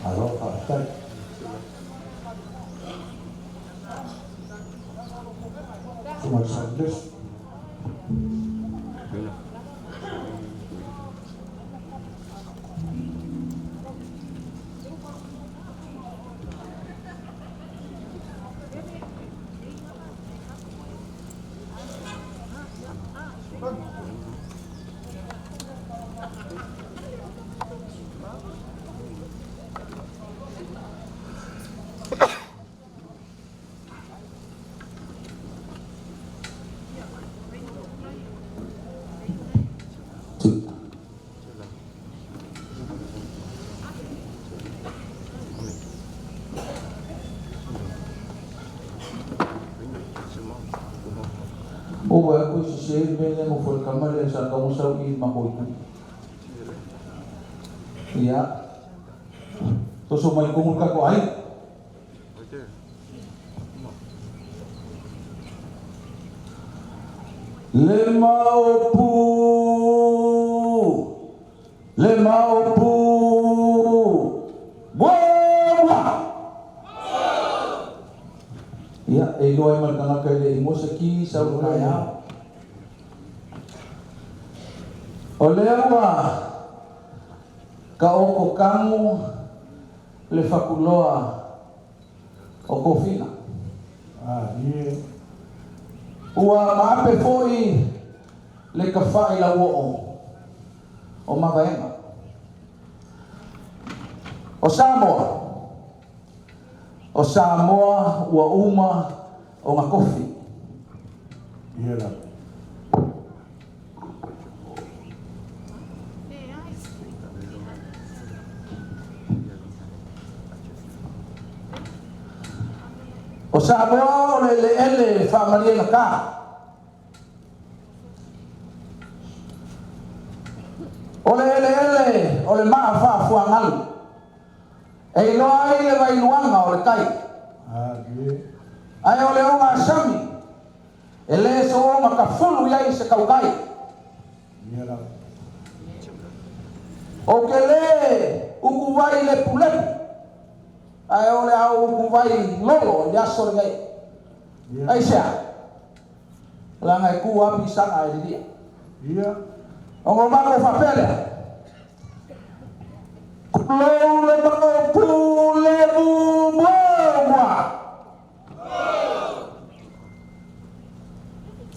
Malo faafetai. Susuga i le Sailesi. Ua vaai atu e sese le mea lea e nofo ai le tama lea sa tatau ona sau i i i le matou itu. Ia, toso mai i totonu le tatou aiga. Le maopu, le maopu, muamua. Ia, e iloa ai ma le tagata e le i mua se ki sau i le taeao. O lea ua taoto tagu le fatuloa o tofiga. Ua maape foi le tafai lauoo o mavaega. O Samoa, o Samoa ua uma ona tofi. O Samoa o le eleele faamaliegata. O le eleele o le maa faafuagalu e iloa ai le vailuaga o le tai. Ae o le ogasami e le soona tafulu i ai se tautai. Ou te lē utuvai lepulepu, ae o le a ou utuvai lolo i le aso lenei. Aisea? Leaga e tu lava pisaga ae lilia. Ona o matou faapea lea, Tulou le Maopu Levu muamua.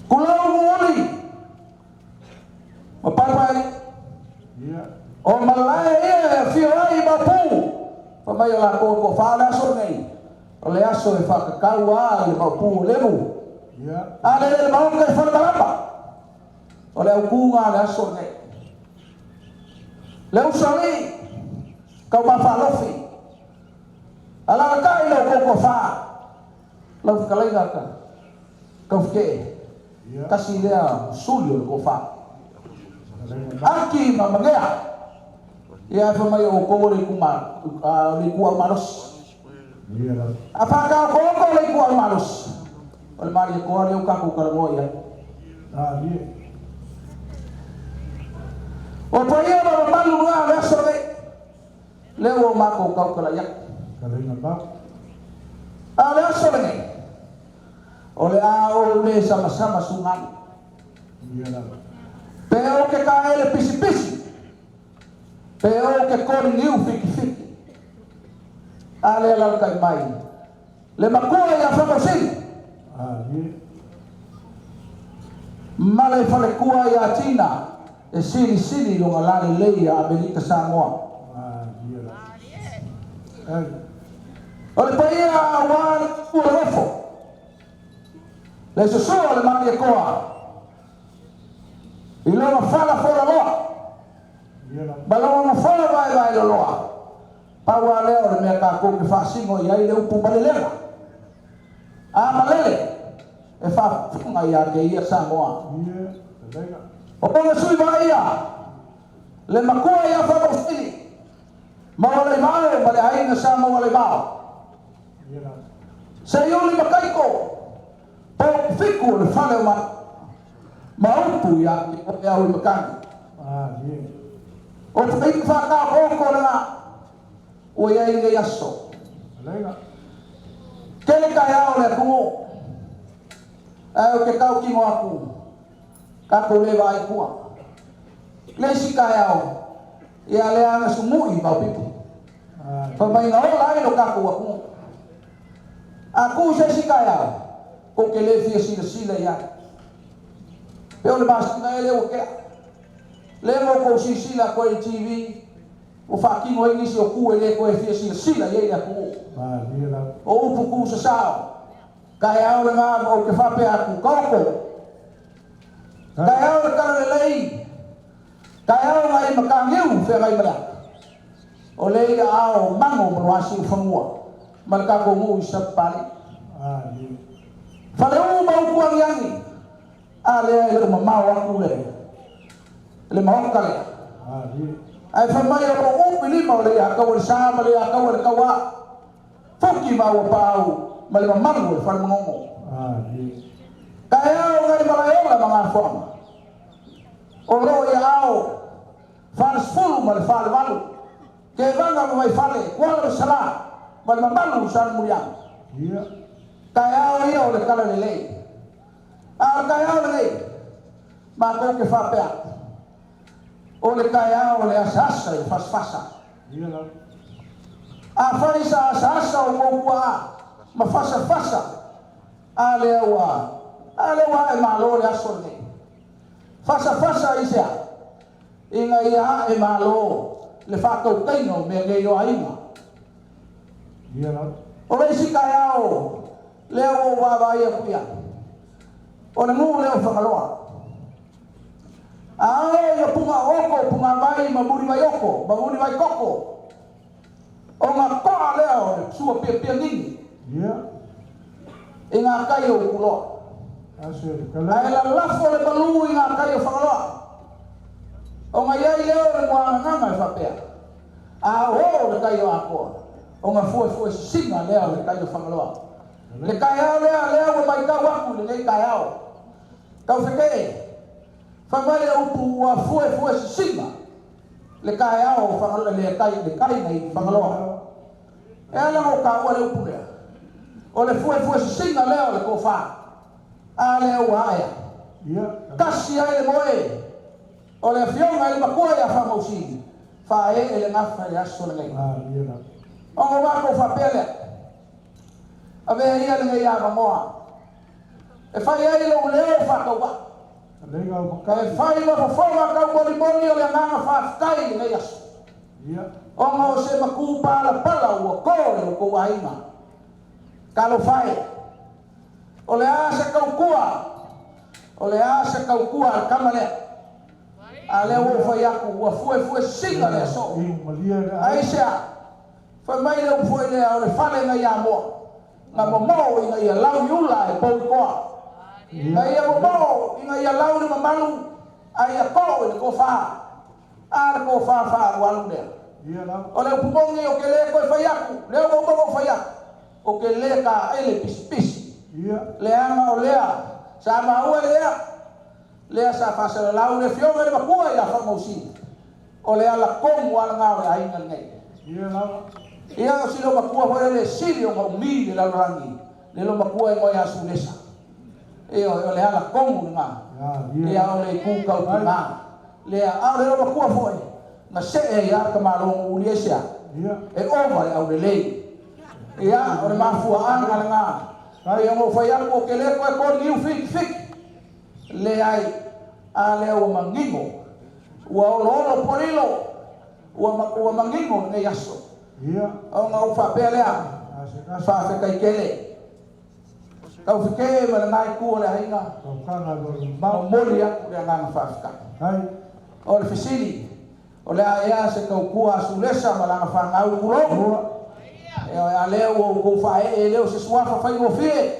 Tulou Muuli ma Paepaealii. O malae ia e afio ai Maopu, fai mai o latou e toafa o le aso lenei, o le aso e faatatau lava i le Maopu o Levu. A lele le Maota i Falemalama, o le autuga le aso lenei. Le uso alii, Taumafaalofi, alalatai la outou toafa, lau fetalaiga Taufitee, tasi lea suli o le toafa. Aki ma Manea, ia ae fai mai o outou o le ituau malosi. A faataotooto le ituau malosi, o le Malietoa lea ua tatou talanoa i ai. O paia ma mamalu na o le aso lenei, lea ua matou tautalai atu. A o le aso lenei, o le a ou le samasama sugalu. Pe ou te taele pisipisi, pe ou te koli niu fitifiti. A lea alalatai mai le matua ia Famausili ma le faletua ia Tina e silisili i lona lalelei ia Amerika Samoa. O le paia aua le ua nofo, le susua o le Malietoa i lona fala folaloa ma lona nofoa vaevae loloa. Pau lava lea o le mea tatou te faasino i ai le upu malelega. A malele, e faafofoga ia te ia Samoa. O lona sui vaaia, le matua ia Famausili, Maualaivao ma le aiga Sa Maualaivao. Seiuli ma Kaiko, Pofiku o le fale o ma upu ia te oe au i matagi. O paia faataotooko lena ua i ai lenei aso. Tele taeao o le atunuu, ae ou te tautino atu, tatou le vaai i tua. Le isi taeao, ia lea na sumui maopipi. Fai mai na ola ai lo tatou atunuu. A tu se isi taeao, tou te le fia silasila i ai. Pe o le masina ea lea ua tea. Lea na outou silasila atu ai i le TV, ua faatino ai nisi o tu e le toe fia silasila i ai le atunuu. O upu tu sasao, taeao lena ma ou te faapea atu, taoto. Taeao le talalelei, taeao nai mataniu feagai ma le ata. O lea i aao o Mago ma Luasiufanua ma le tatou nuu i Sapapalii. Faleu ma upu agiagi, a lea e le o mamao atu le le maota lea. Ae fai mai o lo o upi lima o le ia taua le sa ma le ia taua le tauā. Fuki ma ua paau ma le mamalu o le fale manono. Taeao nai Malaeola ma Gafoa. mafuaga? O loo i aao 40 ma le 48, Kevaga ma Vaifale, Kuala ma Salā ma le mamalu o Salemuliaga. Taeao ia o le talalelei. A o le taeao lenei, matou te faapea atu, o le taeao o le asaasa i le fasafasa. Afai sa asaasa outou tuaa ma fasafasa, a lea ua, a lea ua ae malo le aso lenei. Fasafasa i se a? Ina ia ae malo le faatautaiga o mea nei o aiga. O le isi taeao lea ua ou vaavaai atu i ai, o le nuu lea o Fagaloa. A oo ina pugaooko, pugavai ma mulivaioko ma mulivaikoko, ona toa lea o le sua piapia nini i ngā kai o Utuloa. Ae lalafo le malu i ngā kai o Fagaloa. Ona i ai lea o le muagagaga e faapea, a oo le tai o Akoa, ona fuefue sisina lea o le tai o Fagaloa. Le taeao lea, lea ua matau atu i lenei taeao, taufetee, fai mai le upu ua fuefue sisina le taeao o Fagaloa, le tai, le tai nei Fagaloa. E ala ona ou taua le upu lea, o le fuefue sisina lea o le tofa, a lea ua ae ai. Tasi ai le moe o le afioga i le matua ia Faamausili, faaee le gafa i le aso lenei. Ona matou faapea lea, avea ia lenei avanoa e fai ai lou leo faatauvaa, e fai ma fofoga taumolimoli o le agaga faafetai i lenei aso, ona o se matupalapala ua to i lo outou aiga. Talofa e, o le a se tautua, o le a se tautua a le tama lea, a lea ua ou fai atu ua fuefue sina le aso. Aisea? Fai mai le upu foi lea, o le fale nai Amoa, na momoo ina ia lau i ula e pou i toa. Na ia momoo ina ia lau le mamalu, a ia too i le tofa. A le tofa faaalualu lea. O le upu moni ou te le toe fai atu, lea ua uma ona ou fai atu, ou te le taele pisipisi. Leaga o lea sa maua e lea, lea sa faasalalau le afioga i le matua ia Faamausili, o le ala tonu lava lena o le aiga lenei. Ia, o si loomatua foi lele e sili ona umi i le lalolagi, le loomatua e igoa ia Sulesa. Ioe, o le ala tonu lena. Ia, o le itu tautuga lea. A o le loomatua foi, na see ai lava le tamaloa uli ai sea, e ova le aulelei. Ia, o le mafuaaga lena. Pei ona ou fai atu, ou te le toe toniu fitifiti. Leai, a lea ua manino, ua oloolo pualilo, ua manino lenei aso. Ona ou faapea lea, faafetai tele. Taufetee ma lena itu o le aiga, momoli atu le agaga faafetai. O le fesili, o le a ea se tautua a Sulesa ma lana fanau tulou? Ioe, a lea ua outou faaee e le o se suafa faigofie.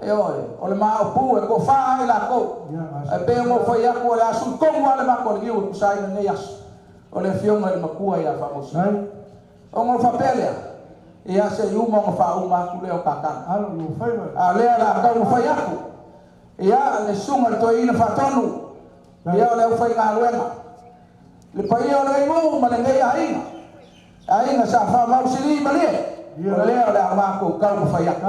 Ioe, o le maopu e tofa ai latou. Ae pei ona ou fai atu, o le a sui tonu lava le mato a le niu e tusa ai ma lenei aso. O le afioga i le matua ia Faamausili. Ona ou faapea lea, ia se i uma ona faauma atu lea o tatalo. A o lea o le a taumafai atu, ia le susuga i le toeaina faatonu, ia o le aufaigaluega, le paia o lenei nuu ma lenei aiga, aiga sa Faamausili malie, o lea o le a matou taumafai atu.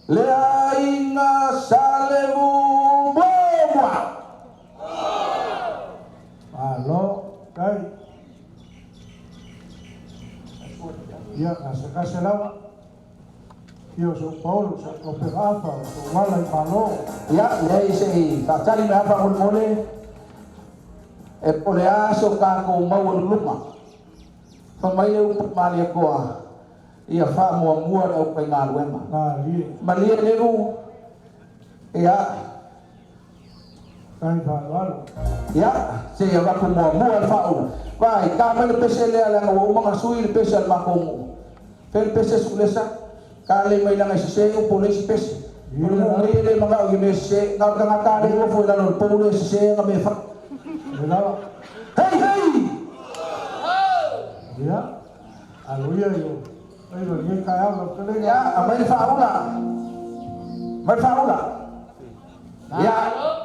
Le aiga sa Levu muamua. Malo, tai. Ia, gasegase lava. Ia o São Paulo, sa Opera Afa, o sou ala i Malo. Ia, leai se i faatali mai lava faamolemole, e po o le a so tatou maualuluga. Fai mai le upu Malietoa, ia faamuamua le aufaigaluega. Malie. Malie Levu, ia. Tai faaaloalo. Ia, se i avatu muamua le faaula. Vaai, ta mai le pese lea leaga ua uma ona sui le pese a le matou nuu. Fea le pese Sulesa? Kalei mai leaga e sese upu o le isi pese. O le nuu nei e le manao i mea sese. Na o le tagata lea e nofo i lalo o le pou lea e sese ana mea e fai. Le lava. Hei hei! Ia, alo ia i o faiva i lenei taeao lau fetalaiga. Ia, aumai le faaula. Aumai le faaula. Ia,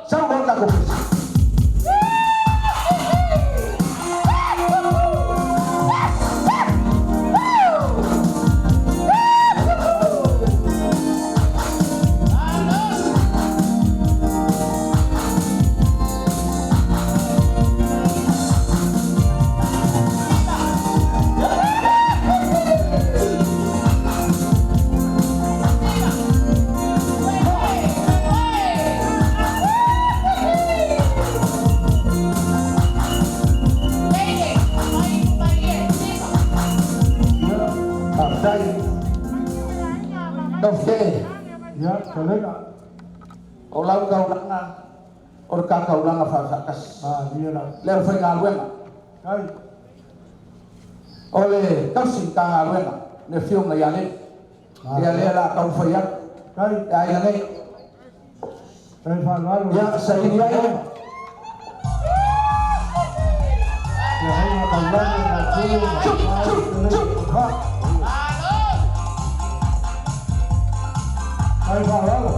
sau loa le tatou pese. Faafetai. Taufe. Ia, fetalaiga. O lau taulaga, o le ta taulaga faafaatasi. Malie lava. Le aufaigaluega. Tai. O le tausi Matagaluega, le Afioga ia Leu. Ia lea o le a taumafai atu. Tai. E aiga nei. Tai faaaloalo. Ia, saili ai. Ia hei taulagi ma tulu ma fa. Tai faaaloalo.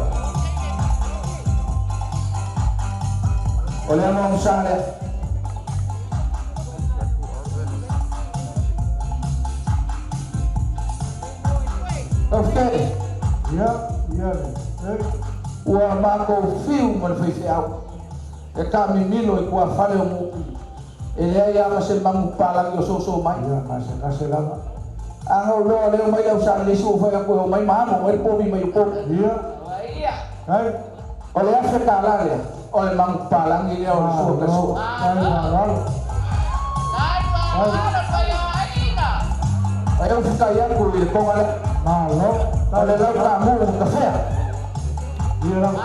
O le agaga lea. Faafetai. Ia, ia, e. Ua matou fiu ma le faifeau e taamimilo i tuafale o Mupi, e leai lava ma se magu papalagi o soso mai. Ia, gasegase lava. A na ou iloa o lea e omai le au Sailesi ua fai atu e omai ma amo mai le povi mai Upolu. Ia, ai. O le $1000 lea, o le magu papalagi lea o le sua ka sua. Tai faaaloalo. Ai au fitai atu i le toga lea. Malo. O le lau taamu tafea. Ia lava.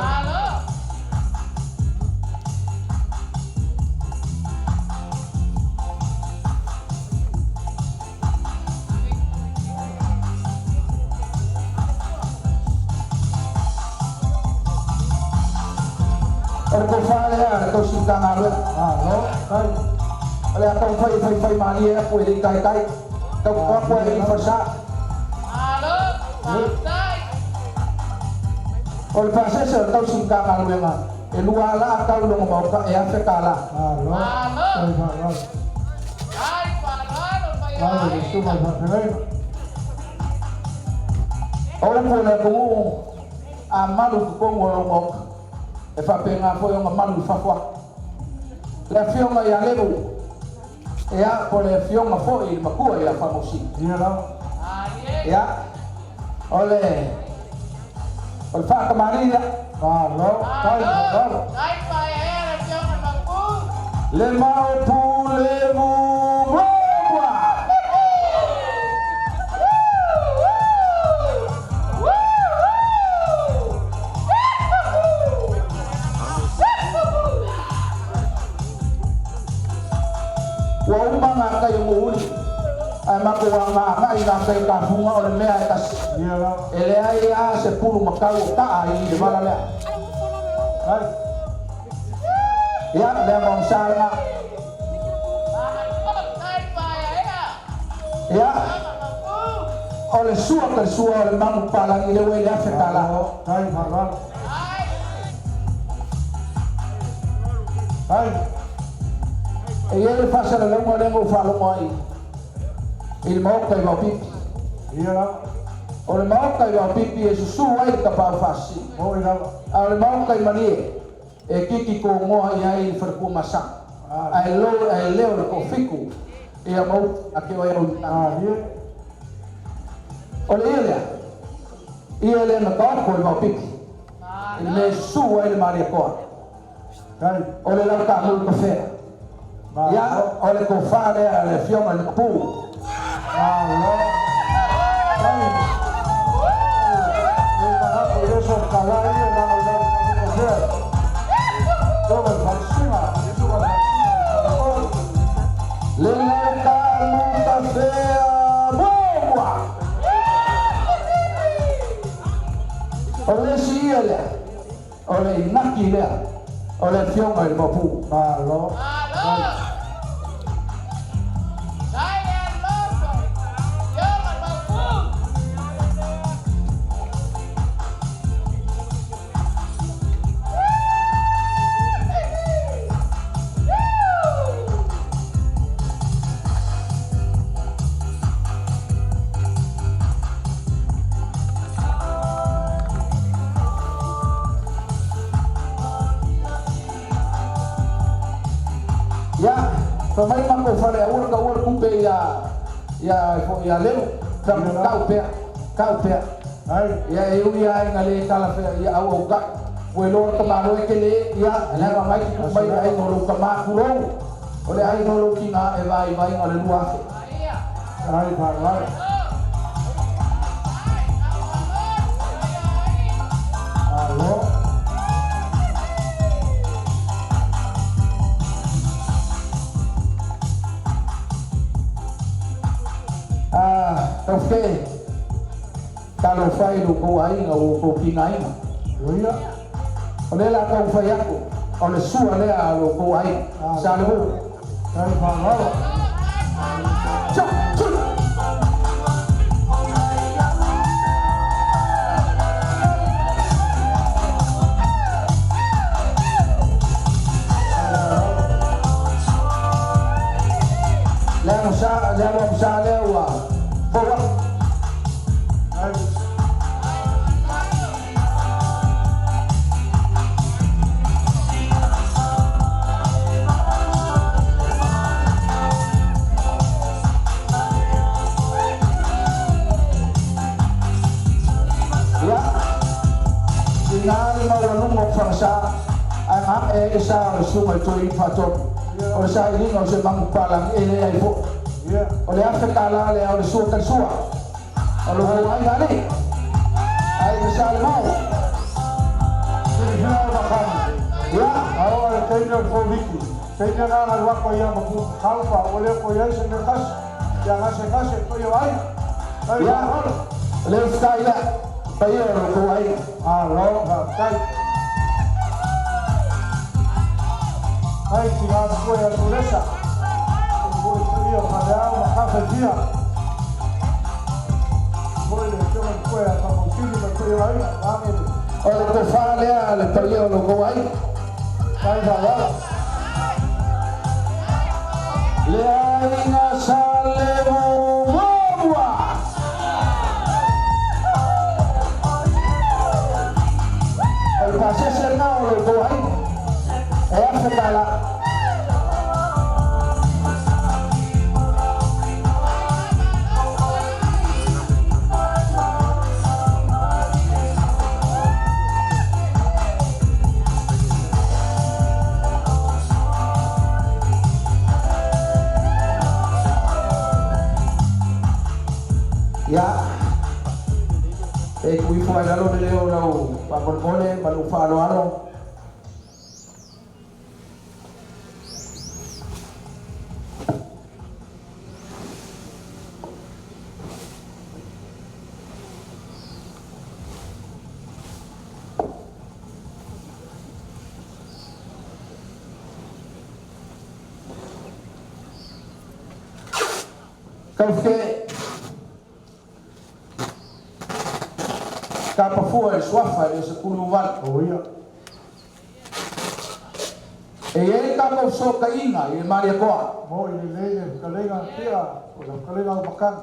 O le tofa lea a le tausi Matagaluega. Malo. Tai. O le a taumafai e faifai malie atu e le i taitai. Taututu atu ai i falesa. O le pasese o le tausi Matagaluega e lua ala tau i lona maota e $1000. Malo. Tai faaaloalo. Malo le susuga i le faafeagaiga. O upu a le atunuu, a malu i totonu o lou maota, e faapena foi ona malu i fafo atu. Le afioga ia Levu, ia, po o le afioga foi i le matua ia Faamausili. Ia lava. Ia, o le, o le faatamalii lea. Malo. Tai faaaloalo. Le Maopu Levu Muamua! Ua uma gatai o Muuli, ae matou agaagai i gatai o Tafuga o le mea e tasi. Ia lava. E leai lava se pulu matau o taa i le vala lea. Tai. Ia, le agaga lena. Ia, o le sua ka le sua o le magu papalagi lea ua i le $1000. Malo. Tai faaaloalo. Tai. E i ai le faasalalauga lea na ou faalogo ai i le Maota i Vaopipi. Ia lava. O le Maota i Vaopipi e susu ai le tapaau faasisina. Moi lava. A o le Maota i Malie e kiki togoa i ai le faletua masana. Ae lo ae leo le toafitu ia ma upu a ke o ai au i Malie. O le ia lea, ia lea na taoto i Vaopipi i le mea e susu ai le Malietoa. Tai. O le lau taamulu tafea. Ia, Malo. o le tofa lea a le Afioga i le Mapu. Malo. Tai. E manatu i le so tala ia na o lau tafea. Toga le falesiga, susuga le falesiga. Le lau taamu tafea muamua. O le isi ia lea, o le inaki lea, o le Afioga i le Mapu. Malo. Fai mai matou fale aua le taua le tupe ia ia ia Lelu. Tau pea, tau pea. Ia e ui lava ina le talafea ia auautai. Ua iloa le tamaloa e tele, ia leaga mai tutupu mai le aiga o lou tama tulou. O le aiga o lou tina e vaivaiga o le 2000. Ai faaaloalo. Malo. Ah, taufike talofa i lo kou aiga ua outou tigaina. Ia. O lea la taumafai atu, o le sua lea a lo outou aiga. Sa le vou. Ai faaaloalo. Le ago sa, le ago sa lea ua fou atu. Ai. Ia, ina le maualuga o fagasa, ae gae ai le sa o le susuga i toeaina faatonu. O le sailiga o se manupapalagi e leai foi. Ia. O le $1,000 lea o le sua talisua. O lo kou aiga alii. Aiga Sa Lemau. Silafia o makani. Ia. Ao le taimi o le Koviti. Taimi na na lua ia ma pu kalpa o le ko ia se me kas. Ia gasegase ko ia ai. Ai Ia. faaaloalo. O le usitai lea. Paia o lo kou aiga. Malo, faafetai. Ai tina koe a Tulesa. Koe ia Faleao ma kafa fia. Koe le tama koe a Whakautini ma koe ai. Ame le. O le tofa lea le paia o lo kou aiga. Ai faaaloalo. Le aiga Sa Lemu muamua. O le pasese lena o lo tou aiga. E $1,000. Ia, e tuifo ai lalo le leo o lau faamolemole ma lou faaaloalo. Taufike tapafua i le suafa e le o se 18. O ia. E i ai le tatou fesootaiga i le Malietoa. Mo i le lei le fetalaiga pia o le fetalaiga o makani.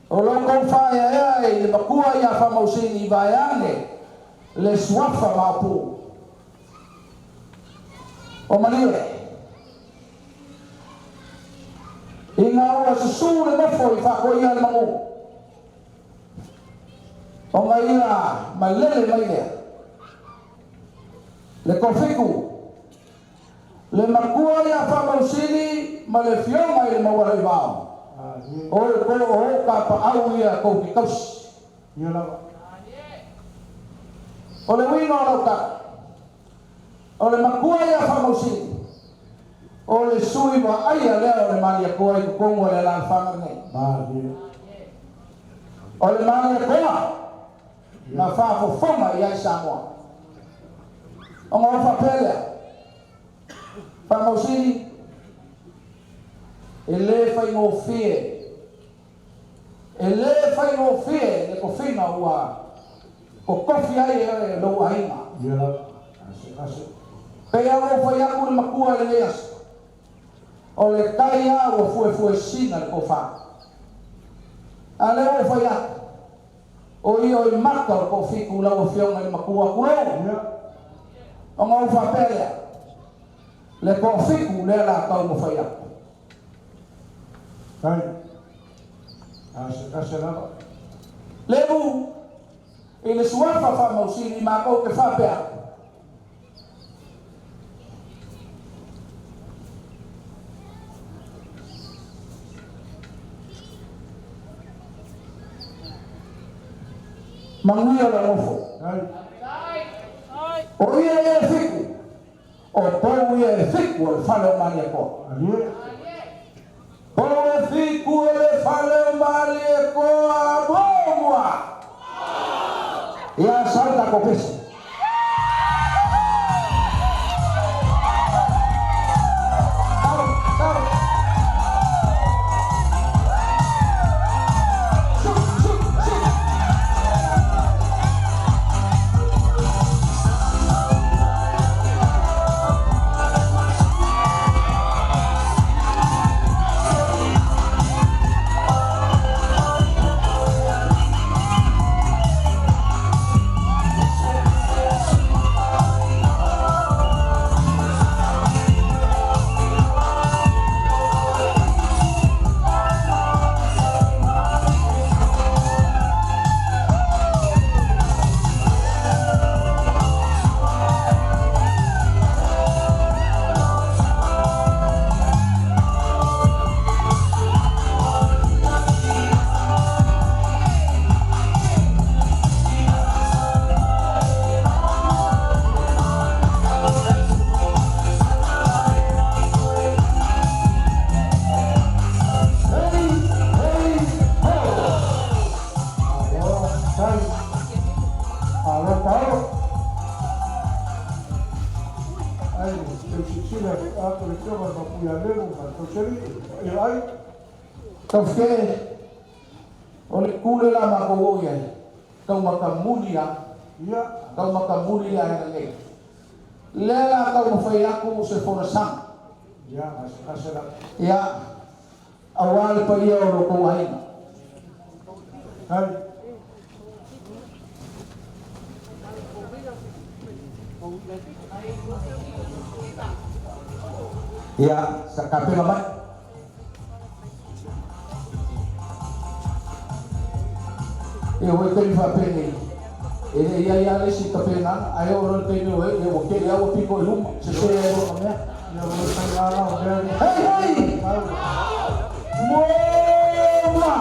O lo outou faaeaea i le matua ia Faamausili vaeane le suafa Maopu. O malie. Ina ua susu le nofo i faakoia le manu. Ona ia malele mai lea. Le toafitu. Le matua ia Faamausili ma le afioga i le Maualaivao. O le o kapaau ia tou te tausi. Ia lava. O le uiga o lau tala. O le matua ia Faamausili. O le sui vaaia lea o le Malietoa i totonu o le alaalafaga lenei. Malie. O le Malietoa na faafofoga i ai Samoa. Ona ou faapea lea, Faamausili, e le faigofie, e le faigofie le tofiga ua totofi ai e oe lou aiga. Ia lava. Gasegase. Pei lava ona ou fai atu i le matua i lenei aso, o le tai lava ua fuefuesina le tofa. A o lea ua ou fai atu, o ia o i mata o le toafitu lau afioga i le matua, tulou. Ia. Ona ou faapea lea, le toafitu lea o le a taumafai atu. Tai. Gasegase lava. Levu i le suafa faamausili makou te faapea atu. Manuia le nofo. O ia ia e fiku, o pou ia e fiku o le fale o Malietoa. Pou e fiku o le fale o Malietoa, muamua. Ia sau tatou pese. Hey, hey, ho! Alo, tai. Alo, Paolo. Ai, te sisila atu le tioga ma puia levu ma tauseli. Ia ai. Taufike, o le kule la makou o i ai, taumakamuli a, Ia. taumakamuli le aiga nei. Lea la taumafai atu se folasaga. Ia, gasegase lava. Ia, aua le paia o lo outou aiga. Tai. Ia, sa tapena mai. Ia, ua i taimi faapenei, e le i ai lava le isi tapenaga, ae oo loa i le taimi o ai, ia ua tele lava ua pito i luma, sese ai loa ma mea. Ia, ua faiga la o mea ni. Hei, hei! Tau. Muamua!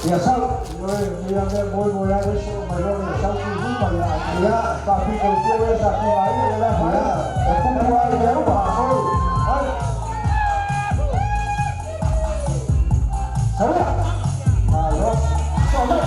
Ia sau. Ioe, ia mea moi moi a ese o mai loa ia sau ki luma ia. Ia. Faapito i tua e sa ki ai le la Ia, e kupu ai le uma. Ai. Sau ia. Alo. Sau mai.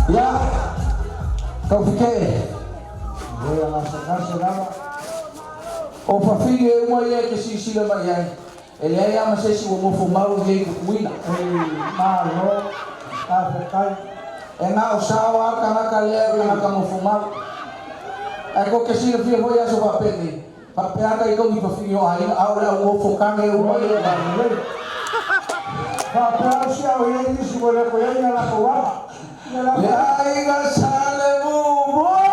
Ia, taufike. O fafine uma ia e te silasila mai ai, e leai lava ma se isi ua nofo mau i ai i Tutuila. Malo, faafetai. E na o sao lava le tagata lea o le tagata nofomau. Ae tou te silafia foi aso faapenei, faapea lava tatou i fafine o aiga, a o le au nofo tane uma ia. Faapea si au i ai nisi ua le toe i ai a latou aga. Ia Le latou. aiga Sa Levumoa!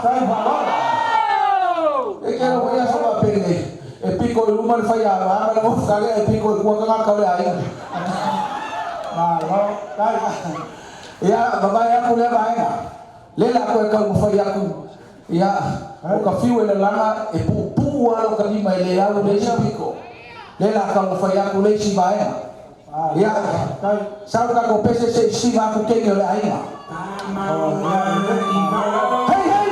Tai faaaloalo. E tele foi aso faapenei, e pito i luma le faiaoga ma le nofo tane ae pito i tua tagata o le aiga. Malo. Tai. Ia, vavae atu lea vaega. Lea la toe taumafai atu, ia, o ka fiu e lalaga e puupuu lava lota lima e le au i le isi pito. Lea la taumafai atu le isi vaega. Ia, Tai. sau le tatou pese se i siva atu teine o le aiga. Hei, hei!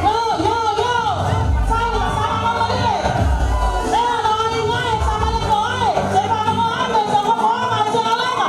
Yo, yo, yo! Sama, sama mamalie! Lea na ai ngai, sama le koe! Se ba mo ame, se mo ko ma se na lama!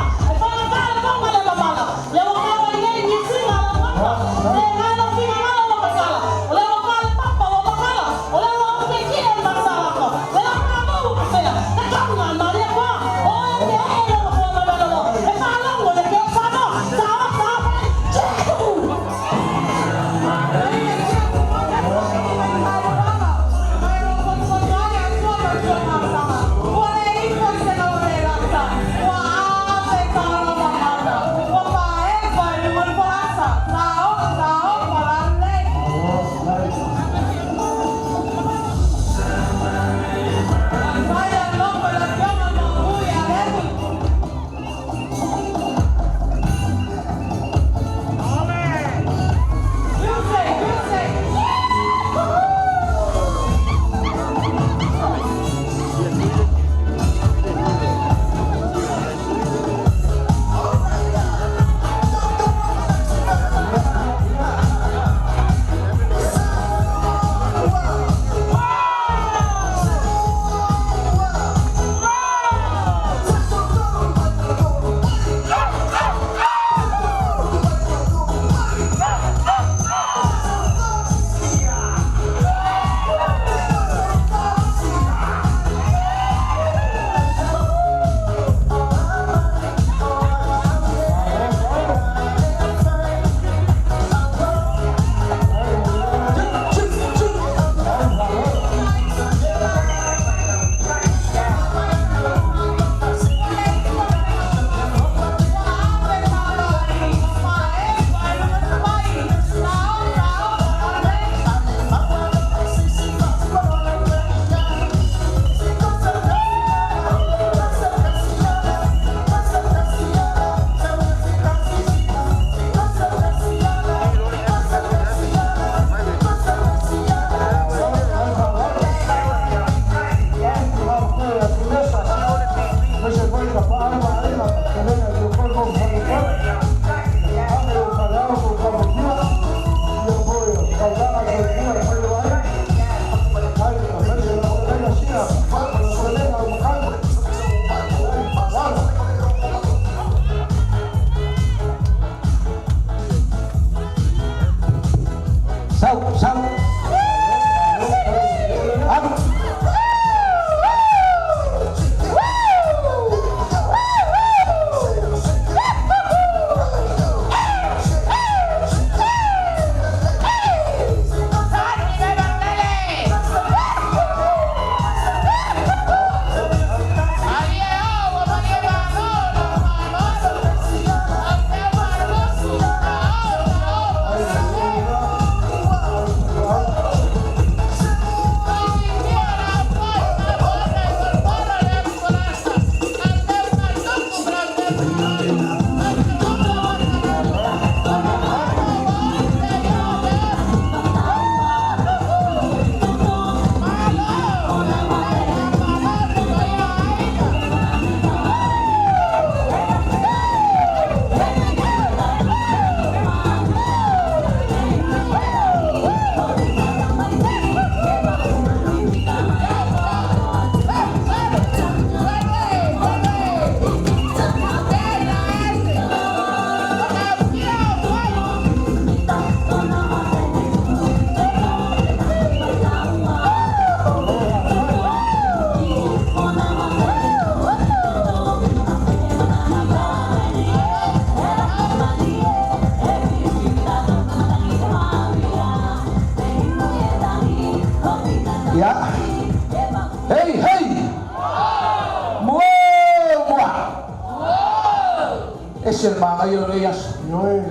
Ese le magaia o lenei aso. Ioe.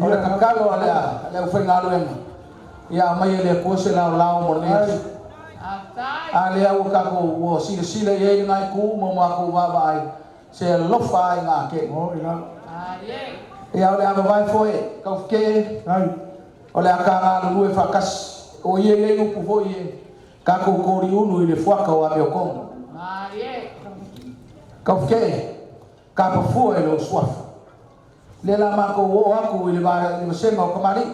O le tatalo a le aufaigaluega, ia aumai e le Atua se laolao mo lenei aso. A lea ua tatou ua silasila i ai lena itu ma matou vaavaai, se alofa lava i gatele. Ia o le a vavae foe, taufike, o le a ta galulue faatasi. O ia e i ai upu foi e tatou toliulu i le fuata o amiotogo. Taufike, tapafua i lou suafa. Lea la matou oo atu i le vasega o tamalii.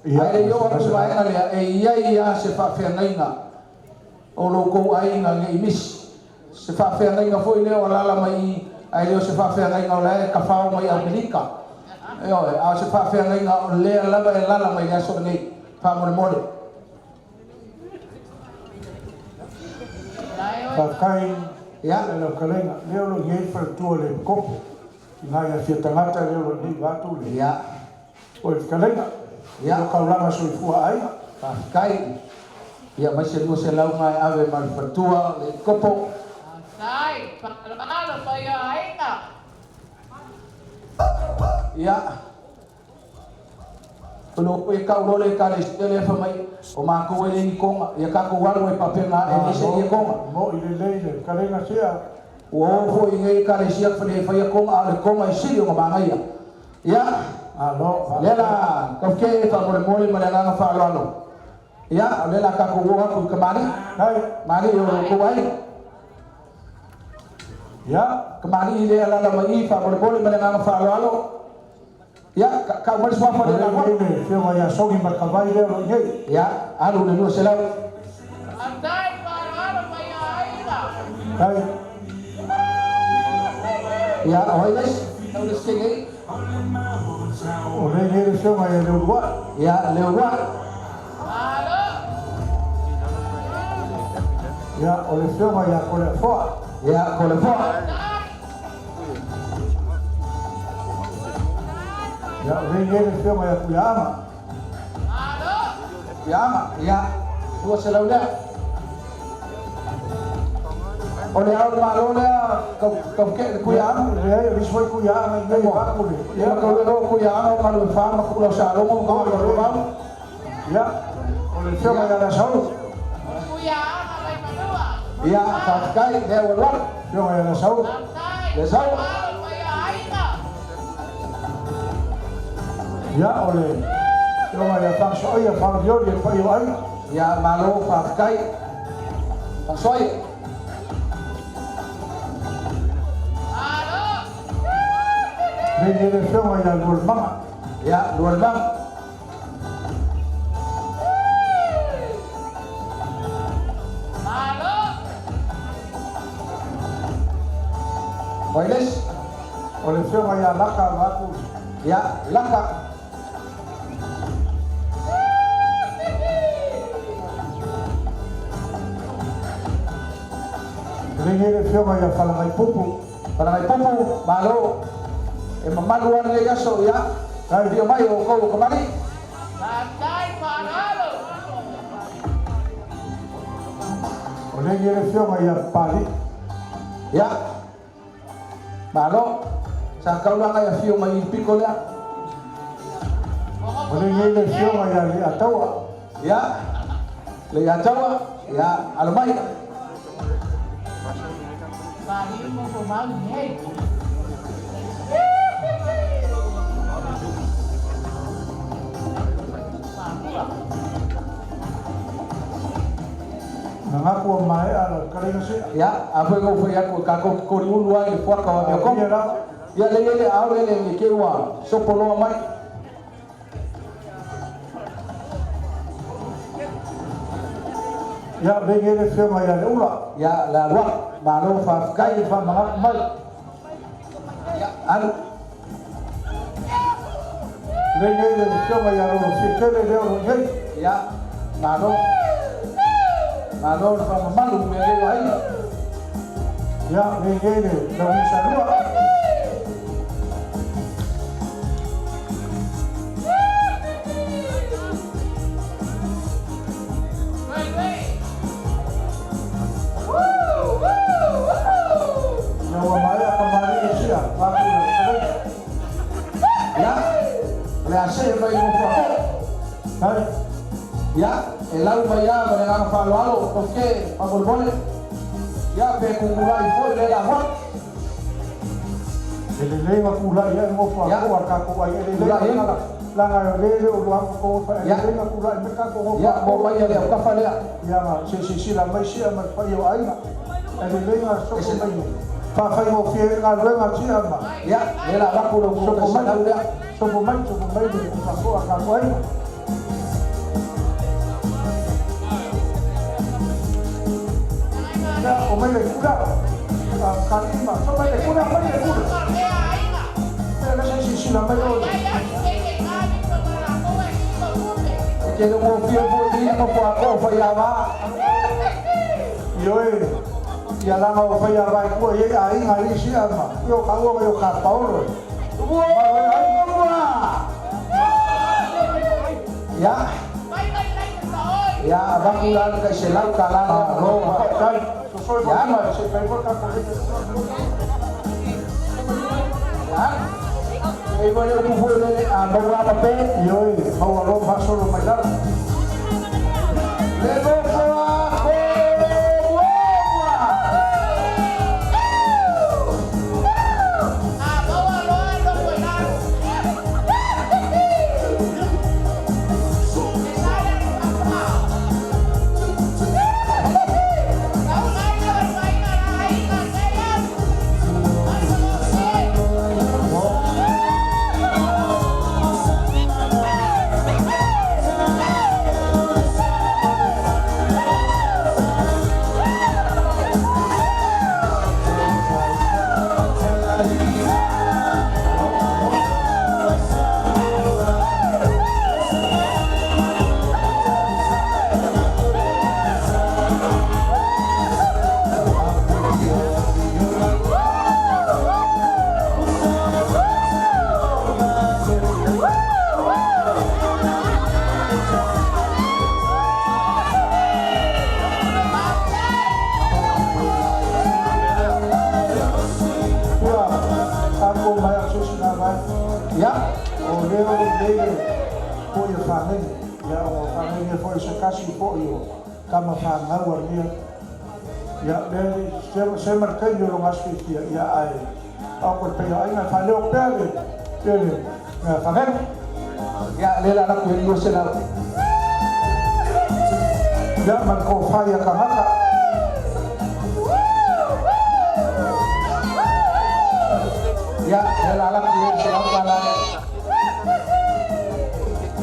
Ae le i oo atu i le vaega lea, e i ai lava se faafeagaiga o lo outou aiga ne i misi. Se faafeagaiga foi lea o alaala mai i i, ae le o se faafeagaiga o la e tafao mai Amerika. Ioe, a o se faafeagaiga o lea lava e alaala mai le aso lenei. Faamolemole. Faafetai i lau fetalaiga. Lea o lo o i ai le faletua o le Epikopo. Ina ia fia tagata lea o lo o i inei vaeatu le o le fetalaiga. Ia. O taulaga soifua aiga. Faafetai. Ia aumai se 200 na e ave ma le faletua o le Epikopo. Ia. O lo o e tau loa le Ekalesia lea fai mai, o matou e leai ni koga, ia tatou alu ai faapena e leai se ia koga. Mo'i lelei le fetalaiga sia. Ua o foi i nei Ekalesia e faia koga, a o le koga e sili ona manaia. Ia, Malo. lea la taufike e faamolemole ma le agaga faaaloalo. Ia, o lea la tatou o atu i kamali'i. Ai. Kamali'i o lo outou aiga. Ia. Kamali'i lea e alaala mai i i faamolemole ma le agaga faaaloalo. Ia, tau mai le suafa o le O lea Lagona. e i ai le Afioga ia Sogi Makavai lea o lo o i nei. Ia, alu le 200. Ai. Ia, o ai le isi? Tau le isi nei. O lea e i ai le Afioga ia Leuluai. Ia, Leuluai. Ia, o le Afioga ia Koleafoa. Ia, Koleafoa. Ia, o lea e i ai le Afioga ia Tuiaana. Tuiaana, ia, 200 lea. O le Ao o le Malo lea, tau le Tuiaana. Leai, o le isi foi Tuiaana i inei vaeatu le. Ia, tau le loa Tuiaana o Galuefā ma Tuulau Salogo ma Galuevao. Ia, o le Afioga ia Lasaulu. Ia, faafetai, lea ua alu atu. Afioga ia Lasaulu. Lasaulu. Ia, o le Afioga ia Fagasoaia Faaolioli e le paia o aiga. Ia, malo, faafetai. Fagasoaia. Lea e i ai le Afioga ia Lualemaga. Ia, Lualemaga. O ai le isi? O le Afioga ia Laka vaeatu. Ia, Laka. Lea e i ai le Afioga ia Falagaipupu. Falagaipupu, malo. E mamalu lava lenei aso, ia. Afio mai o outou o kamali'i. O lea e i ai le Afioga ia Papalii. Ia. Malo. Sa taulaga e afio mai i le pito lea. O lea e i ai le Afioga ia Leiataua. Ia. Leiataua. Ia, alo mai. Manatu ua maea lau fetalaiga Sia. Ia, a foi na ou fai atu e tatou te koliulu ai i le fuata o Amiokona. Ia la. Ia, lea e i ai le aao lea ne i te i ua sopo loa mai. Ia, lea e i ai le afioga ia Leula. Ia, le alu atu. Malo faafetai i le faamanatu mai. Ia, alu. Lea e i ai le afioga ia Lolofiatele lea o lo o i ai. Ia, malo. Malo le faamamalu i mea nei o aiga. Ia, lea e i ai le Lauisalua. Ia, ua maea kamali'i sia, vaeatu le fetalaiga. see mai mo fa Ai. Ia, e lau mai ia ma le agaga faaaloalo toke faamolemole. Ia pe kukulai foi le la hoa. E lelei ma kula'i ai mo faatoa tatou ai e lelei laga o lē le o luaku kou fa e lelei ma kula'i mai tatou go Ia, mo mai ia le aukafa lea. Ia se silasila mai sia ma le paia o aiga e lelei ga soko mai faafaigofie galuega sia ma Ia, le la vaku lo soko ku mai lau lea. Soko mai soko mai le faatoa tatou aiga. Ia o mai le kula kalima so mai le kula mai le kula e le se silasila mai o E te le mo fia po ti mo po ako fa ia va. Ioe, ia laga o faia vai kua i aiga i sia ma io kaua ma io ka paolo. Ia, ia vaku la ka se lau ka la la Ro ro. kai so soi Ia. ma se fai ka ko. Ia. E mo le ku fo le a mo wa pa pe. Ioe, maua lo fasolo mai lalo. Le mo fo a ko. Ia tatou mai asosi na vai. Ia. O lea o lele foi o fagege. Ia o fagege foi se kasi foi o kama fagau a lea. Ia lea se se markai o lo gasfi ia ia ai. Au ko pe ai na fale o pea le le na fagege. Ia le la la ku ni se la. Ia man ko fai a kangaka. Ia le la la ku se la ka la.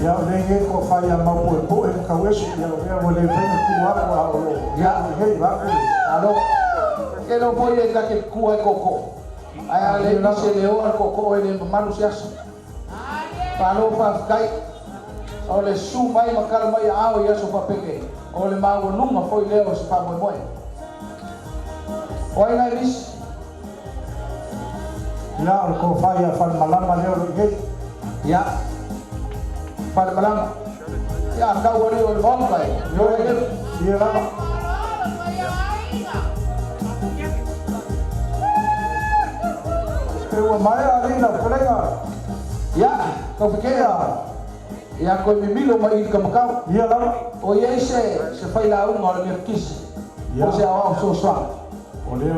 Ia o le ko fai a mau po po e ka wesi ia o lea o le fai na ku aku a o lo. Ia. Hei va. Alo. Ke lo po ye ka ke ku ai koko. Ai a le ni se le o al koko e le mamalu se aso. Palo pa kai. O le su mai makala mai ao ia so pa peke. O le mau lunga foi leo se pa moe moe. O ai nai lis. Ia o ko fai a fal malama lea o le hei. Ia. Pale malama. Ia kau ali o le moka e. Yo e le. Ia lava. E ua mai a rina pelega. Ia, kau fikea. Ia koe mimilo mai i ka makau. Ia lava. O ia se se fai la unga o le mea kisi. Ia. O se ao au soa. O lea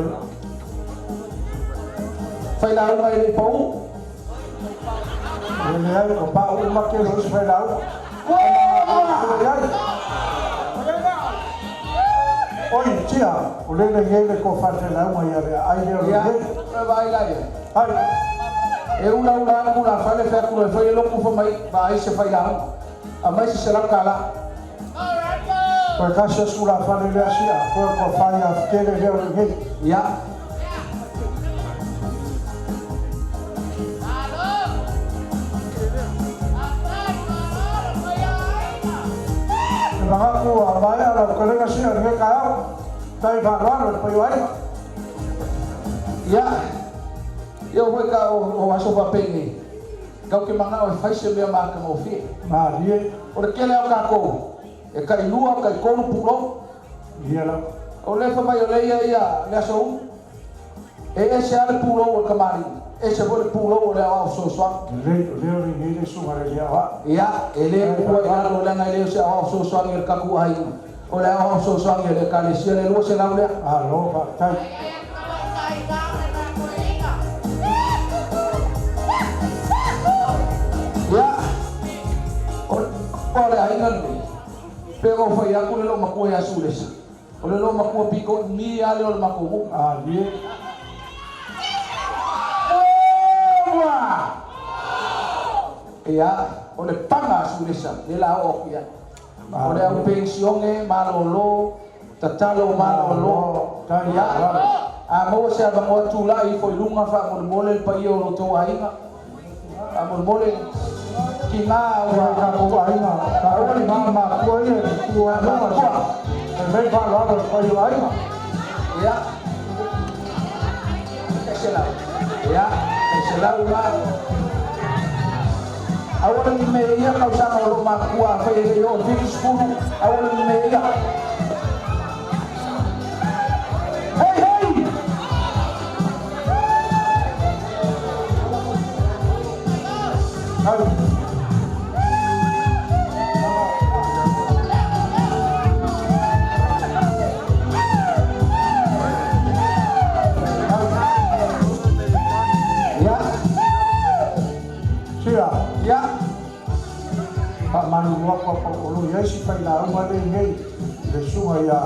Fai la unga e le pau. E le ai o pa o ma ke lo se fai lau. O le ai. Oi, tia, o le le le ko fa te lau mai ia le ai le o Ia, le. e vai la ia. Ai, E ula ula aku la fale fe aku le fai lo ku fa mai ba ai se fai la unga. A mai se la kala. ko ka se sula fa le asia, ko ko fai a ke le le o le hei. Ia. E manga ku a mai a la ko le sia le ka au. Tai fa lo le pa ai. Ia. Ia o ka o o aso pa pengi. Kau ke manga o fai se mea ma ka mo fie. Ma rie, O le kele o kākou. E kai lua, kai kolu pulo. ia la. O le fa mai o le ia ia le aso u. E ese lava le pulou o le kamali'i, ese foi le pulou o le aoao fesoasoani. Lelei, o lea o le i ai le susuga i le aoao. Ia, e le tuua i lalo leaga e le o se aoao fesoasoani a le tatou aiga, o le aoao fesoasoani a le Ekalesia, le 200 lea. Malo faafetai. Ia, o le aiga lenei, pei ona ou fai atu le loomatua ia Sulesa, o le loomatua pito umi lava lea o le matou nuu. Malie. Ua! Ia, o le paga a Sulesa, lea la oo atu i ai. O le au penisione malolo, tatalo malolo. Ia, a maua se avanoa tulai ifo i luga faamolemole le paia o lo outou aiga. Faamolemole, tiga Ua ua tatou aiga, taua le matua ia e tu ai luga. E mei faaaloalo i le paia o aiga. Ia, 100. Ia, 100 la. Aua le ni mea ia tausaga o loo matutua, afai e le i oo i le 70, aua le ni mea ia. Hei, hei! Ai. Ia, Sia, ia, faamalulu atu a paolo i ai si failauga lea i nei, le susuga ia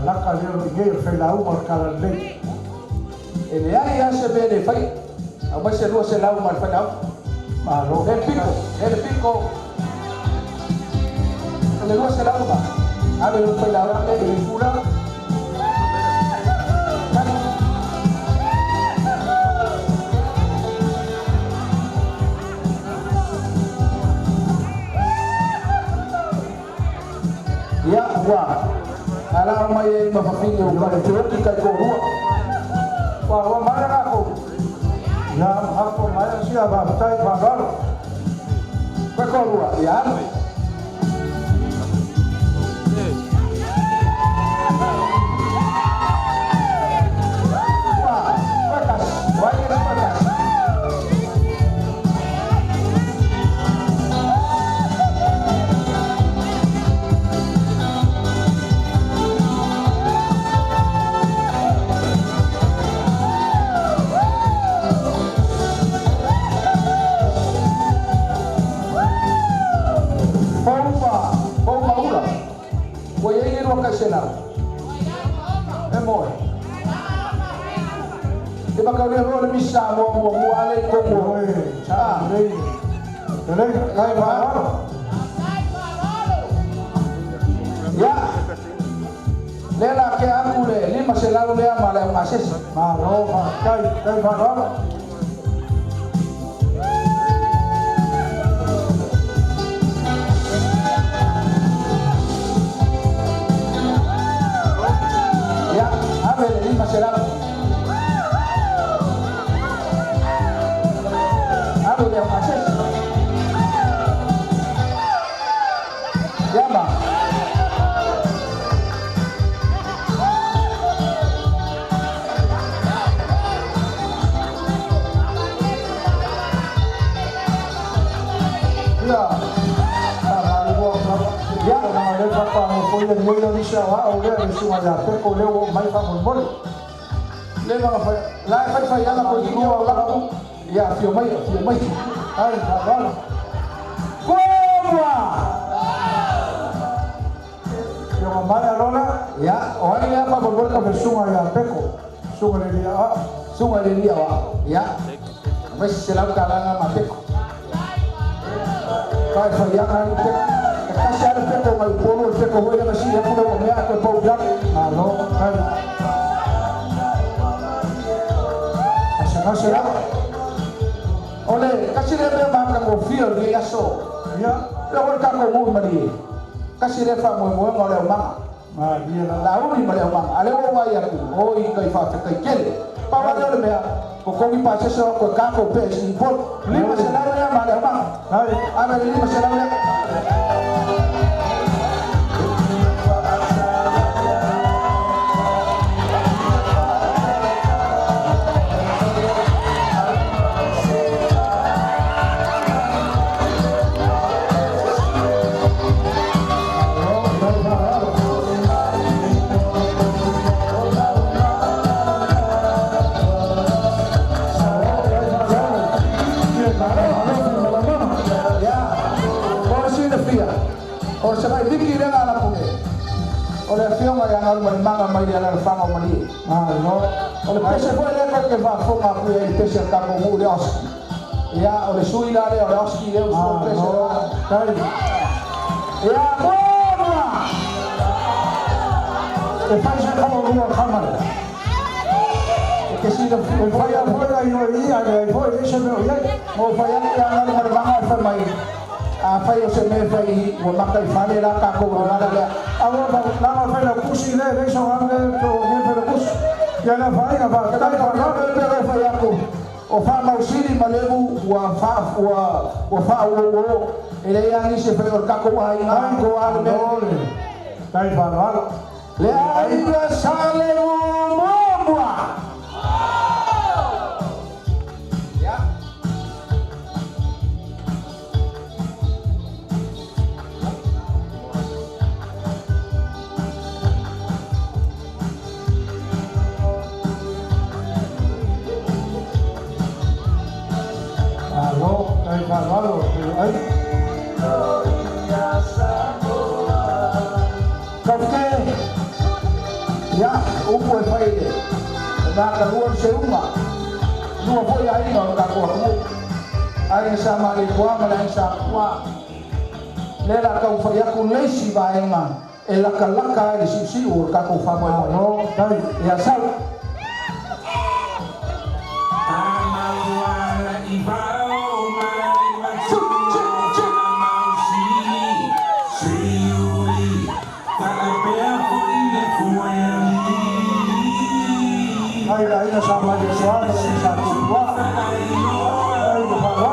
Laka lea o lo o i nei, o le failauga o le Talalelei. E leai lava se mea e le faia. Aumai se 200 ma le failauga. Malo. Le piko, le piko. O le 200 ma. Ave le failauga le i pula. Ia, ua. Ala mai ai ma fafine o ka te oki kai ko rua. Ua ua mara ka ko. Ia, hapo mai sia faafetai faaaloalo. Kai ko rua. Ia ave. Ua, pakas. Wai ke pakas. Pauma, pauma ula. Ua iai le 200. E moe. E makaulia loa le misa mo mo mo ale i kongo. Oi, sa lelei. Lelei, kai faaaloalo. Ia. Le la ke aku le 500 lea ma le augasese. Malo faafetai, kai faaaloalo. Ia, ave le 500. Ave le augasese. Ia ma. Ia, faamalulu atu lava. Ia, leaga o lea faatoa nofoia nei le alisi aoao lea le susuga ia Peko lea ua oo mai faamolemole. Le ma fai la e fai fai ana ko i o la. Ia, fio mai, fio mai. Ai, faaaloalo. Koa! Ia mai alola. Ia, o ai lea faamolemole ka Le susuga ia Peko, susuga le alii aoao. Susuga le alii aoao. Ia, aumai se $100 ma Peko. Fai fai ana le Peko. E kasi lava le Peko mai Upolu, o le Peko foi lea na sili atu le ua mea ae toe pau i lalo. Malo, kai. Gasegase lava. O le kasi lea mea matagofie o lenei aso. Ia, Le o le tatou nuu i Malie. Kasi lea faamoemoega o le aumaga. malie lava. Lauli ma le aumaga. A lea ua ou vaai atu, oi kai faafetai tele. Pau lava lea o le mea, totogi pasese o atu e tatou pe i Upolu. 500 lea ma le aumaga. Ai. Ave le 500 lea. O le savai miki lea na alapu nei. O le afioga ia Galumalemana mai le alaalafaga o Malie. Malo. O le pese foi lea tatou te faafofoga atu i ai i le pese a le tatou nuu le Oski. Ia, o le sui la lea o le Oski lea ua sua le pese Malo. lea. Tai. Ia, muamua! E fai se kama lua kama le. E te silafia E fai a foi ai o ia le ai foi e se mea o iai. Mo fai atu ia Galumalemana e fai mai, afai o se mea e fai ua mata i fale la tatou o le ala lea. Aua ba langa fai la kusi le le so ngang le to nge fai la kusi. Ia la fai nga fa Te tai tai fa fa la. le pe fai atu o faamausili ma levu ua fa ua ua faauouo e leai lava nisi e fai o le tatou aiga ko a le mea Malo le. Tai fa la. Le aiga sa levu muamua. Ia. Malo, tai fa la. Ai. Kauke ia upu e fai le makalua le seuga lua foi aiga o le tatou atunuu aiga sa maleikoa ma le aiga sa matua lea la taumafai atu le isi vaega e lakalaka ai le siusiu o le tatou faamoemoe. Malo, tai. Ia sau. Siu, siu, siu. Ai la ina sa maleikoa ma le sa tua. Ai fa la.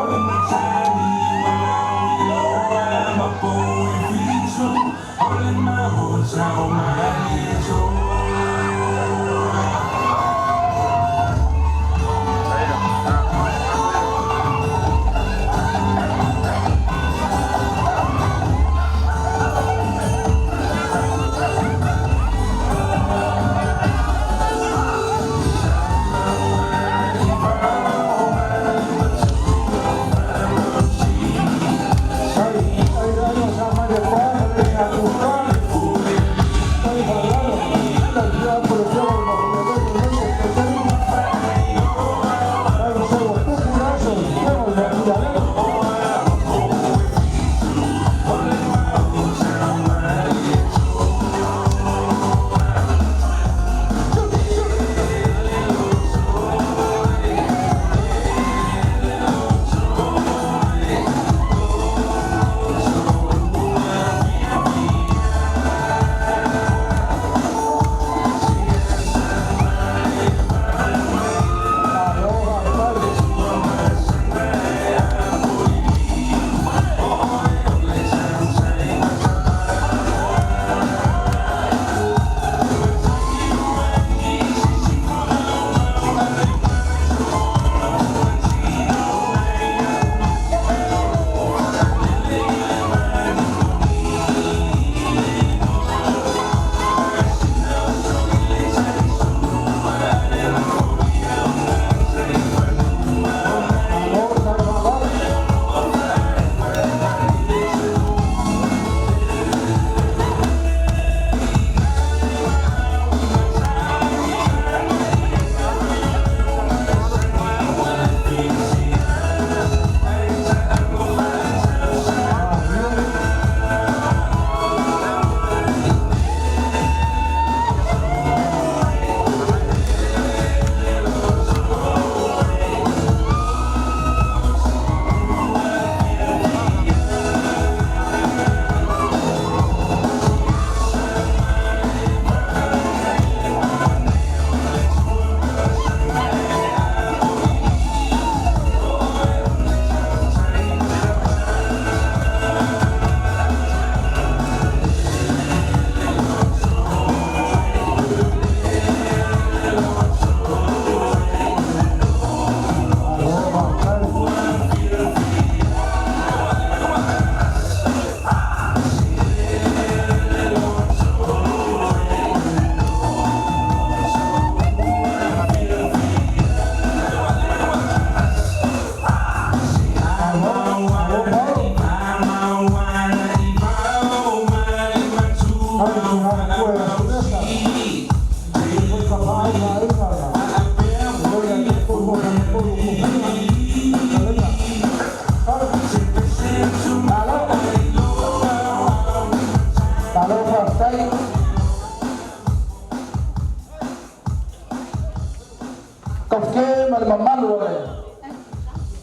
Kaufike ma le mamalu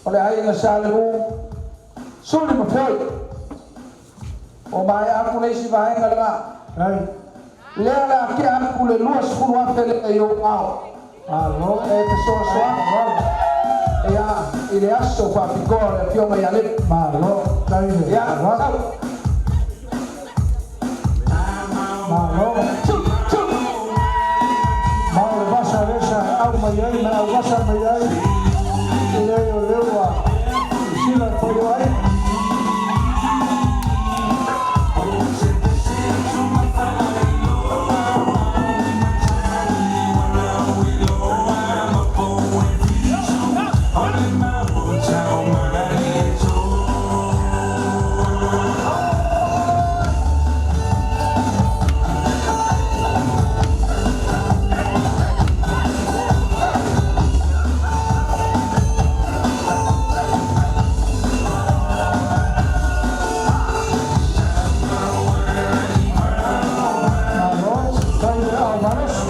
o le aiga Sa Lemu suli ma feoi o maea aku le isi vaega lena lea le atea aku le 20,000 lea i ou ao e fesoasoani ia i le aso faapitoa o le afioga ia Lepu. Malo, tai Ia sau. Malo. Ma o le vasa lesa au mai ai ma au vasa mai ai i le o leua i sila foi o ai. Malo, tai le au malosi.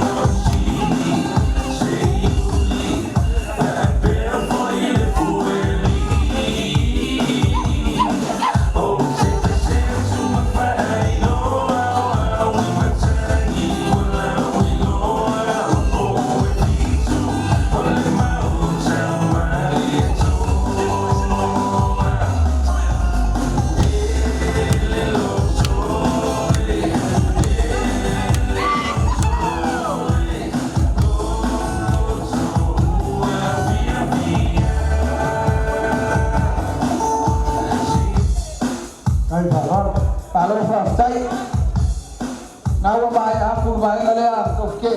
Tai faalalo. Malo faafetai. Na ua maea aku le vaega lea Kaufike.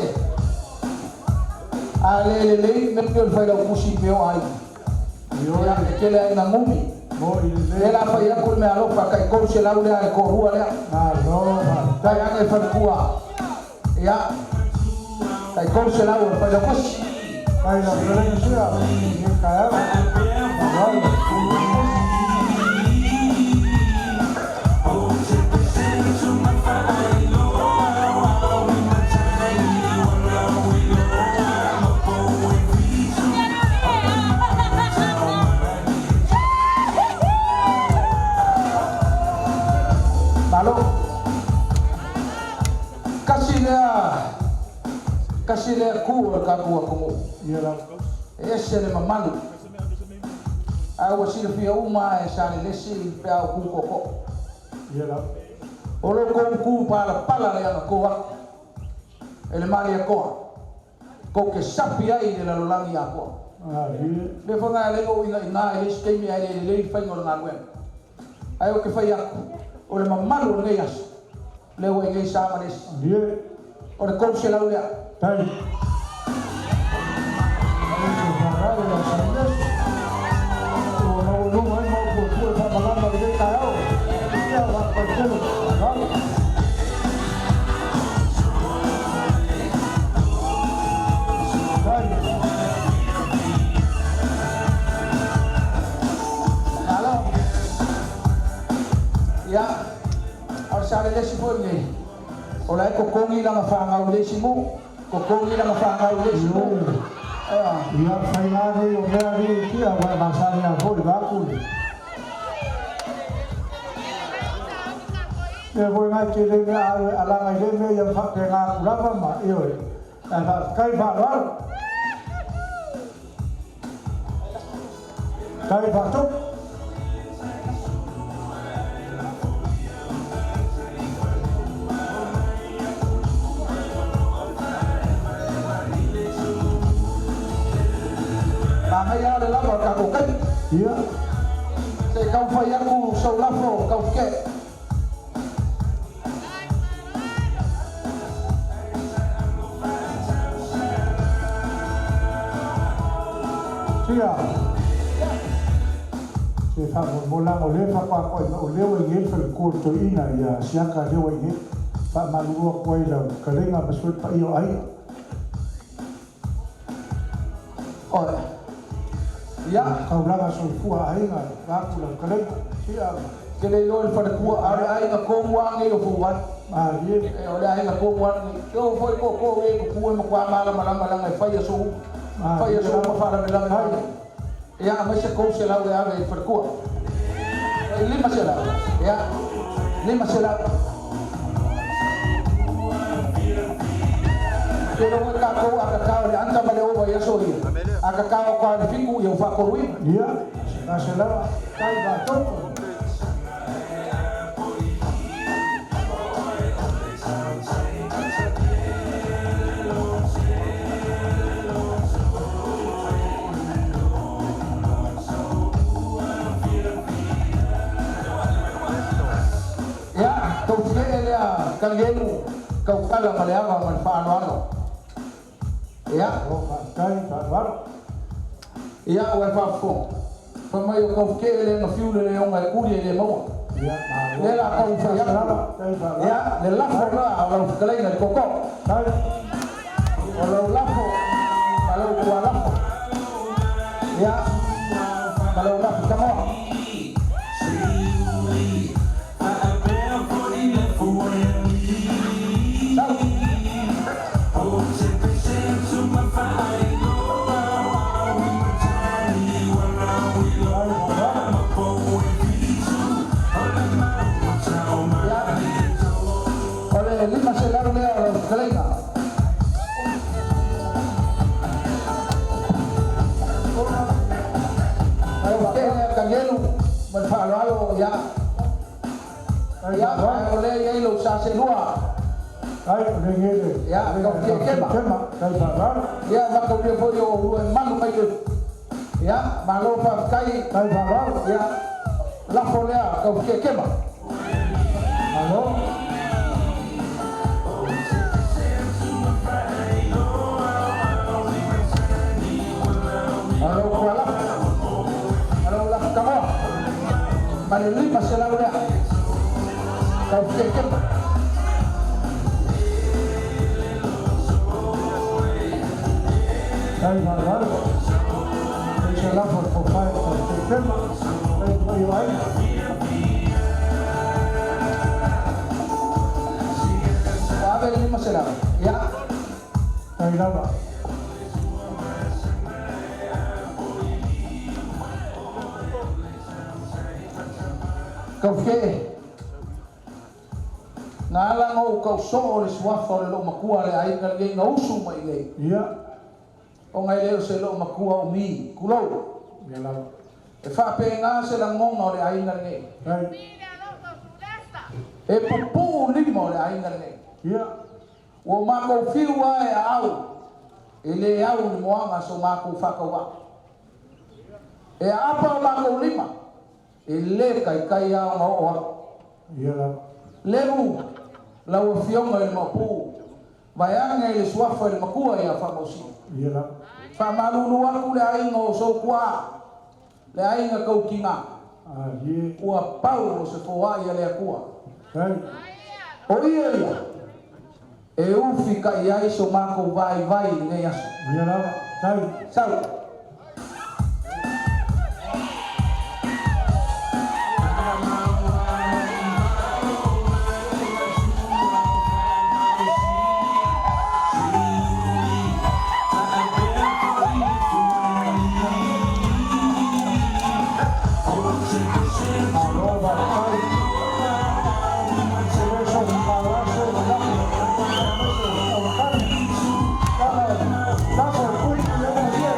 A le lelei mea o le failautusi i mea o aiga. Ia e tele aiga gumi. Mo i Le le la fai aku le mea alofa tai 300 lea le toalua lea. Malo, Tai age faletua. Ia tai 300 o le failautusi. Tai la felenga sia i ka au. Malo. Malo. Kasi lea kasi lea ku o le tatou atunuu. Ia la. E ese le mamalu. Ae ua silafia uma e sa lelesi pe a o ku tootoo. Ia la. O lo kou ku palapala lea na tou aku e le Malietoa. Kou te sapi ai i le lalolagi atoa. Ali. Le fai le o ina ina e le isi taimi ae le lelei le faiga o le galuega. Ae ou te fai atu, o le mamalu o lenei aso, lea ua i nei sa ma le isi. Ali. O le 300 lea. Tai. Ai se faalalo la sa lelesi. Ua maualuga ai ma upuapua e faamalama lenei taeao. Ia faafetai tele. Malo. Tai. Malo. Ia, o le sa lelesi foi lenei. O la e totogi lana fanau i le isi nuu, totogi lana fanau i le isi nuu. Ea. Ia faiga nei o mea nei tia ua e masani a foi vaku. Ia foi ngai te le mea au e alaga i le mea ia whaapenga aku lava ma ioe. Ae faafetai faaaloalo. Tai faatupu. Manaia le lava o le tatou taimi. Ia. Se i taumafai atu sau lafo Kaufike. Sia. Se faamolemolaga o lea faapaapaiga o lea ua i ai le falekua o le toeaina ia siaka lea ua i ai. Faamalulu atu ai i lau fetalaiga ma sui le paia o aiga. Oe. Ia. Taulaga soifua aiga vaeatu lau fetalaiga. Sia. Te le iloa i le falekua, a o le aiga tonu lava lenei o Fouai. Malie. E, o le aiga tonu lava lenei. Se o foi tootoo e tupu e matua malamalama leaga e fai aso uma. Faia so uma faalavelave mai. Ia, aumai se 300 e ave i le faletua. E 500. Ia, 500. Ke lo tatou a kakao le anta ma le ova i aso ia. A kakao kwa le 7 ia ua faatoluina. Ia, se lava, tai va toto. Ia, tautie'e lea kalielu kaukala ma le ava ma le faaaloalo. Ia. O faafetai faaaloalo. Ia, ua e faafofoga. Fai mai o kauke'e lea na fiu le leoga e kuli e le maua. Ia, malo. Lea la kau fai atu. Tai faaaloalo. Ia, le lafo la o lau fetalaiga i le tootoo. Tai. O lau lafo ma lau tualafo. Ia, ma lau lafo tamoa. Sau. Tai faaaloalo. Ia, o le 500 lea o lau fetalaiga. Kauke'e lea kalielu ma le faaaloalo ia. Tai Ia, faaaloalo. o lea i ai lou sa selua. Tai, o le ngele. Ia, kauke'e kema. Kema, tai faaaloalo. Ia, makaulia foi o ulua e malu mai le. Ia, malo faafetai. Tai faaaloalo. Ia, lafo lea kauke'e kema. Malo. O lau tualafo. O lau lafo tamoa. Ma le 500 lea. Kauke'e kema. Tai faaaloalo. Tai se lafo le fofae o te kema. Tai mai o aiga. Ua ave le 500. Ia. Tai lava. Kauke'e. Na ala ou kausoo le suafa o le loomatua le aiga lenei na usu mai nei. Ia. O ngai leo se loomatua o mi, kulou. Ia lava. E faapegā se lagona o le aiga lenei. Tai. E pupuu lima o le aiga lenei. Ia. Ua makou fiu ae aau, e lē au le moaga so makou faakauā. E aapa o makou lima, e lē kaikai aoga oo aku. Ia lava. Leu, lau afioga i le maopū, vaeage i le suafa i le makua ia faamausili. Ia lava. Faamalulu aku le aiga o soukuā, le aiga kautigā. A ie. Ua pau o se foaʻi a le Atua. Tai. O ia ia, e ufi ka i ai so makou vaivai i lenei aso. Ia lava. Tai. Sau. Malo faafetai. Se le so faaaloalo lafo. Amakana. Lafo pui le matia.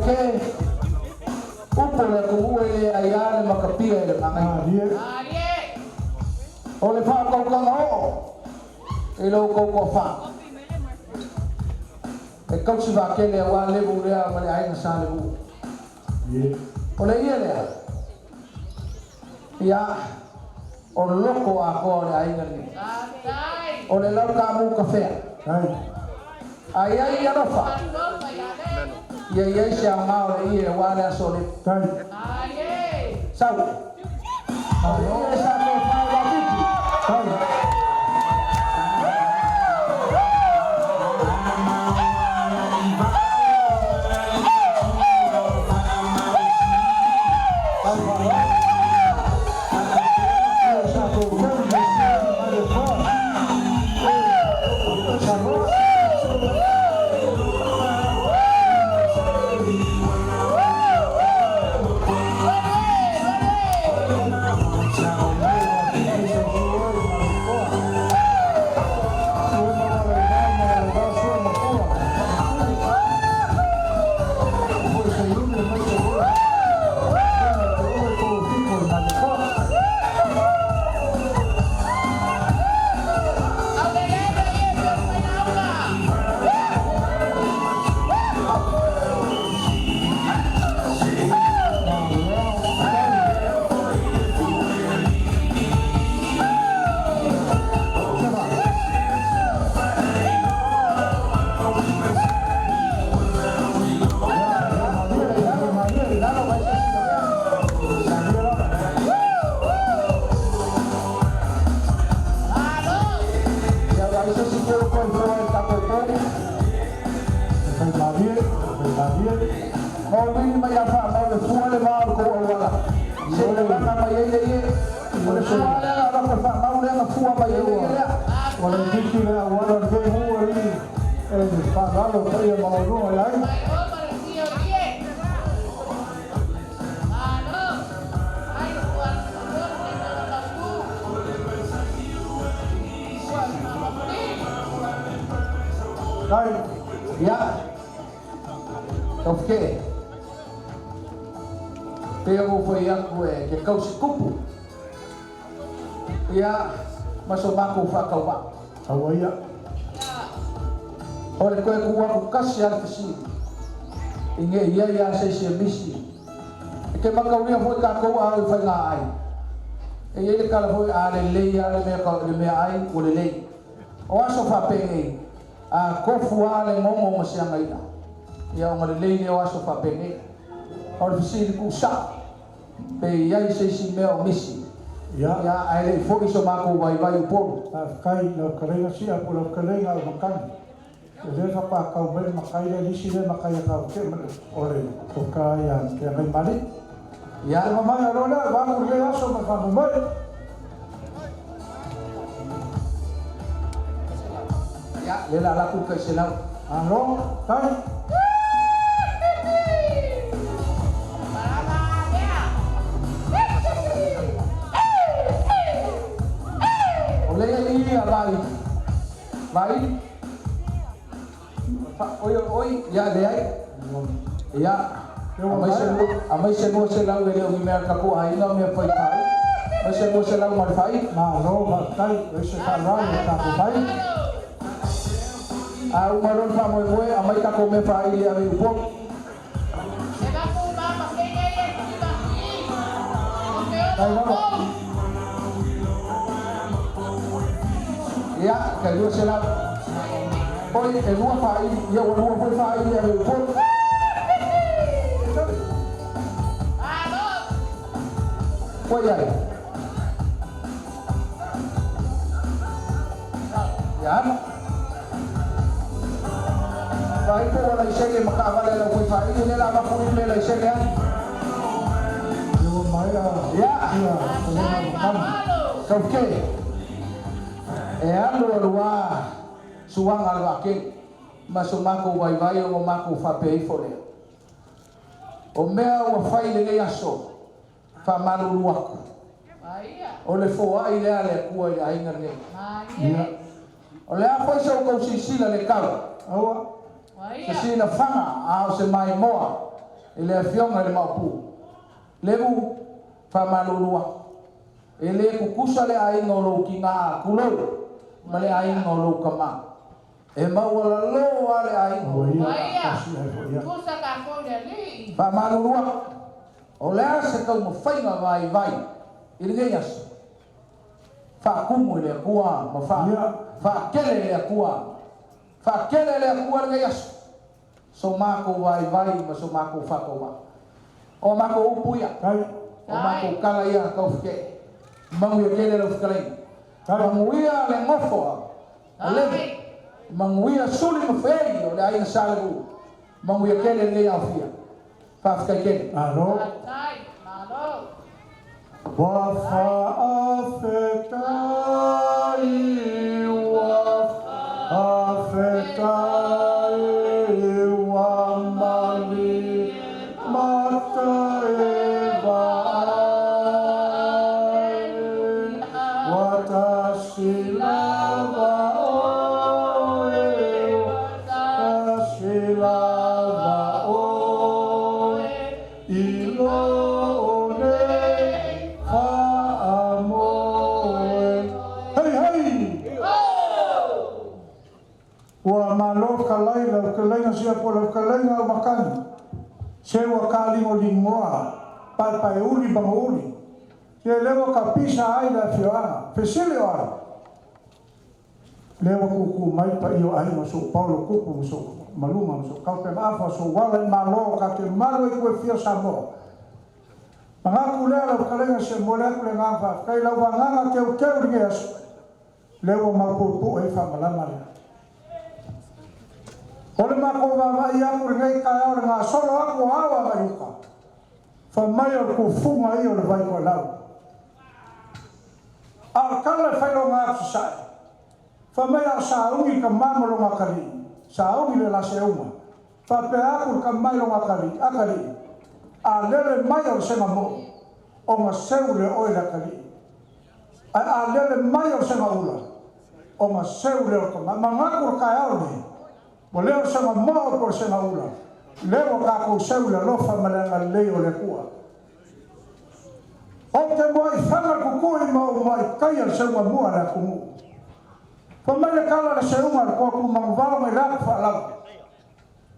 Taufike, upu o le atunuu e le aia le matapia i le magaia. O le faautautaga oo i lo outou toafa, e tausi vaatele aua levu lea ma le aiga Sa Levu. O le ie lea, ia, o loko atoa o le aiga lenei. O le lau taamu tafea. A i ai alofa, ia i ai se aoga o le ie aua le aso o le. Sau. O le ie sa tofa i Laufitu. Mauili mai a faamau le fua le va o le tou auala. Se i lalaga mai ai le ie. O le fua lea na avatu e faamau lea na fua mai ai le ie lea. O le titi le auala lenei ua i e faalalo paia maualuga i ai. Tai. Ia. Taufike. Pei ona ou fai atu e ke kausi tupu. Ia, ma so matou faatauvaa. Aua ia. O le toe tuu atu tasi lava le fesili, i ne i ai lava se isi e misi. E te mataulia foi tatou a oo i faiga ai. E i ai le tala foi, a lelei lava le mea, le meaai ua lelei. O aso faapenei, A tofu a le gogo ma se agai'a, ia ona lelei lea o aso faapenei. O le fesili tuusa'o, pe i ai se isi mea o misi, Ia. ia ae le i fo'i so matou vaivai i Upolu. Faafetai i lau fetalaiga Sia po o lau fetalaiga Aumakani. O lea faatoa tau mai le matai lea, le isi lea matai e faavatea ma le, o le tofa ia Feagaimalii. Ia. Ia mamae aloa lea, valu lenei aso ma le faamoemoe. Ia, lea la latou tai selau. Malo, tai. O lea i ia vai, vai, fa, oi, oi, ia leai. Ia, aumai se 200 e le o ni mea a le tatou aiga o mea fai fai. Aumai se 200 ma le fai. Malo faafetai, o ese faaaloalo o tatou fai. A uma loa le faamoemoe, aumai tatou mea faaili e ave i Upolu. Tai lava. Ia, tai 200. Oi, e lua faaili, ia ua lua foi faaili e ave i Upolu. Ua i ai. Ia alu. Vaai po ua laisene ma taavale a le aufaifaili, lea la avatu i mea laisene ai. Ia ua maea Ia. ia fetalaiga Makani. Taufike. E alu alu lava suaga a le vaatele ma so matou vaivai ona matou faapea ifo lea. O mea ua fai i lenei aso, faamalulu atu, o le foai lea a le Atua i le aiga lenei. Ia. O le a foi se outou silasila le tau, Aua. se silafaga a o se maimoa I le afioga i le Maopu Levu, faamalulu atu, e le tutusa le aiga o lou tina, tulou, ma le aiga o lou tama. E maualalo lava le aiga o lou tama. Faamalulu atu, o le a se taumafaiga vaivai i lenei aso, faatumu e le Atua ma faatele e le Atua, faatele e le Atua lenei aso, so matou vaivai ma so matou faatauvaa. O a matou upu ia, o a matou tala ia taufetee. Manuia tele lau fetalaiga. Manuia le nofo a Levi. Manuia Suli ma Feei o le aiga Sa Levu. Manuia tele lenei aofia. Faafetai tele. Malo. Ua faafetai, ua faafetai, ua malie mata e vaai, ua tasi lava oe, ua tasi lava oe, i lou nei faamoe. Hei hei! Ua malo fetalai lau fetalaiga sia po o lau fetalaiga Aumakaga, se ua taaligoligoa paepaeuli ma mauli, se lea ua tapisa ai le afioaga. Fesili o ai? Lea ua tutu mai le paia o aiga o Soo Paulo Tupu ma Soo Maluga ma Soo Taupe Maafa, Soo Uala i Malo, ta te malu ai itu e fia o Samoa. Manatu lea lau fetalaiga se momoli atu le agaga faafetai i lau vagaga teuteu i lenei aso, lea ua maupuepue ai faamalama lea. O le matou vaavaai atu i lenei taeao i le gasolo atu o ao agai i uta, fai mai o le tufuga ia o le vai toelau. A o le tala e failoga atu sasae, fai mai a o sauni le tama ma lona atalii, sauni le la seuga, faapea atu le tama i lona atalii, Atalii, a lele mai o le sega moo, ona seu lea o oe i le atalii. Ae a lele mai o le sega ula, ona seu lea o le tama. Manatu le taeao lenei, ua le o le sega moo po o le sega ula, lea ua tatou seu i le alofa ma le agalelei o le Atua. Ou te muai faga le kukui ma ou muai taia le seuga mua a le atunuu. Fai mai le tala a le seuga a le toatu manuvao mai le atu faalava.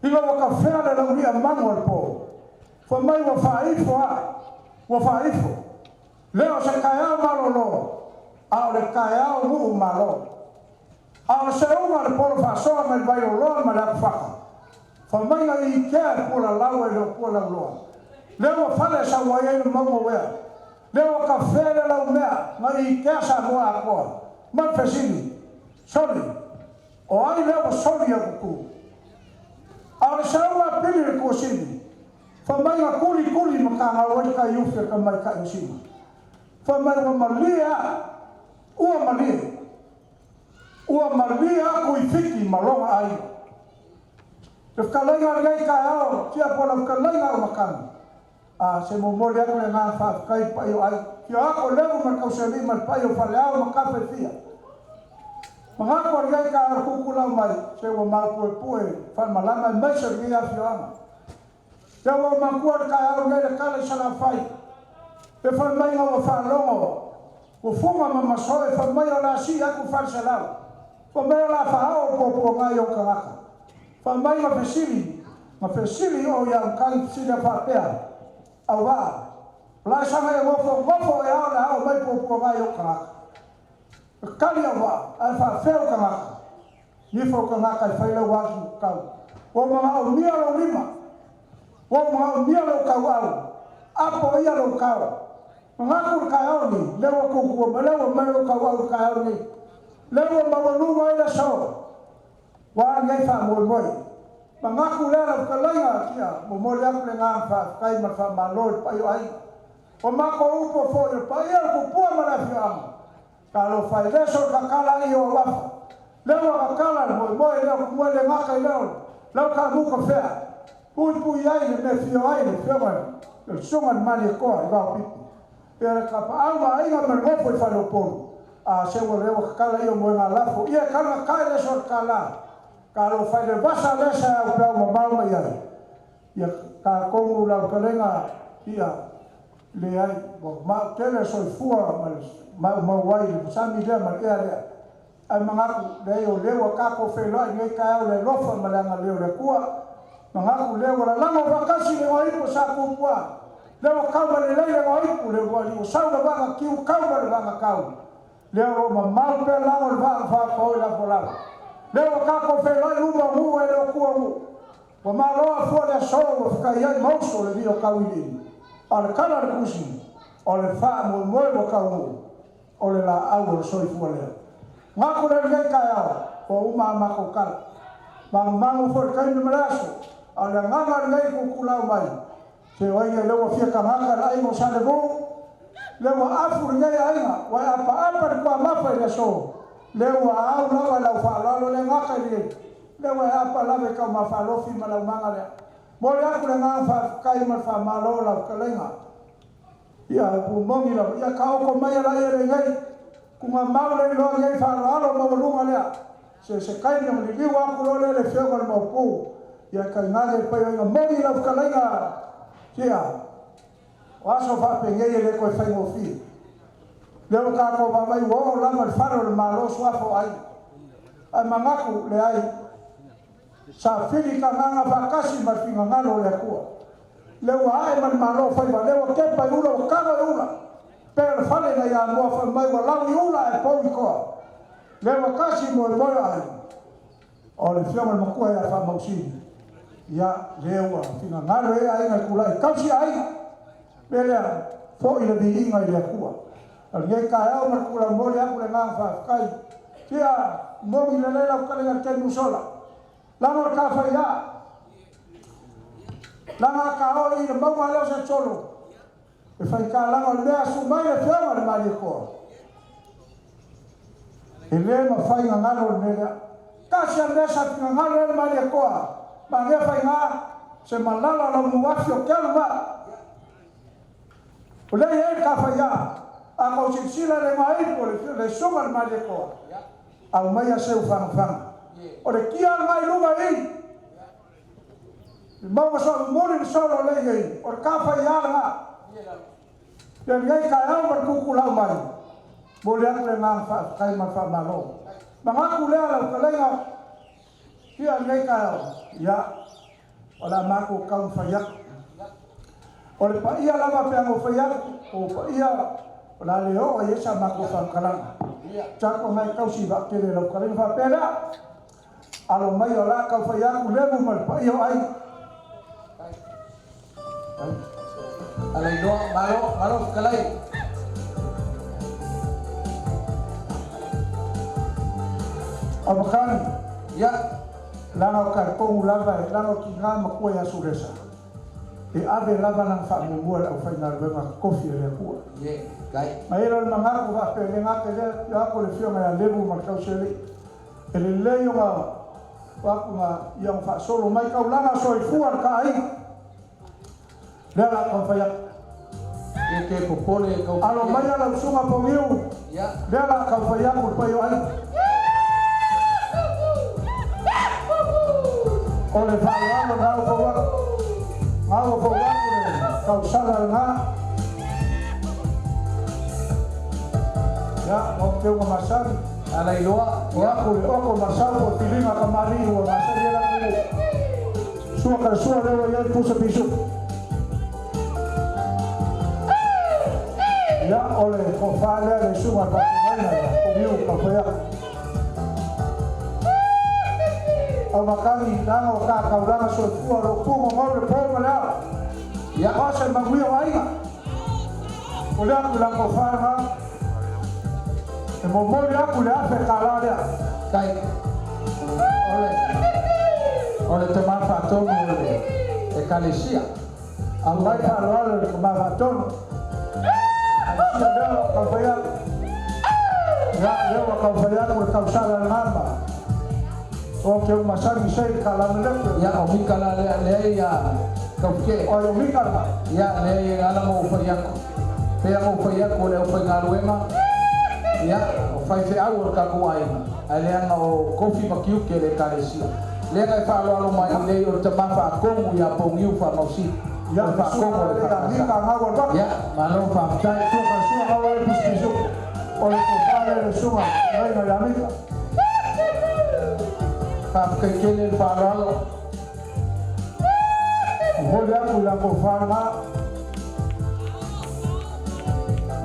Ina ua tafea le laulia manu a le po, fai mai ua faaifo a, ua faaifo. Le o se taeao malolo, a o le taeao nuu malo. A o le seuga a le polo faasoa mai le Vailoloa ma le Atufata, fai mai na iikea e pualalau ae le o pualauloa. Lea ua fale sau ai ai le mauga uea. Lea ua tafea le laumea na iikea Samoa atoa. Ma le fesili, Soli, o ai lea ua soli au kuku? A o le seuga a Pili le Tuasili, fai mai na tuli tuli ma kagau ai le taiufi a le tamaitai o Sina. Fai mai ua malie a, ua malie. Ua malie aku i Fiti ma lona aiga. Le fetalaiga o lenei taeao, tia po o lau fetalaiga Aumakaga, a se momoli atu le agaga faafetai i le paia o aiga. Fia o atu o Levu ma le Tausealii ma le paia o Faleao ma Tafa e fia. Manatu o lenei taeao le tuutulau mai, se ua maupuepue falemalama aemaise o lenei afioaga. Lea ua ou manatua le taeao lenei le tala i Salafai, e fai mai ina ua faalogo ua fuga ma masoe, fai mai o le a sii atu le 400, fai mai o le a faaoo puapuaga i ou tagata. Fai mai na fesili, na fesili o ia Utai fesili a faapea, Auvaa, o la e saga e nofo nofo e ao le a oo mai puapuaga i ou tagata. E tali Auvaa, ae faafea ou tagata? Nifo ou tagata e fai lau atu tau. Ua ou manaomia lou lima, ua ou manaomia lou tauau, apo ia lou tao. Manatu le taeao lenei, lea ua tuutua mai, lea ua mai lou tauau i le taeao lenei, lea ua maualuga ai le aso, ua a lenei faamoemoe. Manatu lea lau fetalaiga, tia momoli atu le agaga faafetai ma le faamalo i le paia o aiga. O matou upu foi, o le paia o le tupua ma le afioaga, Talofa e le so tatala ai o au afa. Lea ua tatala le moemoe lea o tumua le gata i leo lau taamu kafea. Puipui ai le mea fio ai le fioga le susuga le Malietoa i Vaopipi. Ia le tapaau ma aiga ma le nofo i Faleupolu. A se ua lea ua tatala ia moega lafo ia e kalagatai le so tala. Talofa e le vasa le sa au peau mamao mai ai. Ia tatou lautalena ia leai ua mautele soifua ma le maumau ai le sami lea ma le ea lea. Ae manatu leai o lea ua tatou feiloai i lenei taeao i le alofa ma le agalelei o le Atua. Manatu lea ua lalago faatasi le igoaipu o Sa Tupua, lea ua tau mai le lelei le igoaipu le uluai ua sau le vaa na tiu tau ma le vaa na tau. Lea o lo o mamao pea lago o le vaa na faafaoi i Lafoalava. Lea ua tatou feiloai i luma o nuu e le o tua o nuu. Ua malo afua le aso ua fetaiai ma uso le vii o tauiliili. A o le tala a le Tusi, o le faamoemoe ua taunuu, o le laau o le soifua lea. Manatu lea i lenei taeao, ua uma a matou tala. Magumagu foi i le taimi ma le aso, a o le agaga o lenei tutulau mai, se o ai lea ua fia tagata le aiga o Sa Levu, lea ua afu lenei aiga, ua e apaapa i le tuamafa i le aso, lea ua au lava i lau faaaloalo le gata i le, lea ua e apa lava i taumafa alofi ma le aumaga lea. Momoli atu le agaga faafetai ma le faamalo i lau fetalaiga. Ia, upu moni lava, ia taoto mai laia lenei, tuugamau le iloa nei faaaloalo maualuga lea. Se taimi ona liliu atu loa lea i le Afioga i le Maopu, ia tainane le paioiga moni lau fetalaiga. Ia, o aso faapenei e le toe faigofie. Lea ua tatou vaavaai ua oo lava i le fale o le Malo suafa o aiga. Ae manatu, leai, sa fili tagaga faatasi ma le finagalo o le Atua. Lea ua ae ma le Malo faiva, lea ua tepa i ula, ua tago i ula. Pei o le fale nai Amoa fai mai ua lau i ula ae pou i toa. Lea ua tasi moemoe o aiga. O le afioga i le matua ia Faamausili, ia, lea ua finagalo i ai aiga e tulai e tausi aiga. O le mea lea, foi le viiga i le Atua. O lenei taeao ma le tula momoli atu le agaga faafetai. Ia, moni lelei lau fetalaiga i le taimi ua sola. Lama o le tafaia, laga ta oo i le mauga lea o Satitolo, e faitalaga o le mea asu mai le afioga i le Malietoa. E le mafai ona galo le mea lea. Tasi lava le mea sa finagalo ai le Malietoa, manaia faiga, se malala o lau muafi o Kealumaa. O lea e i ai le tafaia, a tou silasila i le igoaipu o le susuga i le Malietoa, aumaia seu fagafaga. O le kia lena i luga i i, le mauga soomuli le solo lea i ai, o le tafaia lena. Ia lenei taeao ma le tutulau mai, momoli atu le agaga faafetai ma le faamalo. Manatu lea lau fetalaiga, ia lenei taeao, ia, o le a matou taumafai atu. O le paia lava pe a na fai atu, o paia o le a le oo i ai sa matou faamatalaga. Tatou nai tausi vaatele lau fetalaiga faapea lea, alo mai o le a tau fai atu lemu ma le paia o aiga. Alailoa, malo, malo fetalai. Amakani, Ia, leaga o tatou lava, leaga o tina matua ia Sulesa, e ave lava lana faamuamua i le aufaigaluega totofi a le Atua. Ye, kai. Ma i ai le manatu faapea le gata i lea, afio atu le afioga ia Levu ma le tausialii. E lelei ona o atu na ia ona faasolo mai taulaga soifua le taaiga. Lea la taumafai atu. Ye te popole kau. Alo mai lau susuga Pogiu. Ia. Lea la taumafai atu le paia o aiga. O le faaaloalo na ua fau atu. Na ua fau atu le tausala lena. Ia, o te uga masani. Alailoa. O aku le oko masau o filiga kamali'i ua masani ai latou. Sua ka sua lea ua i ai le pusa pisu. Ia, o le tofa lea le susuga i le faafeagaiga ia Pogiu Taufaiaku. Aumakani, leaga o ta taulaga soifua o lo o pugogou le po ma le ao. Ia. O se manuia o aiga. O lea atu i la tofa lena, e momoli atu le $1,000 lea. Kai. O le tama faatonu o le ekalesia. Aumai faaaloalo i le tama faatonu. Aisia lea ua taumafai atu. Ia, lea ua taumafai atu le tausala lena ma o te umasani sei le kalameleke. Ia, o Mika la lea lea ia kaufike. O ai o Mika lena. Ia, lea ia ala mo fai atu. Pea mo fai atu o le aufaigaluega. Ia, o faifeau o le tatou aiga. Ae leaga o kofi ma tiute le ekalesia. Lea na e faaaloalo mai nei o le tama faatonu ia Pogiu Faamausili. Ia O le le faatonu susuga o le lea ia Mika Faamasala. Gau Alu Atu. Ia, malo faafetai. Sua ka sua gau ai pisipisu. O le tofa lea le susuga fetalaiga ia Mika. Faafetai tele le faaaloalo. Momoli atu i la tofa lena.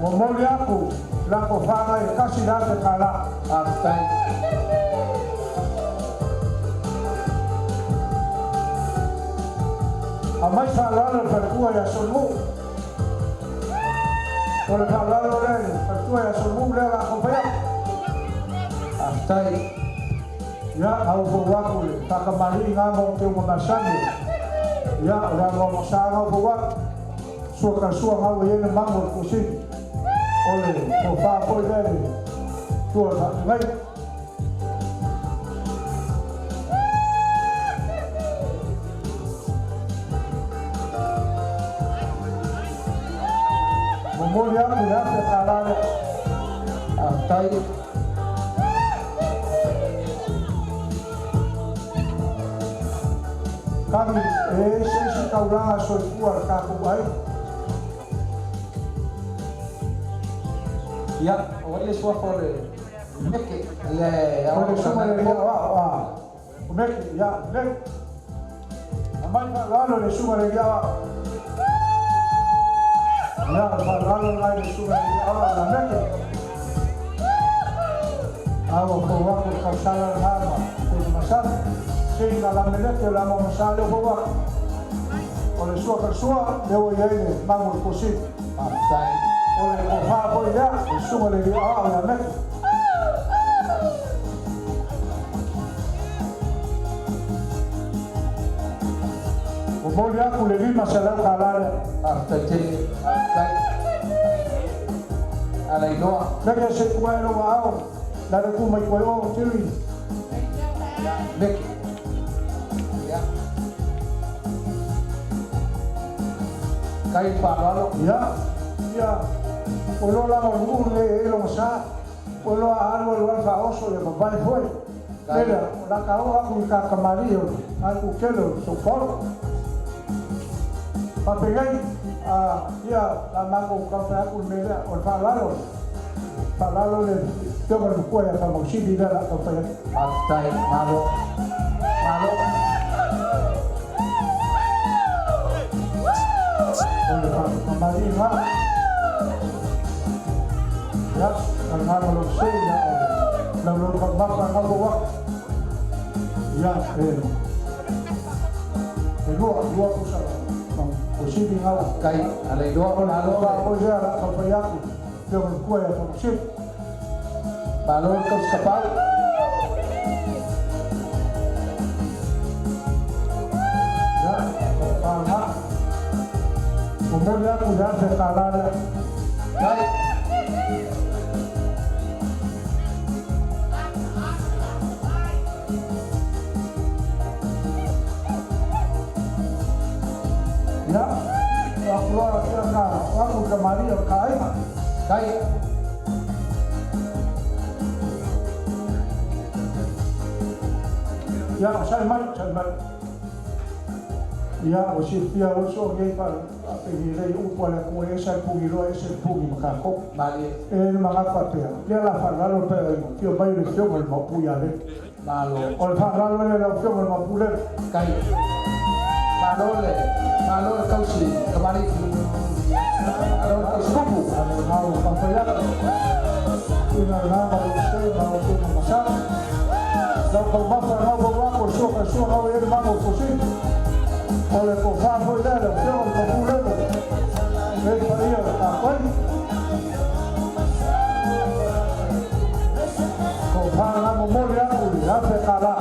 Momoli atu i la tofa lena e $1,000. Faafetai. Aumai faaaloalo i le faletua ia Solomou. O le faaaloalo lea i le faletua ia Solomou lea o le a taumafai atu. Faafetai. Ia, a ua fou atu le faatamalii na ma ou teuga masani. Ia, o le anoano sa na ua fou atu. Sua ka sua na ua i ai le mago o le tuasili. O le tofa foi lea i le tua o le faafeagaiga. Momoli atu le $1,000 lea. Faafetai. Kami, e ese isi taulaga soifua a le tatou aiga. Ia, o ai le suafa o le Meke, le O le ao susuga i le aoao a o Meke, ia, Meke. Aumai faaaloalo i le susuga i le aoao. Ia, o le faaaloalo lena i le susuga i le aoao ia Meke. A ua fou atu le tausala lena ma Tele Masala. Se i Kalameleke o le amo masa lea ua fou atu. O le sua ka sua, lea ua i ai le mago o le tuasili. Faafetai. O le tofa foi lea, le susuga i le aoao ia Meke. Momoli atu le $500 lea. Faafetai tele. Faafetai. Alailoa. Meke se tuai lou aao, la le tu mai koe o, tili. Meke. Ia. Kai faaaloalo. Ia, ia, o lo lava o nuu le e longa sa, o lo a alu alu alu faaoso ia mavae foi. Lele, o la ka oo aku i ka kamali o ai ku kele o sopolo. Papegai, a, ia, la mango ka whai aku le mea, o le faaaloalo. Faaaloalo le fioga le makua ia whamausili lea la ka whai atu. Faafetai. Malo. Malo. O le whakamali ngā. Ia, o le ngā malo se, ia, o le lau lau whakamapa ngā waka. Ia, e, e lua, lua pusa, o sipi ngā waka. Kai alailoa. O le Malo. wha koi lea la ka whai aku, fioga le kua ia whamausili. Malo le tausikapau. Ia, o le wha Momoli atu le $1,000 lea. Kai. Ia, o aku loa kia ka, o aku ka maria o ka aiga. Kai. Ia, o sai mai, sai mai. Ia, o silafia o uso nei fa pengi lei upu a le Atua e ese le pugi loa ese le pugi ma kakou. Malie. E le manatu faapea, lea la faaaloalo le paeaiga, fia mai le afioga i le Maopu ia Lele. Malo. O le faaaloalo lea i lau afioga i le Maopu Lele. Kai. Malo le. Malo le tausi. Kamali. Malo le tausi kupu. A le gau faafai atu. Ina le gama o se ma o tuma masala. Lau taumafa gau vau ako, sua ka sua gau e le mago o tosini. O le tofa foi lea le afioga i le Maopu Lele. E paia o le tapuai. Tofa na momoli atu i le $1,000.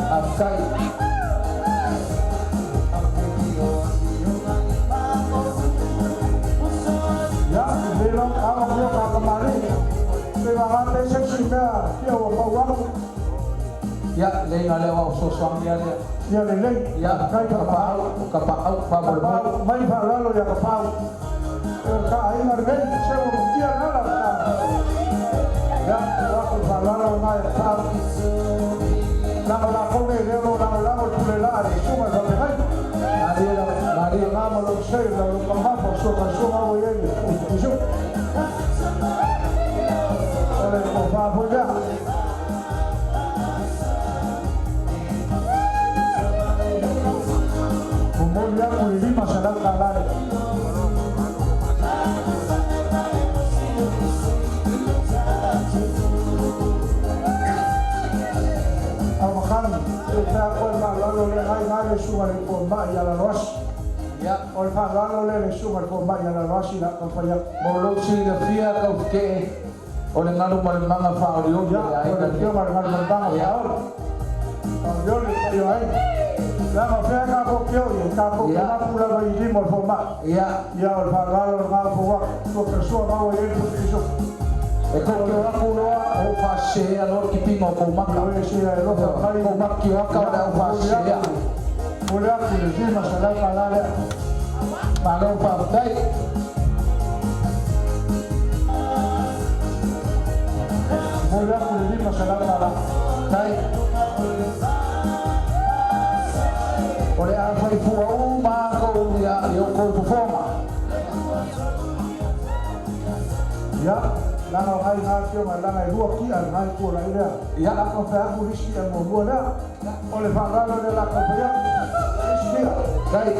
Faafetai. Ia, le lau ava mea ka kamari. Pe ma ngā te se si mea fia ua pau aku. Ia, le ina lea o sosoani ia lea. Ia lelei. Ia, Kai ka kapau, pau. kapau, faamolemole. Kapau, mai faalalo ia kapau. E ka aiga lenei, se ua mutia nala ka. Ia, o aku faalalo na e kapau. Lagolago nei lea o lo o lagolago i le pule laa i le susuga i le faafeagaiga. Malie lau malie. Ia ma lou sei, lau taumafa o suafa ua i ai le pusu. O le tofa foi lea. Momoli aku le $500 le. Aumakaga, e fai aku ai le faaaloalo lea nai na le susuga i le fomai ia Laloasi. Ia. O le faaaloalo lea i le susuga i le fomai ia Laloasi o le a taumafai atu. Mo lou silafia Taufike'e, o le galu ma le maga faaolioli o le Ia, o aiga le lenei. Afioga i le Galumalemana Ia. Faaoli. Faaolioli le paia o aiga. Leaga o fea tatou te o i ai, tatou te Ia. mapu lava i lima o le fomai. Ia. Ia, o le faaaloalo lena o fou atu. Sua maua i ai le putu E kou te o aku loa o ou faasesēa loa le kipiga o kou maka. Ioe, sia e alofa mai. Kou maka kioaka o le au faasesēa. Momoli aku le $500 lea. Malo faafetai. Momoli aku le $500. Tai. O le a faifua uma kou ia i o kou fofoga. Ia, laga o ngai ngā afioga, laga e lua kia lena i tua lai lea. Ia. La ka fai aku lisi ia muamua lea. O le faaaloalo lea la ka fai aku. Lisi kia. Tai.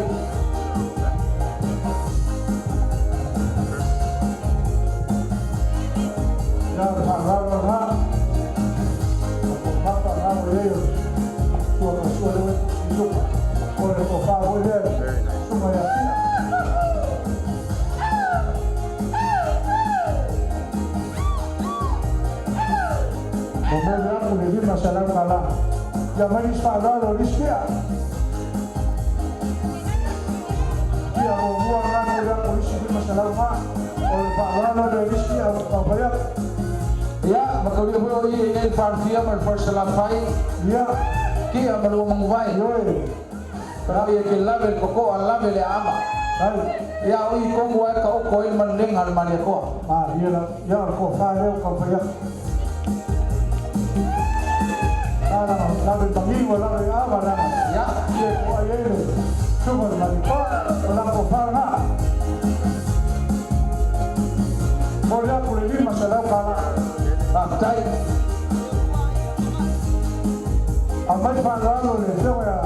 Ia, o le faaaloalo lena. O ko papa ngā mo i ai o sua ka sua lea i suka. O le tofa foi lea, suka ia kia. Momoli aku le $500. Ia mai lisi faaaloalo lisi kia. Kia muamua lena momoli aku lisi 500 ngā. O le faaaloalo lea lisi kia o ka fai aku. Ia, makaulia foi o ia i nei le Falefia ma le Falesalafai. Ia. Kia ma lua maguvai. Ioe. Ka ia ke lave le koko'a, lave le aama. Ai. Ia o i komu ai ka oko ai le manulega a le Malietoa. Malie la. Ia o le tofa lea o ka fai aku. Lana lave mangigo lave ava lana. Ia. Ia ko ai ai le suka le Malietoa o la tofa lena. Momoli aku le $500. Faafetai. Aumai faaaloalo le afioga ia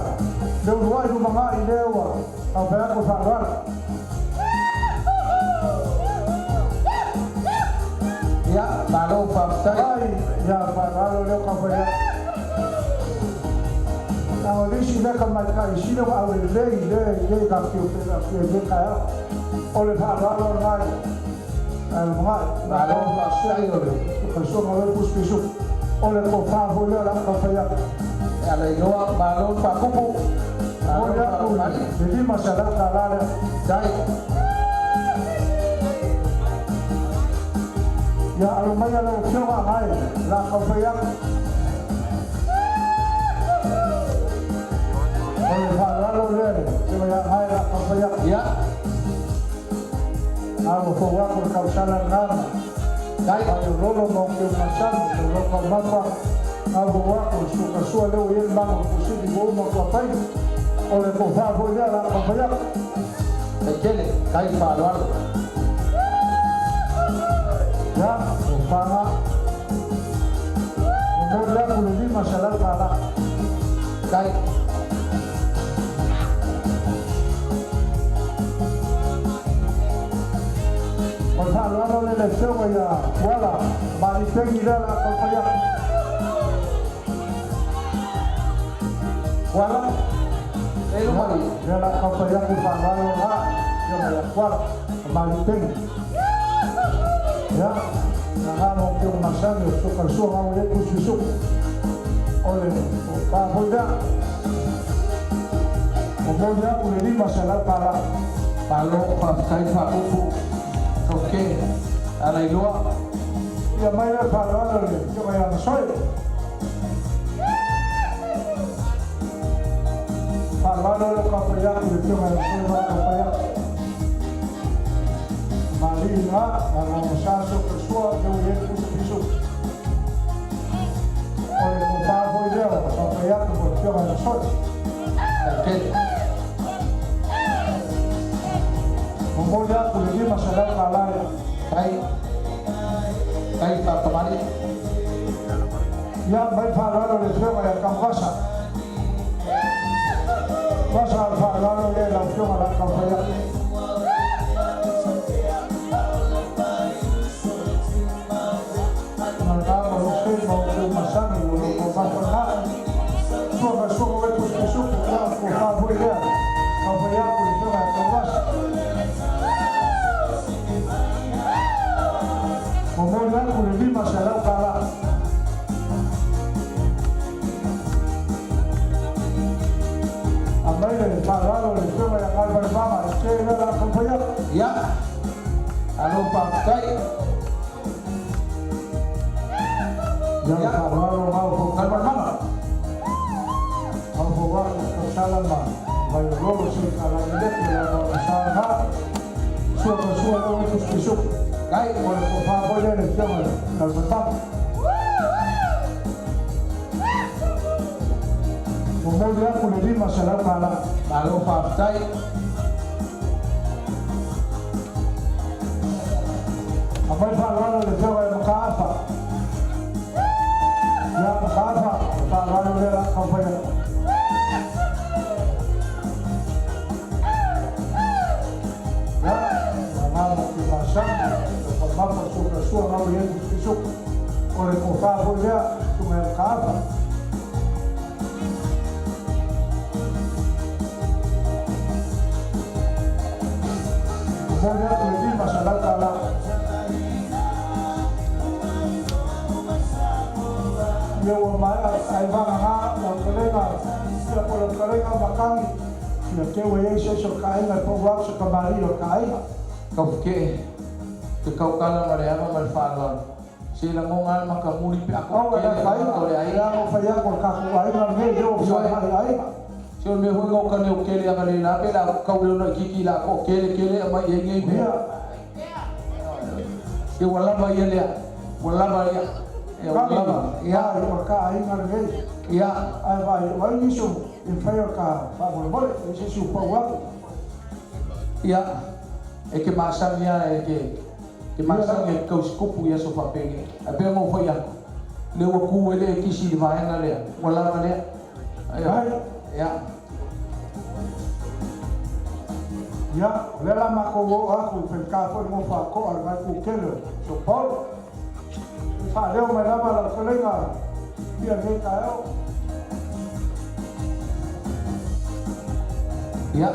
Leuluai Lumagai lea ua taumafai atu le faaaloalo. Ia, malo faafetai. Ai, ia faaaloalo lea o taumafai atu. Laga o le isi lea tamaitai sili ona aulelei lea i lei ka afio i lenei taeao. O le faaaloalo lena i Lumagai. Malo faafetai o le. Kasuga o le pusi pisuku. O le tofa foi lea o le a taumafai atu. E ala iloa, malo le faakupu. Malo Momoli aku faafetai. le $500 lea. Tai. Ia alo mai lau afioga ngai la taumafai atu. O le faaaloalo lea le afioga ia ngai la taumafai atu. Ia. A ua fou aku le tausala lena ma Tai. vai o lolo ma o keu masani o lo taumafa a fou aku le sukasua lea ua i ai le mago pusili ua uma tuapai. O le tofa foi lea la taumafai atu. E tele, tai faaaloalo. Ia, tofaga. Momoli aku le $500. Tai. O le faaaloalo lea le afioga ia Tuala Malipegi lea la taumafai atu. Wala. E lumali. Lea la taumafai atu le faaaloalo lena, afioga ia Tuala Malipegi. Ia, na mo keu masani o sukasua ngau i ai pusi pisuku. O le tofa foi lea. Momoli aku le $500. Malo faafetai faakupu. Taufike'e. Ala iloa. Ia mai le faaaloalo le afioga ia Masoe. Faaaloalo le taumafai atu le afioga ia Masoe ma taumafai atu. Malii lena, lagomasa sukasua lea ua i ai le pusi pisuku. O le tofa foi lea o taumafai atu. sole. Tele. Momoli aku le $500 lea. Tai. Tai whakamari. Ia mai faaaloalo le afioga ia Kamuvasa. Vasa le faaaloalo lea i lau afioga la taumafai atu. Lena ma lou sei ma outou masani o lo outou mafa lena. Sua ma sua ma pusupusupu ia o le tofa foi lea taumafai atu le afioga ia Kamuvasa. Momoli atu le $500. Aumai le faaaloalo i le afioga ia Galumalemana e te lea o le a taumafai atu. Ia. Alo whakatai. Ia le faaaloalo ma Galumalemana. Maufau atu tausala ma Vaiololo se i taalagi leki le ona sa lena. Sua ma sua lea ua tusitusuku. Tai. O le tofa foi lea i le afioga i le Galumalemana. Momoli atu le $500. Malo whakatai. Aumai faaaloalo i le afioga ia Mataafa. Ia Mataafa, le faaaloalo lea o le a taumafai atu. Ia, lena ma te masani, le faamafa sua ma sua na ua i ai tusitusuku. O le tofa foi lea, susuga ia Mataafa. Momoli atu le $500. Ia ua maea ae vagagā lau fetalaiga, ia po o lau fetalaiga Makagi, ia te ua i ai se isi o le taaiga e pau atu se tamalii o le taaiga. Kaufike. Te kaukala ma le ava ma le whaaloalo. Se lagonga le makamuli pe ako Aua kele le afaina, o le e aiga. leaga o fai atu o le tatou aiga lenei, lea ua fesoasoani i aiga. Se o le mea foi kau kane o kele anga le la pe la kau leo na kiki la ko kele kele ama i ai nei mea. Ia, Se ua lava ia lea. Ua lava ia. E ua Kagi, lava. Ia. ai, o le taaiga lenei. Ia. Ae vaai, o ai nisi e mafai ona ta faamolemole, e i ai se isi ua pau atu. Ia. E ke masani ia e ke ke masani e kausikupu ia so whapenge. A pe ngau whai aku. Le ua ku ele e kisi le vaenga lea. Ua lava lea. Aio. Ai. Ia. Ia, o lea la matou oo atu i faigata foi le nofo atoa i le vaitū tele o São Paulo. E faaleo mai lava lau fetalaiga ia lenei taeao. Ia.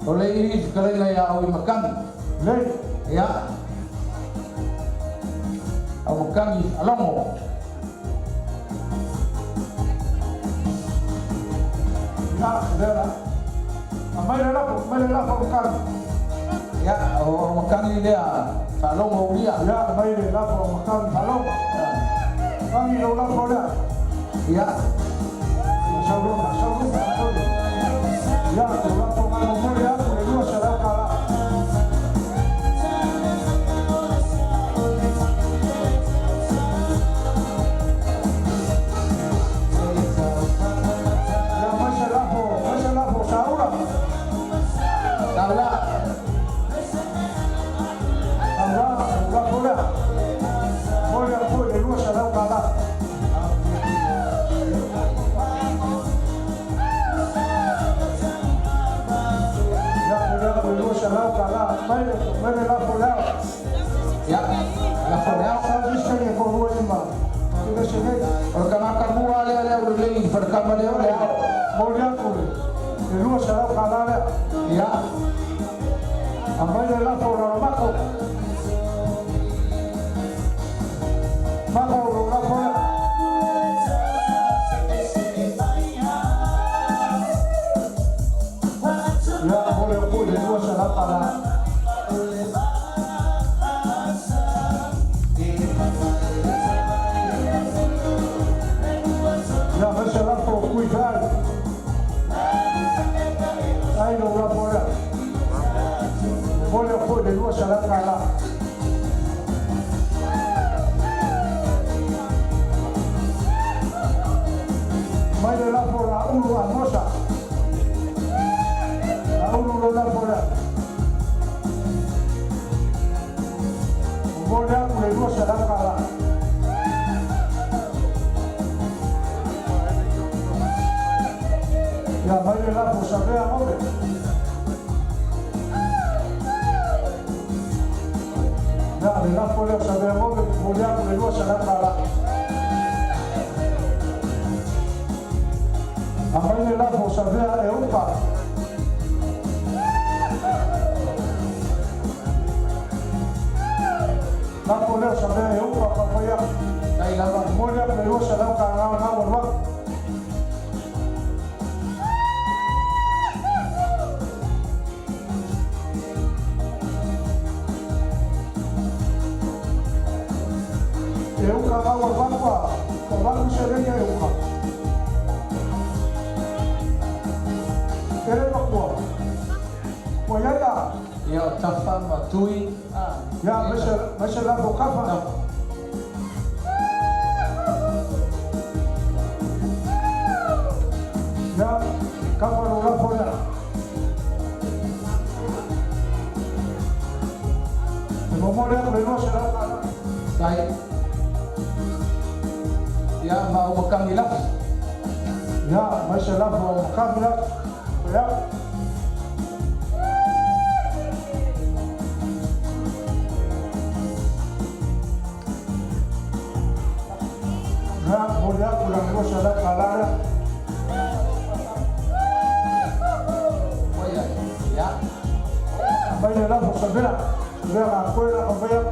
O le i whakaleinga ia au i makangi. Lei. Ia. Au makangi alongo. Ia, lea la. Aumai le lafo, aumai le lafo o makangi. Ia, o makangi lea whaalongo ulia. Ia, aumai le lafo o makangi faalogo. Makangi lou lafo lea. Ia. Sau luma, sau luma, sau luma. Ia, lou lafo nai momoli atu le $200. Ia, mai se lafo, mai se lafo Saula. Saula. Saula, lou lafo lea. Momoli atu foi le $200. Ia, momoli atu le $200. Mai le lafo lea. Ia. Lafo lea. Sa sisi e toalua i ma te vese nei. O le kanaka mua lea lea o le lei wharekama lea o le ao. Momoli atu le $200 lea. Ia. Aumai le lafo o Lalomako. Mako lou lafo lea. Ia, momoli atu foi le $200. Ia, mai se lafo o Tuifeai. Ai lou lafo lea. Momoli atu foi le Savea Ngome. Ia, le lafo lea o Savea Ngome, momoli atu le $200. Aumai le lafo o Savea Euka. Lafo lea o Savea Euka papaia. Tai lava. Momoli atu le $200 na ua alu atu. Euka na ua alu atu a ua valu seleni a Euka. E le matua. Ua iai a. Ia, o Tafa ma Tui. Ia, mai se lafo Kafa. Tafa. Ia, Kafa lo lafo lea. E momoli atu le $200. Tai. Ia, ma o Makangi lafo. Ia, mai se lafo o Makangi lafo. Ia. Ia, momoli atu le $200 lea. Ua iai. Ia. Mai le lafo Savea. Savea ga koe la kampai atu.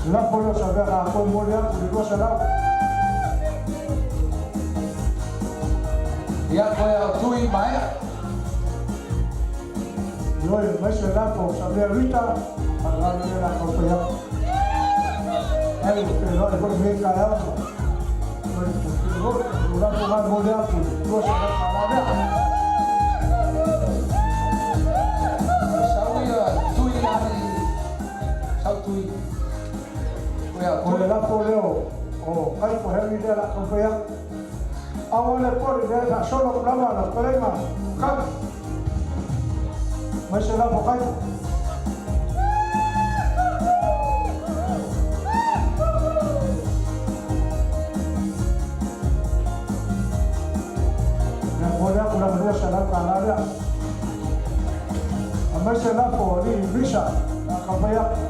Le lafo lea o Savea ga koe momoli atu le $200. Ia, koe o Tui maea. Ioe, mai se lafo o Savea Rita, faaaloalo lea la kampai atu. Ai, o feiloai foi lenei taeao. O lafo ga momoli atu le $200 lea. Sau ia Tui ari. Sau Tui. Koe o O le Tui. lafo lea o Kaiko Henry lea la kampai atu. Aua le pole lea faasolo atu lava lau fetalaiga Kami. Mai se lafo Kaiko. Ia momoli atu lana $200 lea. Aumai se lafo alii Risa la kampai atu.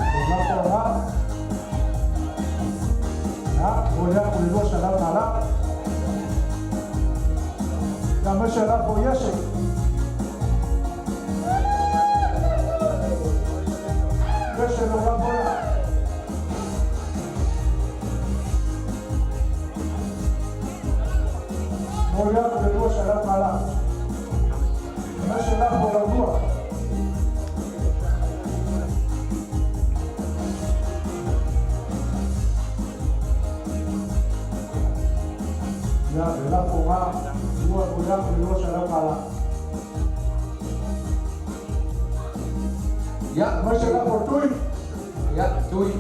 O lafo ga. Ia, momoli atu le $200. Ia, aumai se lafo Iese. Iese lo lafo lea. Momoli atu le $200. Aumai se lafo Laulua. Ia, le lafo ga, lua momoli atu le $200. Ia. Aumai se lafo Tui. Ia, Tui.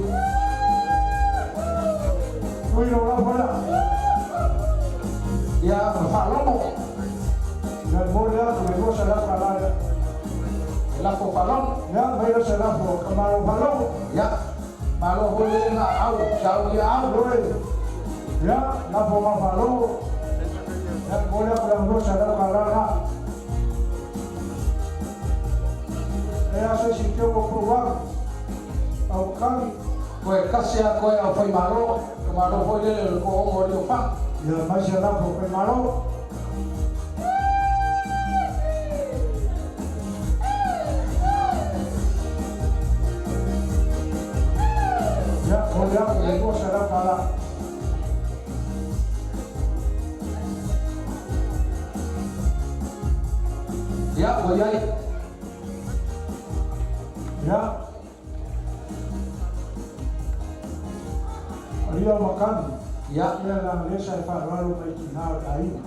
Tui lo lafo lea. Ia, ma Faalogo. Ia, momoli atu le $200 lea. E lafo Faalogo. Ia, mai le se lafo Kamalo Faalogo. Ia. Malo foi le nga au. Sau ia au. Ioe. Ia, lafo ma Faalogo. Ia, momoli atu le $200 lena. E a se isi teu o pou au Makani. Koe kasi a koe au whai malo. Ka malo foi lele o le ko ongo rio wha. Ia, mai se lafo Faimalo. Ia, momoli atu le $200. Ia, ua iai. Ia. Alia o Makani. Ia. Ia la lea sa e faaaloalo mai tinā o le aiga.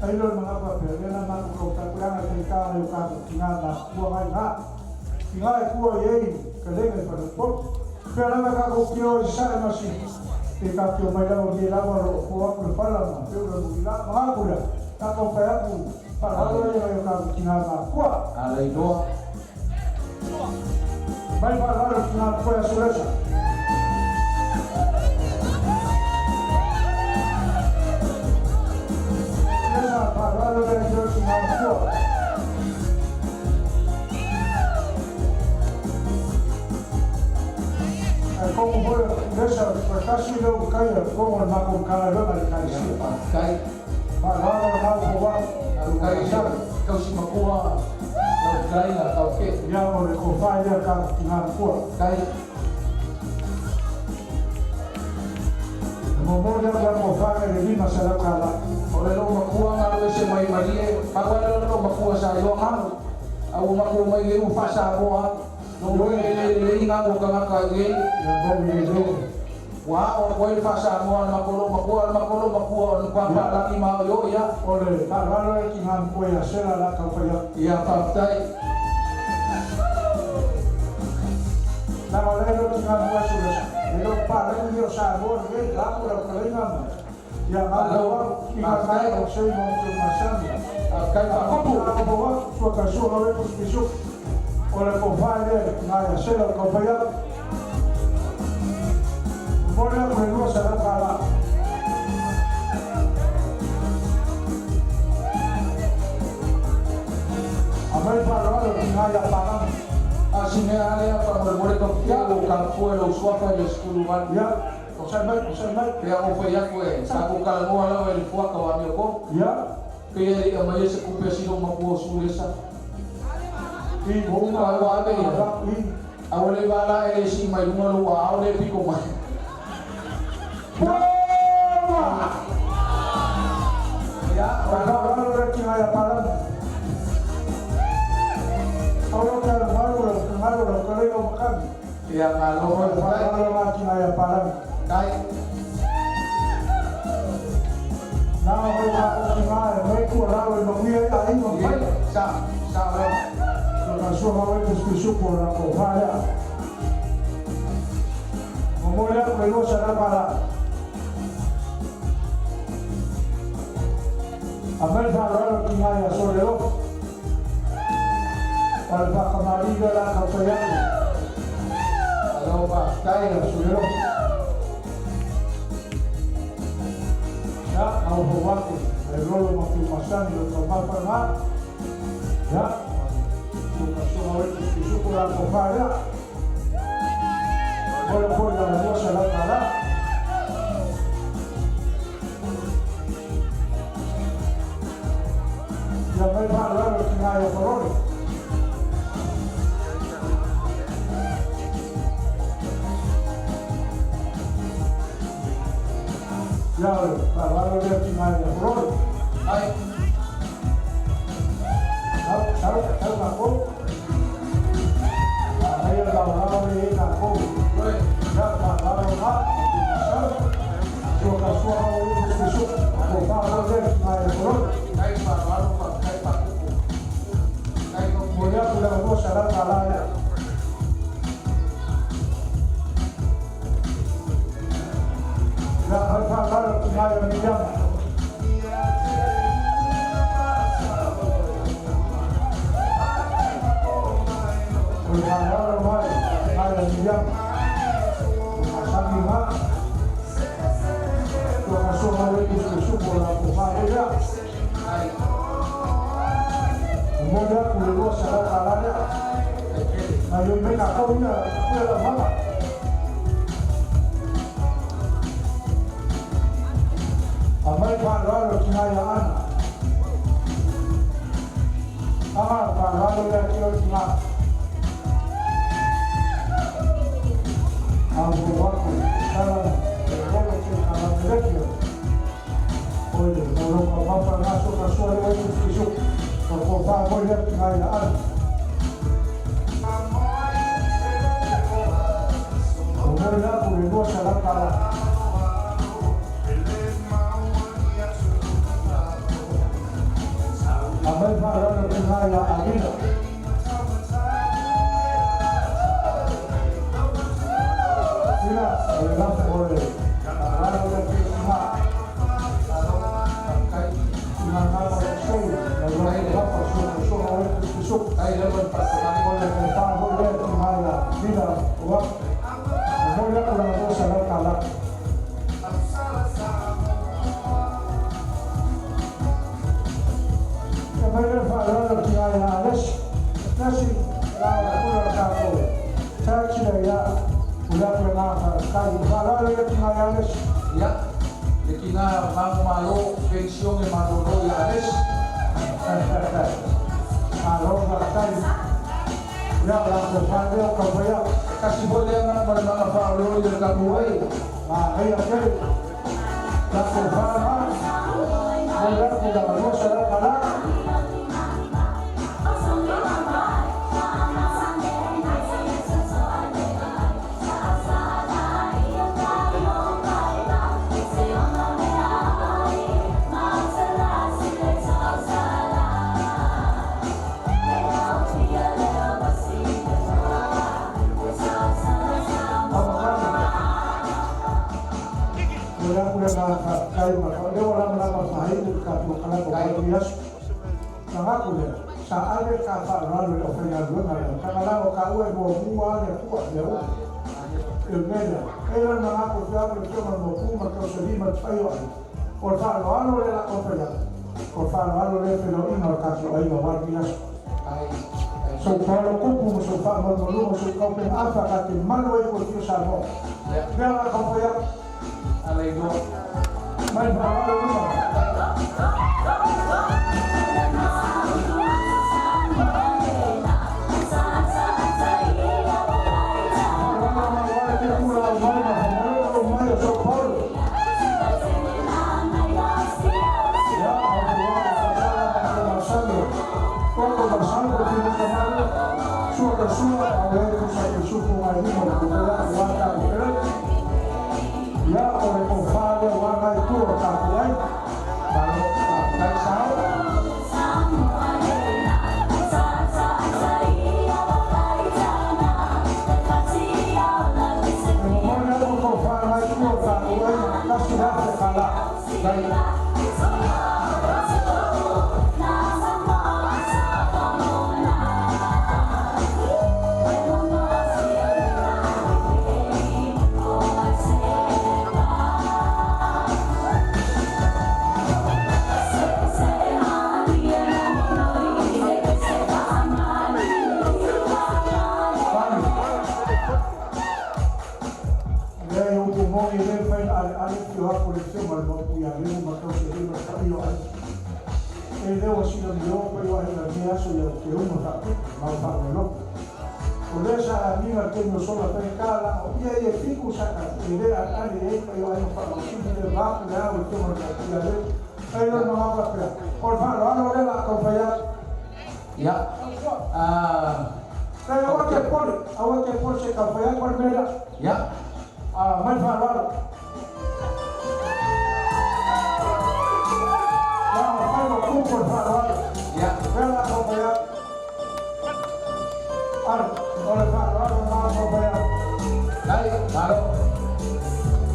Ai loa le magafa pea, lea na matou tautapuleaga i faigata o tatou tinā na tua mai gā. Tinā e tua i ai ka lega i faleupolu. Pea lava tatou tio i sae ma si. Pe tatou mai lava nei lava o loo fua atu le fala ma peu le mulila. Magaku lea, tatou fai atu faaaloalo ia nai o tatou tinā na tua. A le iloa. Mai faaaloalo tina matua ia Sulesa. Sulesa, faaaloalo lea i lou tina matua. Ae komu foi Sulesa, toe tasi lea ua taia i totonu o le matou Matagaluega i le Ekalesia. Faafetai. Faaaloalo lena ua ou au. Faafetai i le tausi matua lau fetalaiga Taukee. Ia, o le tofa lea ta tina matua. Faafetai. E momoli atu le tofa i le $500. O le loomatua galo ese mai malie, pau lava le loomatua sa iloa galu, a ua matua mai nei ua faa-Samoa atu. Lou e le lelei galu o tagata i nei. Ia moni e le. Ua ao atu ai le faa-Samoa a le matou loomatua, o le matou loomatua o le matua faalagi ma oioi lava. O le faaaloalo e tina matua ia Sela la tau fai atu. Ia faafetai. Leaga o lea e le o tina matua Sulesa, e le o palagi ia o Samoa lenei, la ku lau fetalaiga ma ia galo au, i ka Faafetai. kai o sei mo te masani. Faafetai faakupu. Sua ka sua ka wetu spisu. O le tofa lea tina ia Sela o tau fai atu. Momoli atu le $200. Aumai faaaloalo tina ia Palagi. A si mea lava lea faamolemole Taukee ua ou taupua i lou suafa i le 18. Ia, osai mai, osai mai. Pei ona ou fai atu e tatou talanoa lava i le fuata o Amiotonu. Ia. Pei e le i aumaia se tupe a si loomatua o Sulesa. I. Ua uma ua ave ia. I. A ua leva la e le sii mai luga lou aao lea e pito mai. Poua! Ia, O le faaaloalo lea tina ia Palagi. Aua te alu malu lau finagalo lau fetalaiga o Makani. Ia, malo O le faafetai. faaaloalo la tina ia Palagi. Tai. Na o le tina e mei tuualalo e manuia ai aiga ma faiva. Sa, sa lava. O ka suaga o e pisupo la tofa lea. Momoli atu le $200. Aumai le faaaloalo tina ia Solelofo. O le faakamali'i lea o le a taufai atu. Malo faafetai. Ia Solelofo. Ia, naufau atu e lolo ma Tuimasani o taumafa na. Ia, suka o e pisupo la tofa lea. Momoli foi la $200. Ia mai faaaloalo tina ia Faroli. Ia, o le faaaloalo lea tina ia Faroli. Ai. Sau, sau, sau tatou. Manaia le laolao lea e i ai tatou. Oi. Ia, faaaloalo na, sau. Sua ka sua au i pisu. O faaaloalo lea tina ia Faroli. Tai faaaloalo faafetai faakupu. Tai Momoli atu le $200 lea. Ia, mai faaaloalo tina ia Miriama. O le faaaloalo mai, tina ia Miriama. Masani ma. Sua ka sua au i pisu o la tofa lea. Ai. Momoli atu le $200 lea. Tai tele. Na yo me tatou ia, ia la mala. Aumai faaaloalo tina ia Ana. Ana, faaaloalo lea tio tina. Au atu, tala, e lolo te kalameleki. O le lolo ka mapa ngā so ka sua le wai kufisu. O ko wha moi lea tina ia Ana. O moi atu le $200. Aumai faaaloalo tina ia Alina. Ina, o le lafo o le faaaloalo lea tina. Faafetai. Ina ngā o le sei, na lolo lapa sua ka sua o le kufisu. Tai lava le faasoa. O le ko wha moi lea Tina mango malo pensione malolo ia Alesi. Malo faafetai ia latou faaleo kaufaia. Kasi foi lea gana ma le maga faaololo i le tatou ai. Manaia tele latou fana mo le atu lagalua salau kala. Mo le atu le agaga faafetai ma le ua lamalama faaii le tatou kalaka o lenei aso. Tagaku lea, sa ave ka faaaloalo i le aufaigaluega lea, tagalago taua e muamua lava le Atua i mea uma. I le mea lea, e i ai le manatu e afio atu le Afioga i le Maopu ma le Tausaili ma le paia o aiga, o le faaaloalo lea o le a taumafai atu, o le faaaloalo lea i felauaiga o le tatou aiga aua lenei aso. Sou paolo kupu ma sou faamalumaluga, sou taupega afa ta te malu ai i fia Samoa. Lea o le a taumafai atu. Mai le faaaloalo luma. Faaaloalo ma le pula au mai ma faamalu mai o sou paolo. Ia, au fuaga fatala ma ko masani. Ko masani ko fina kamalu. Sua ka sua au e kusa ke sufu ngai lima o kupela wa ta kupela. Ia, o le kofa lea wa ngai tu o tatou ai. Malo faafetai sao. E momoli atu tofa ngai tu o tatou ai, 1,000 kala. Dai. Fani. Lea e upu moni le fai ale ale fio atu le fio ma le mapu ia lemu ma tau se lima ta iyo ai. E leo a sila mi o pa iyo ai la ni aso ia te uma fa ma fa me lo. O le sa amiga te no sola pe kala o ia ia fiku sa ka e le a ale e pa iyo ai ma fa o sini le va le au le fio ma le mapu ia le. Ai lo ma fa pe. O le fa lo ano le la ka fa ya. Ia. Ah, Kai awa ke pole, awa ke pole se ka fa ya kwa mera. Ia. Ah, mai fa lo. La fa lo ku por fa lo. Ia. Vela ka fa ya. Ar, o le fa lo ma ka fa ya. Dai, malo.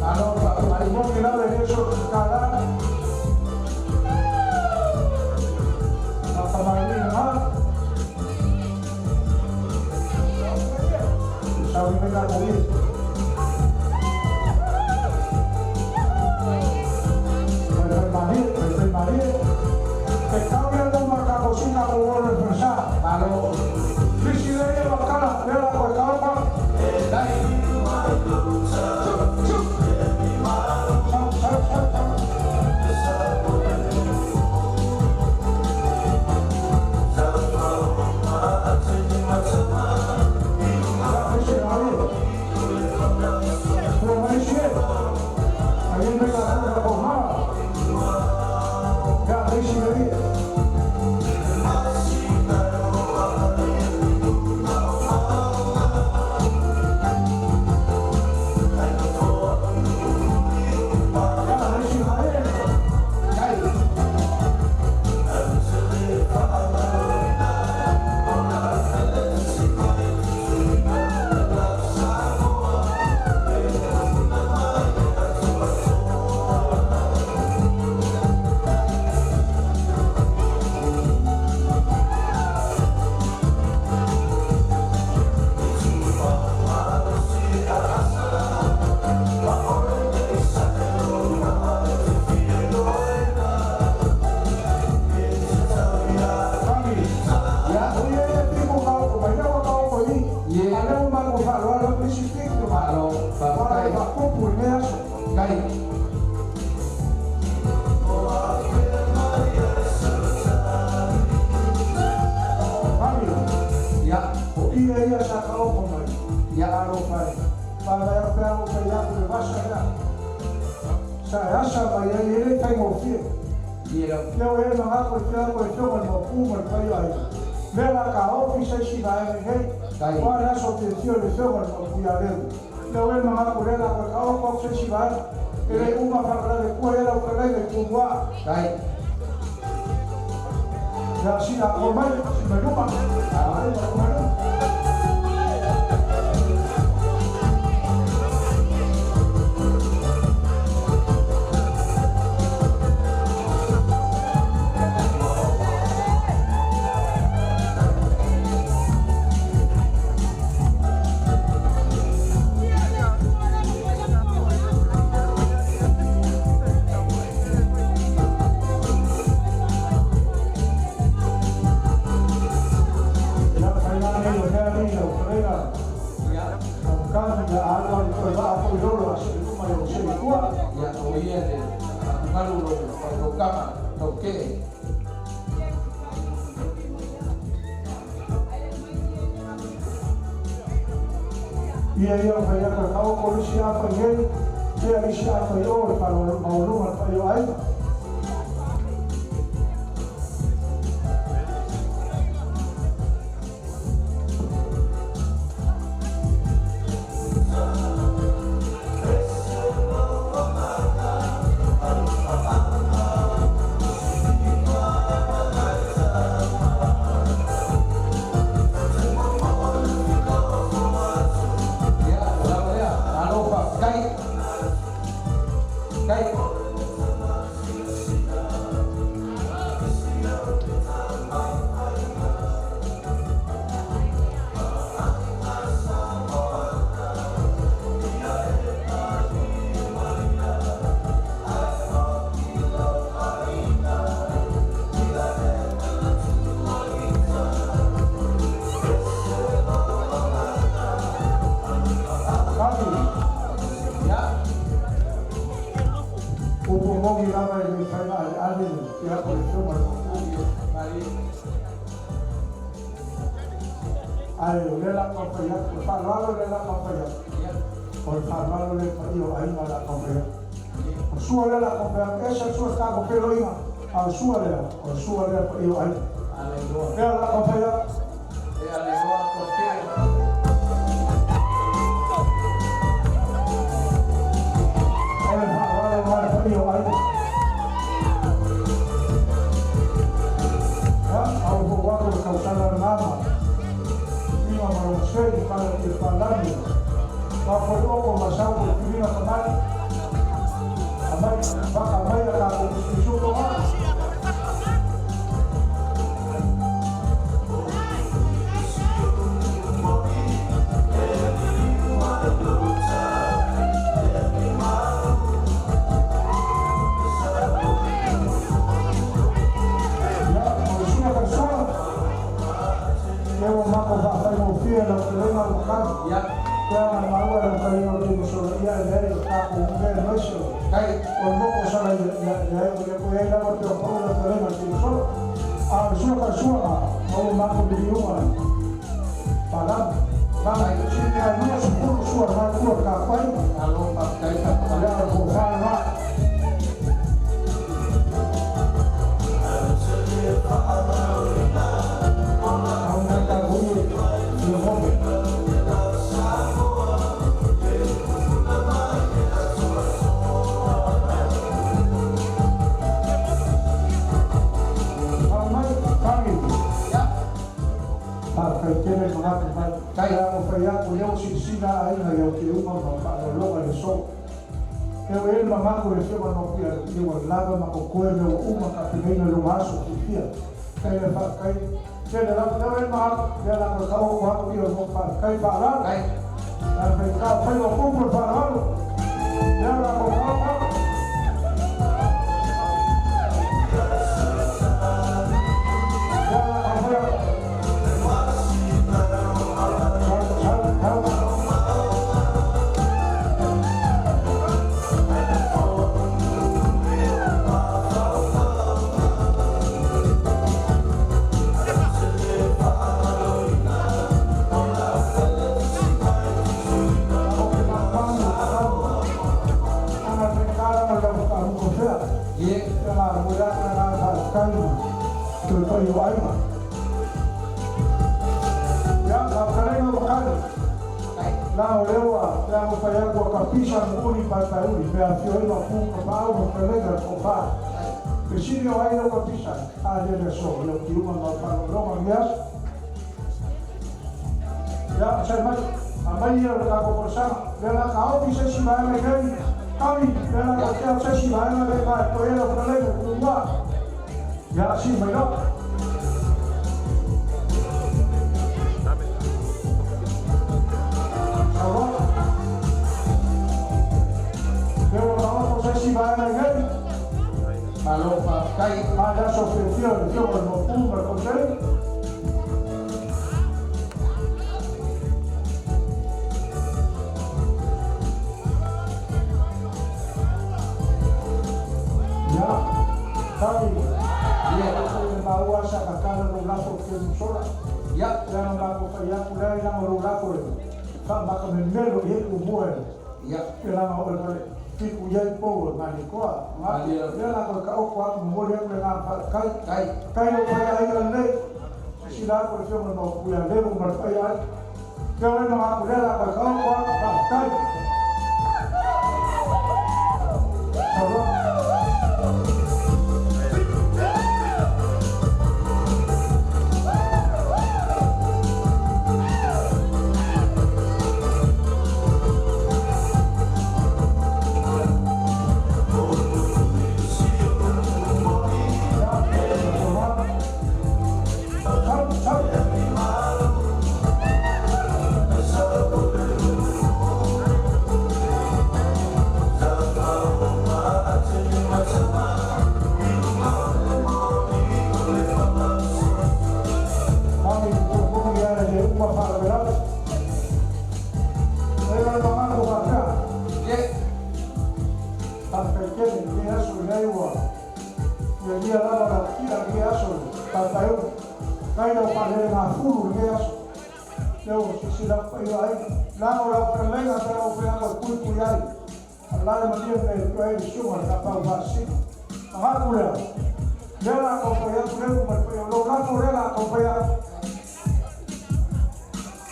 Malo fa Mo ki la le so kala. La fa ma ni ma. Sa wi me ka ko wi. Mai mari, mai mari. Te kau le mo ma ka ko sina ko o le sa. Malo. Lisi le ia kala, le la ko kau pa. Dai. Sau, sau, sau, sau. Lisi mari. Ua mai sie. Ai me ka ko ko ma. Ya lisi le ia. Ia ia sa ka oko mai. Ia. Alofa e. Whangai au pea o whai aku le vasa lea. Sa e asa mai ai e le faigofie. Ia lau. Leo e mangako i te ako e whionga le mapu ma le pai ai. Mea la ka ofi sa isi vaega nei. Tai. Wa le aso te tio le whionga le mapu ia leu. Leo e mangako le la koe ka oko au sa isi vaega. E le uma whakalave kua e lau kalai le kumua. Tai. Ia sina ko mai, si mai luma. Ai, mai luma. Ia whai nā nei o mea nei lau kalenga. Ia. Kami ia alo i koe waa ko i lolo aso i luma i o se i kua. Ia o ia le atugalu lou lou kama lou ke'e. Ia ia o whai aka ka oko lisi apa i hei, tea lisi apa i o le whalo maulunga le whai o aiga. Ia o lava lea malo faafetai. Tai. Kami, Ia. upu mongi lava i le whainga ale ale le te ako le whionga le mapu. Mali. Ai o le la ka whai aku, le whalalo le la ka whai aku. Ia. O le whalalo le whai o aiga la ka whai aku. O sua le la ka whai aku, esa sua ka ko pelo inga. A o sua lea, o sua lea whai o aiga. Ale loa. Lea la ka whai aku. E ale loa ko ke'e. O le whalalo ma le whai o aiga. Ia, au ho wako le kausana le mama. Inga ma lo sui pala i palani. Ma foi oko ma sau ko pilina ka mai. Amai, waka mai a ka ko kusuko ma. Ia, o le sua ka sua. Leo mako whawhai mo whia lau te lenga o kau. Ia. Te anga maua lau ka ingo te mosola ia e lei o kako umea maise o. Tai. O le moko sala ia ia ia ia ko e lava te o paula te lenga te mosola. A le sua ka sua ma o mako miliunga. Palam. Mama, si mea nua sukuru sua na kua ka pai. Malo faafetai ka. Lea ko whanau. Au ngai ka hui i home. Au mai, tangi. Ia. Whai tele mangaka mai. Tai. Ia o whai aku leo sisina aina iau te uma ma whaaloga le so. Eo e mangako le whiwa no pia i wa lava ma ko koe me o uma ka pineina lo aso ki pia. Kai le wha kai. Tele lau leo e mangako. Lea la ko kau ko aku ia mo wha kai wha lalo. Tai. La whai kau whai o kupu wha lalo. Lea la ko kau kau. Lea la ko whai aku. Tau, tau, tau. Faafetai ma toe paia o aiga. Ia, lau fetalaiga Makani, la o lea ua le a mafai atu ua kapisa muuli paepaeuli pe afio ai Maopu, Tapaau ma Fetalaiga le Toafa. Fesili o ai lea ua kapisa ai? A lea le aso, ia o tiuga ma o faalogologo i lenei aso. Ia, sai mai, aumai ia le tatou folasaga. Lea o le a taofi se isi vaega i nei, Kami, lea o le a tautea se isi vaega lea e taetoe ai lau fetalaiga i le Tumua. Ia, sii mai loa. Saunoa. Lea ua taoto se isi vaega i nei. Malo faafetai. A le aso fiafia o le Afioga i le Maopu ma le Konesele. Ia, Kami, e maua sa tatala lou lafo i le sola. Leaga matou fai atu leai leaga o lou lafo e faamata memelo i ai tumua e leaga oe ma le fitu i ai pou o le Manitoa. Lea la toe taoto atu momoli atu le agaga faafetai. Faafetai lou paia aiga lenei. Sisila atu le Afioga i le Maopu ia Levu ma le paia aiga. Lea o le manatu lea la toe taoto atu faafetai. Saunoa. Ia, saunoa. Sau, sau. Kami, pupu ia le uma faalavelave. E le manatu faapea. Faafetai tele i lenei aso i lenei ua ia lava lau tia i lenei aso i Paepaeuli. Kai lau faalelegafulu i lenei aso. Lea ua silasila atu paia aiga. Leaga o lau fetalaiga pe lau feaga e puipui ai. A la e malie mea e tua ai le susuga i le Tapaau Faasisina. Manatu lea, lea la taumafai atu lea ma le paia o lou lafo lea la taumafai atu.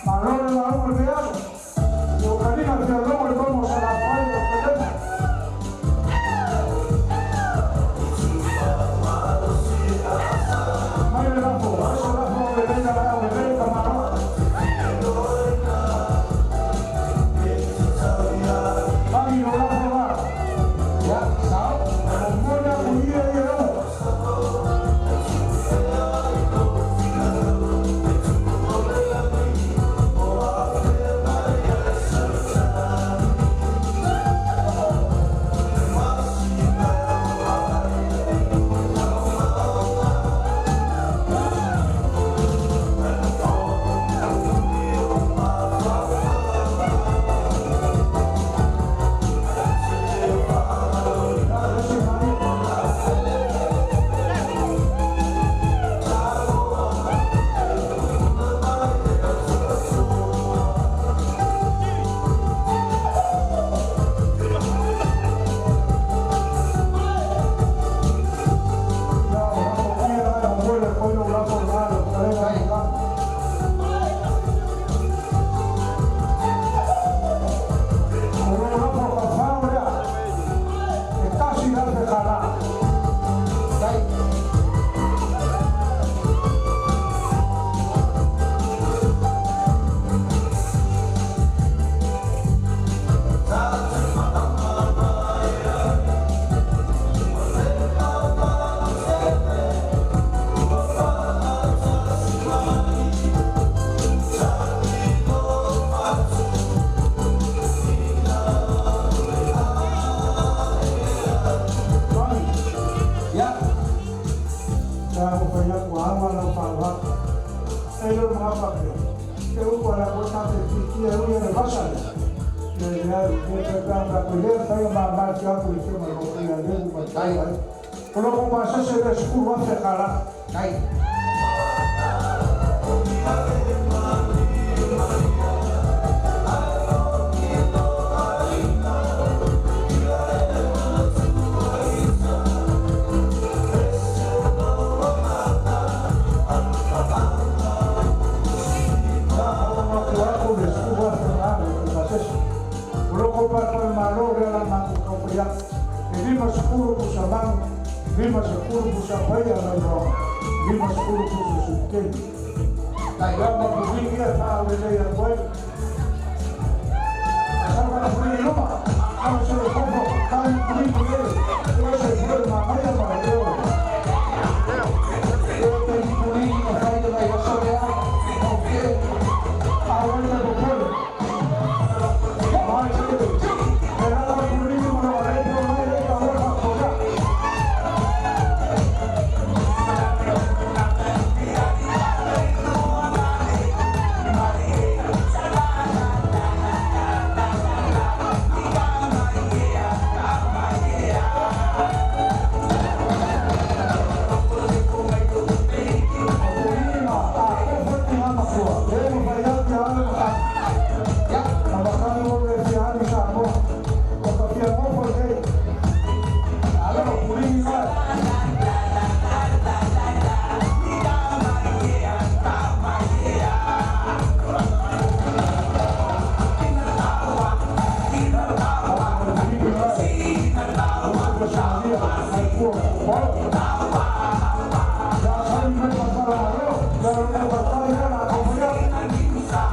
Malo le lauga i lenei aso. Ua taliga le fialogo i le mauga o Salafai lau fetalaiga. Mai le lafo, aso lafo o le leina la au lelei ka malo. Magi lo lafo la. Ia, sao. Momoli atu ia ia o. Ia, lesi mani. Ia, o lafo ia la e momoli atu ai lou lafo lena lau fetalaiga i le O lou lafo tafao lea, e $1,000. Tai. Magi, sa ko fai atu ama lau faaaloalo. E le mga faapea. E upu ala ko tate fitia ui le vasa lea. Le le le le pe ka ko le fai ma ma ti atu le fema lo ko ia le ma tai. O lo ko pa se le $10,000. Tai. Manu, 50 pusa paia Lailoa, 50 pusa supukeni. Ia ma puligi ia faaulelei atu ai. Asau kana puligi luma, ana se le fofo, kai puligi e, e se pule manaia ma le leo. E te puligi ma fai le vai aso lea. Ok. A ua le popole. Mai se le, e lala puligi ma le wale pro mai le ka ua fa. Puligi ma, a ke foti ha makua, e mo fai ati ale ma ka. Ia. Na makani o le fia ali sa mo. O ka fia mofo nei. Alo. Puligi mai. Puligi mai. O sa ia, ai kua, polo. Ya sali mai patara mareo, ya le patara ia na komunia.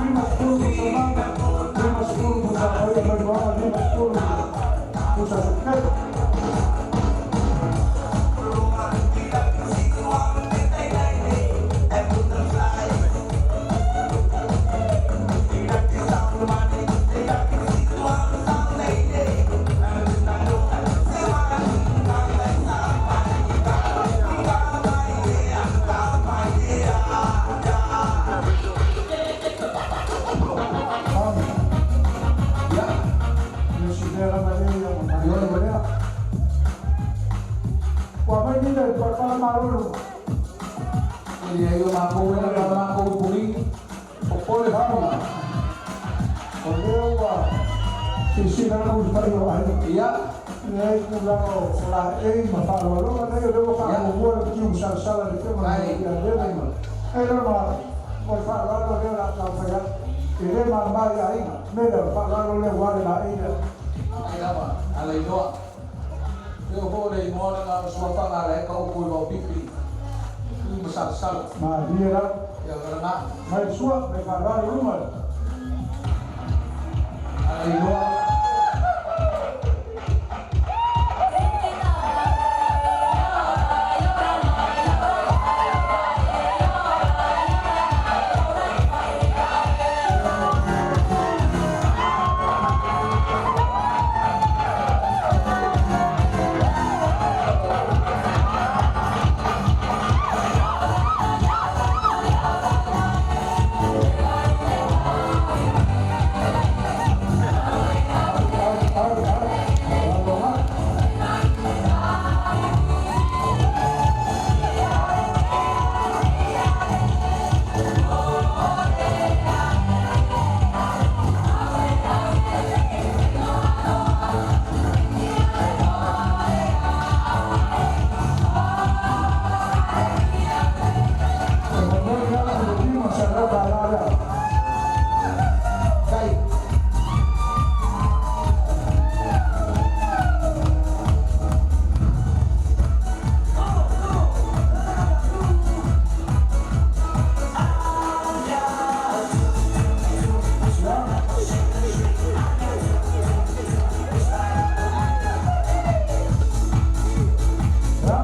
50 pusa manga, 50 pusa paia Lailoaga, 50 pusa supukeni. Ami. Ia. Ia si lea lava lea ia ma mai lea. Ua mai ni le palapala malo luma. E le o makou e na makou puligi. O pole fua. O lea ua sisina lau i fai o aiga. Ia. Nei tulaga o laei ma faaaloaloga nei o lea ua faamuamua le tiu salasala le tega ia lele ma. E lea ma mo le faaaloalo lea o le a taumafai atu. E le mamā i aiga. Me lea o le faaaloalo lea ua le laei lea. Ai lava, ala iloa. E o fo le igoa le na suafa le ka upu i Vaupipi. I masalasala. Malie la. Ia garana. Mai sua, me faaaloalo luma. Ala iloa. Au, au, au. Aloha. E momoli ala le 500 tala lea. Kai. Ia.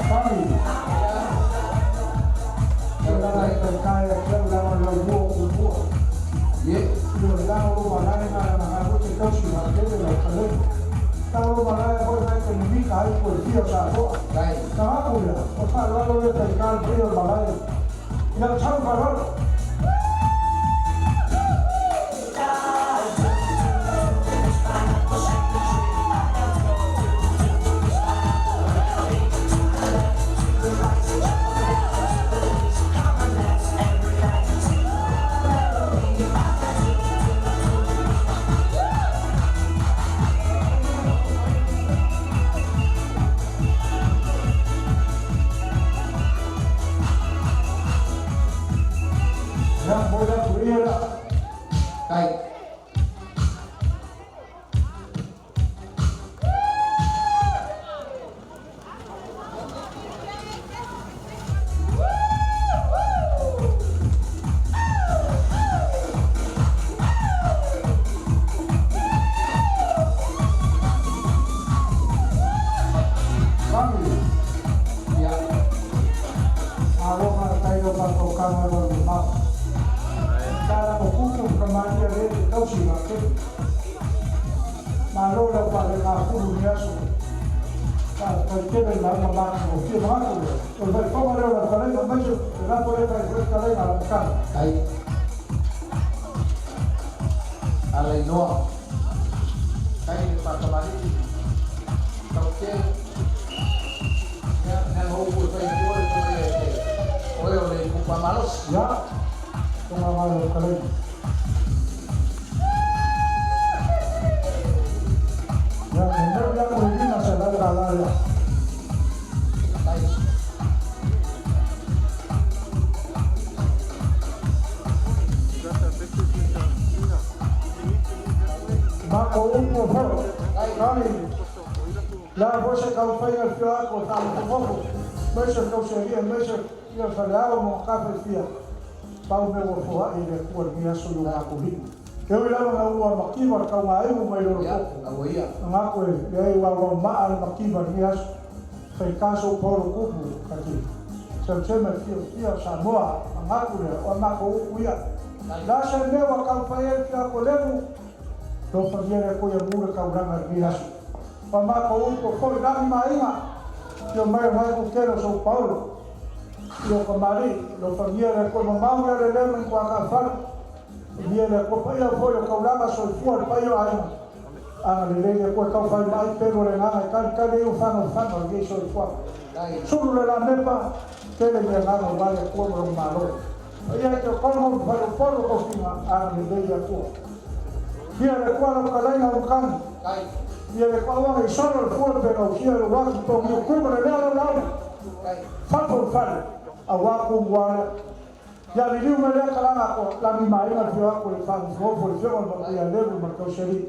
Fami. E lala e taitai a kia ulaga o lau mua o mua. Ye. Io le laga o malae na na na te tausi ma tele lau kalei. Tago lo malae foi mai te mimika ai po e fia sa toa. Kai. Ka haku lea, o faaaloalo le taitā le paia o le malae. Ia le sau faaaloalo. Malo lau faalegafulu i le aso. Faafetai tele i lauga matagofie manatu lea. O le faifoga lea o lau fetalaiga aemaise le lafo lea e fai ai fetalaiga a lau Matagaluega. Ai. Ala iloa. Kai le whakamari. Tau te. Ia, nea ngau e whai kua le kua e oe o le kupa malosi. Ia, tonga mai lau fetalaiga. Ia, mo ia ko le 500 tala lea. Kai. Ma ko upu o fo. Kani, la fo se kau whai ngā whia ako, tā mo moko. Meise kau se ria, meise ia whare ao mo kafe fia. Pau me ua foa i le kua ni aso yo ngā kuhiku. Ke ui lava ngā ua makiwa kau ngā imu mai loro Ia, koko. aua ia. Ngā koe, ia i wa wa maa le makiwa ni aso. Whai kaso paulo kupu, kati. Seu teme fia fia Samoa, ngā kure, o mako upu ia. La se mea wa kau whai e fia ko levu, lo whangia le koia mura kau ranga ni aso. O mako upu foi rangi mainga, Ia mai mai ku kero so Paulo. Ia ka mari, lo whangia le koe mamau ia le lema i kua ka wharu. Ia le koe pa ia foi o kau ranga so i fua le pai o ainga. Anga le lele koe kau whai mai pero le nganga kari kari i u whanga whanga o so i fua. Kai. Sulu le la mepa, tele mea nganga wale kua mo malo. Ia te kongo wharu polo ko finga, anga le lele kua. Ia le kua lau kalainga o kani. Kai. Ia le kua wanga i solo le fua pe ngau sia le waki tongi o kuma le lea lau. Kai. Whako whare, a wāku mware. Ia li liu me lea kalanga ko, lani mainga whio ako le whangu fofo le whio ma ia levu ma kau seri.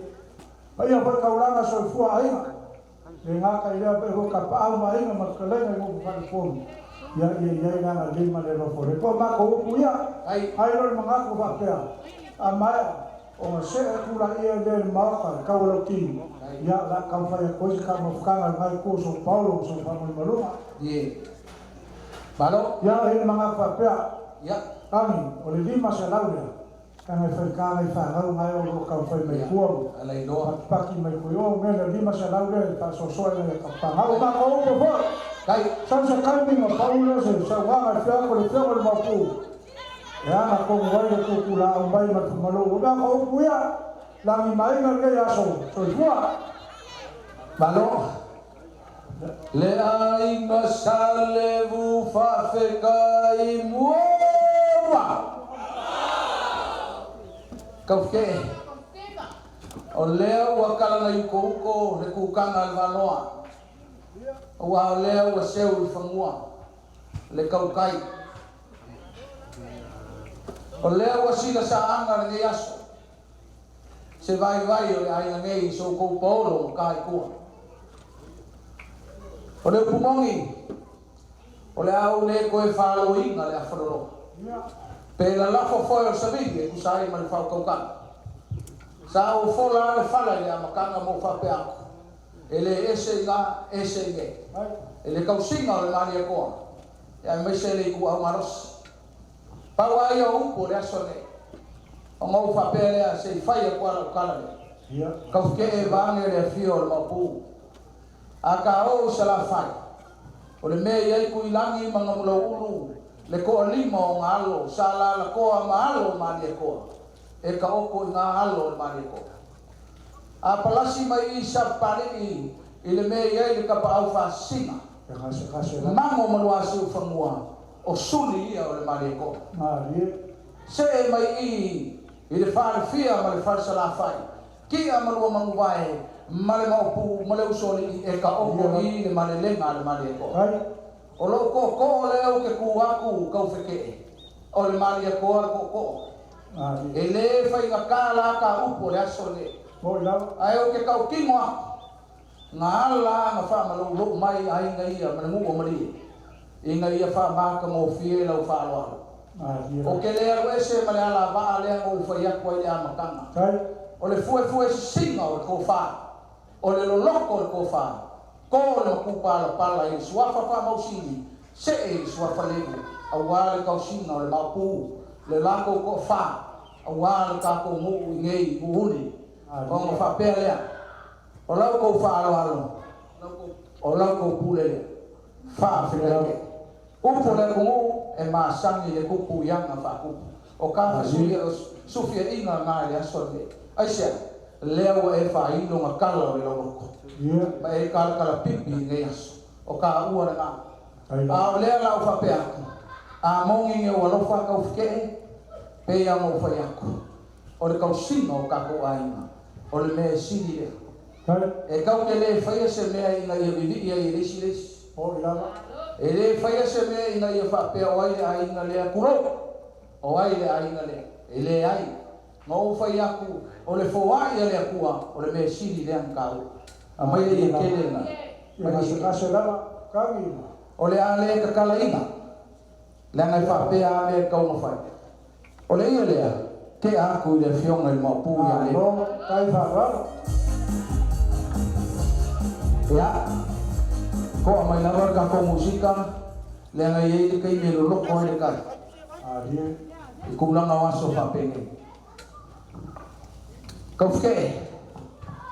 Pa ia hoi kaulanga so i fua ainga. Le ngaka i lea pe ho ka paau mainga ma kalenga i ngopu whare fomu. Ia ia ia i nganga lima le rofo. Le ko mako upu ia, Kai. ai lo le mangako whapea. A mai, o nga se e kula ia le le maoka, kau lau tini. Ia la kau whai a koisi ka mafukanga ngai ko so Paulo so whangu malunga. Ye. Malo. Ia he mangako whapea. Ia. Kani, o le 500 lea. Ka ngai whai ka ngai whanau ngai o lo kau whai mai kua. Ala iloa. Paki mai kui o me le 500 lea i whasosoa i ka pangau mako upo fo. Kai. Sau se kaimi ma paula se sau wanga whia ko le whia le mapu. E ana kongu wai le kuku la au mai ma malo. O mea ko upu ia, langi mainga le aso. So i fua. Malo. Le aiga sa levu faafekai muamua. Kaufike. O lea ua kalaga i ukouko le kukaga le valoa. Ua o lea ua seu i fagua le kaukai. O lea ua sila saaga lenei aso. Se vaivai o le aiga nei i soukou paolo ma kaikua. O le upumogi, o le au le koe whaloinga le awhalolo. Pe la lafo foe o savili e kusa ai ma le whaukaukaga. Sa o fola le fala i le amakanga mo whapea aku. E le ese i ngā, ese i nge. E le kausinga o le mani e koa. E ai mai se le i ku au marosi. Pau ai o upu o le aso nei. O ngau whapea lea se i whai a kua lau kala le. Kauke e vange le afio o le maupu. A ka o sa la whai. O le mea i ai kui langi ma ngā mulau ulu. Le koa lima o ngā alo. Sa la la koa ma alo mani e koa. E ka oko i ngā alo o le mani e koa. A palasi mai i sa pare i le mea i ai le kapa au whaasina. E kase kase la. Mango maluasi u whangua. O suli ia o le mani e koa. Marie. Se e mai i le wharewhia ma le wharesala whai. Kia malua manguwae, ma le maupu, ma le usoli e ka oko i le malelenga le mani e koa. Ai. O lo ko ko le au ke ku aku kau wheke. O le mani e koa le ko ko. Marie. E le whai ngā kā la ka upo le aso le. Mo i lau. Ai o ke kau kingo aku. Ngā ala ngā wha malau lou mai ai ngā ia mana ngu o marie. I ngā ia wha maka ngō fie lau wha alo alo. Marie. O ke le alu ese ma le ala waa lea ngō whai aku ai le amakanga. Kai. O le fue fue singa o le kōwhā. O le loloko o le kōwhā. Ko le makupa ala pala i suafa wha mausini. Se e i suafa levu. A wā le kausinga o le maupu. Le lako ko whā. A wā le kako ngū i ngei uhuni. Ona faapea lea, o la outou faaaloalo, o la outou pule lea. Faafetai tele. Upu a le atunuu e masani i le tupu i aga faatupu. O ta fesufiaiga na i le aso lenei. Aisea? Lea ua e faailo na tala o le lauloto ma e talatalapipi i lenei aso. O taua lena. A o lea la ou faapea atu, a moni ni ou alofa taufikee, pei lava ona ou fai atu, o le tausiga o tatou aiga, o le mea e sili lea. E tatou te le faia se mea ina ia vivii ai e le isi le isi. E le faia se mea ina ia faapea o ai le aiga lea, tulou, o ai le aiga lea. E leai. Na ou fai atu, o le foai a le Atua, o le mea sili lea na taua. Aumai le ie tele lena. Ia gasegase lava, tagi. O le a le tatalaina, leaga e faapea lava mea e tatau ona fai. O le ie lea, tea atu i le afioga i le Maopu ia Levi. Malo, tai faaaloalo. Ia, to'a mai lava le tatou musika, leaga e i ai le taimi e loloto ai le tai i tulaga o aso faapenei. Taufete'e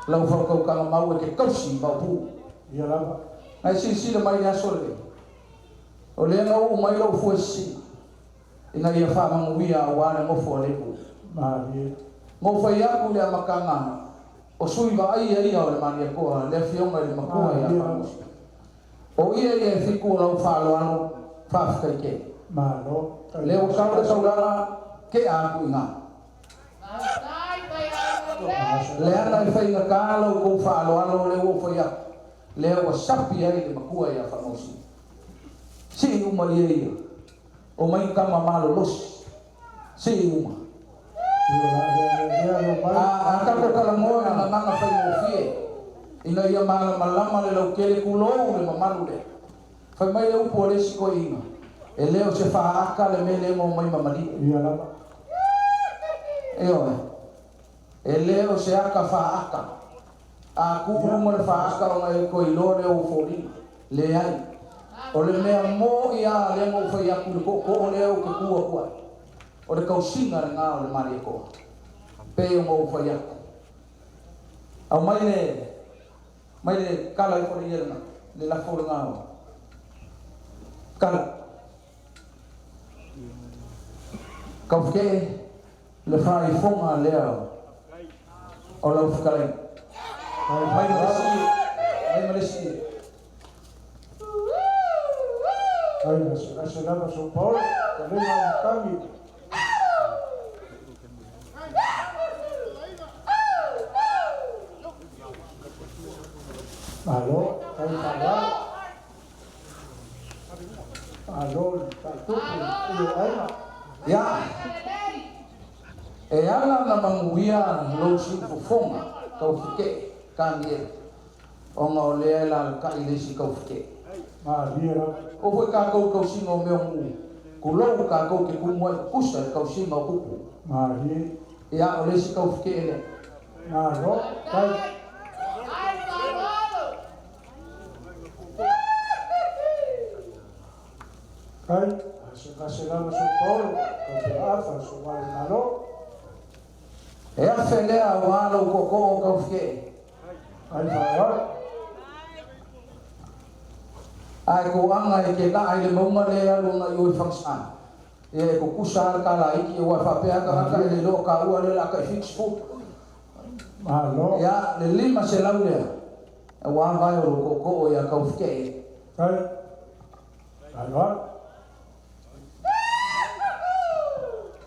lau faautautaga mau e te tausi i Maopu. Ia lava. Na e silasila mai i le aso lenei, o lea na uu mai lou fue sisina ina ia faamanuia aua le nofo a le Atua. Malie. Na ou fai atu i le amataga, o sui vaaia ia o le Malietoa, le afioga i le Matua ia Faamusi. O ia ia e fitu o lau faaaloalo, faafetai tele. Malo. Lea ua tau le taulaga, tea atu i ina. Leaga e faigata la outou faaaloalo lea ua ou fai atu, lea ua sapi ai le matua ia Faamausili. Sii uma ia ia, omai tama malolosi, sii uma. A tatou talanoa i le gagana faigofie, ina ia malamalama le lautele, tulou le mamalu lea. Fai mai le upu a le isi toeaina, E le o se faata le mea lea na omai ma malie. Ia lava. Ioe. E le o se ata faata. A tu i luga le faata ona e toe iloa lea o ou foliga. Leai. O le mea moni lava lea na ou fai atu i le tootoo lea ou te tu atu ai, o le tausiga lena o le Malietoa. Pei ona ou fai atu. Aumai le mai le kala ifo le ia lena, le lafo lena o kala. Kaufike le faaifoga lea o lau fetalaiga. Mai ma le isi, mai ma le isi. Ai gasegase lava so Paul, talega o matagi. Malo, tai faaaloalo. Malo le faatupu i lou aiga. Ia, e ala ona manuia lou siufofoga taufete'e, Taniela, ona o lea e lalata'i le isi taufete'e. Malie lava. O foi tatou i tausiga o mea o nuu, tulou tatou te tumu ai tutusa i le tausiga o tupu. Malie. Ia, o le isi taufete'e lea. Malo, tai. Kai, gasegase lava so Paul, tau pela afa so vale malo. E afe lea aua lou tootoo taufete'e. Ai faaaloalo. Ae toaga e te laa i le mauga lea e alu agai i o i Fagasa, ia e tutusa lava le tala iki aua e faapea lava tagata e le iloa o taua lea o le a tai 70. Malo. Ia, le 500 lea, aua vae o lou tootoo ia Taufete'e. Kai, faaaloalo.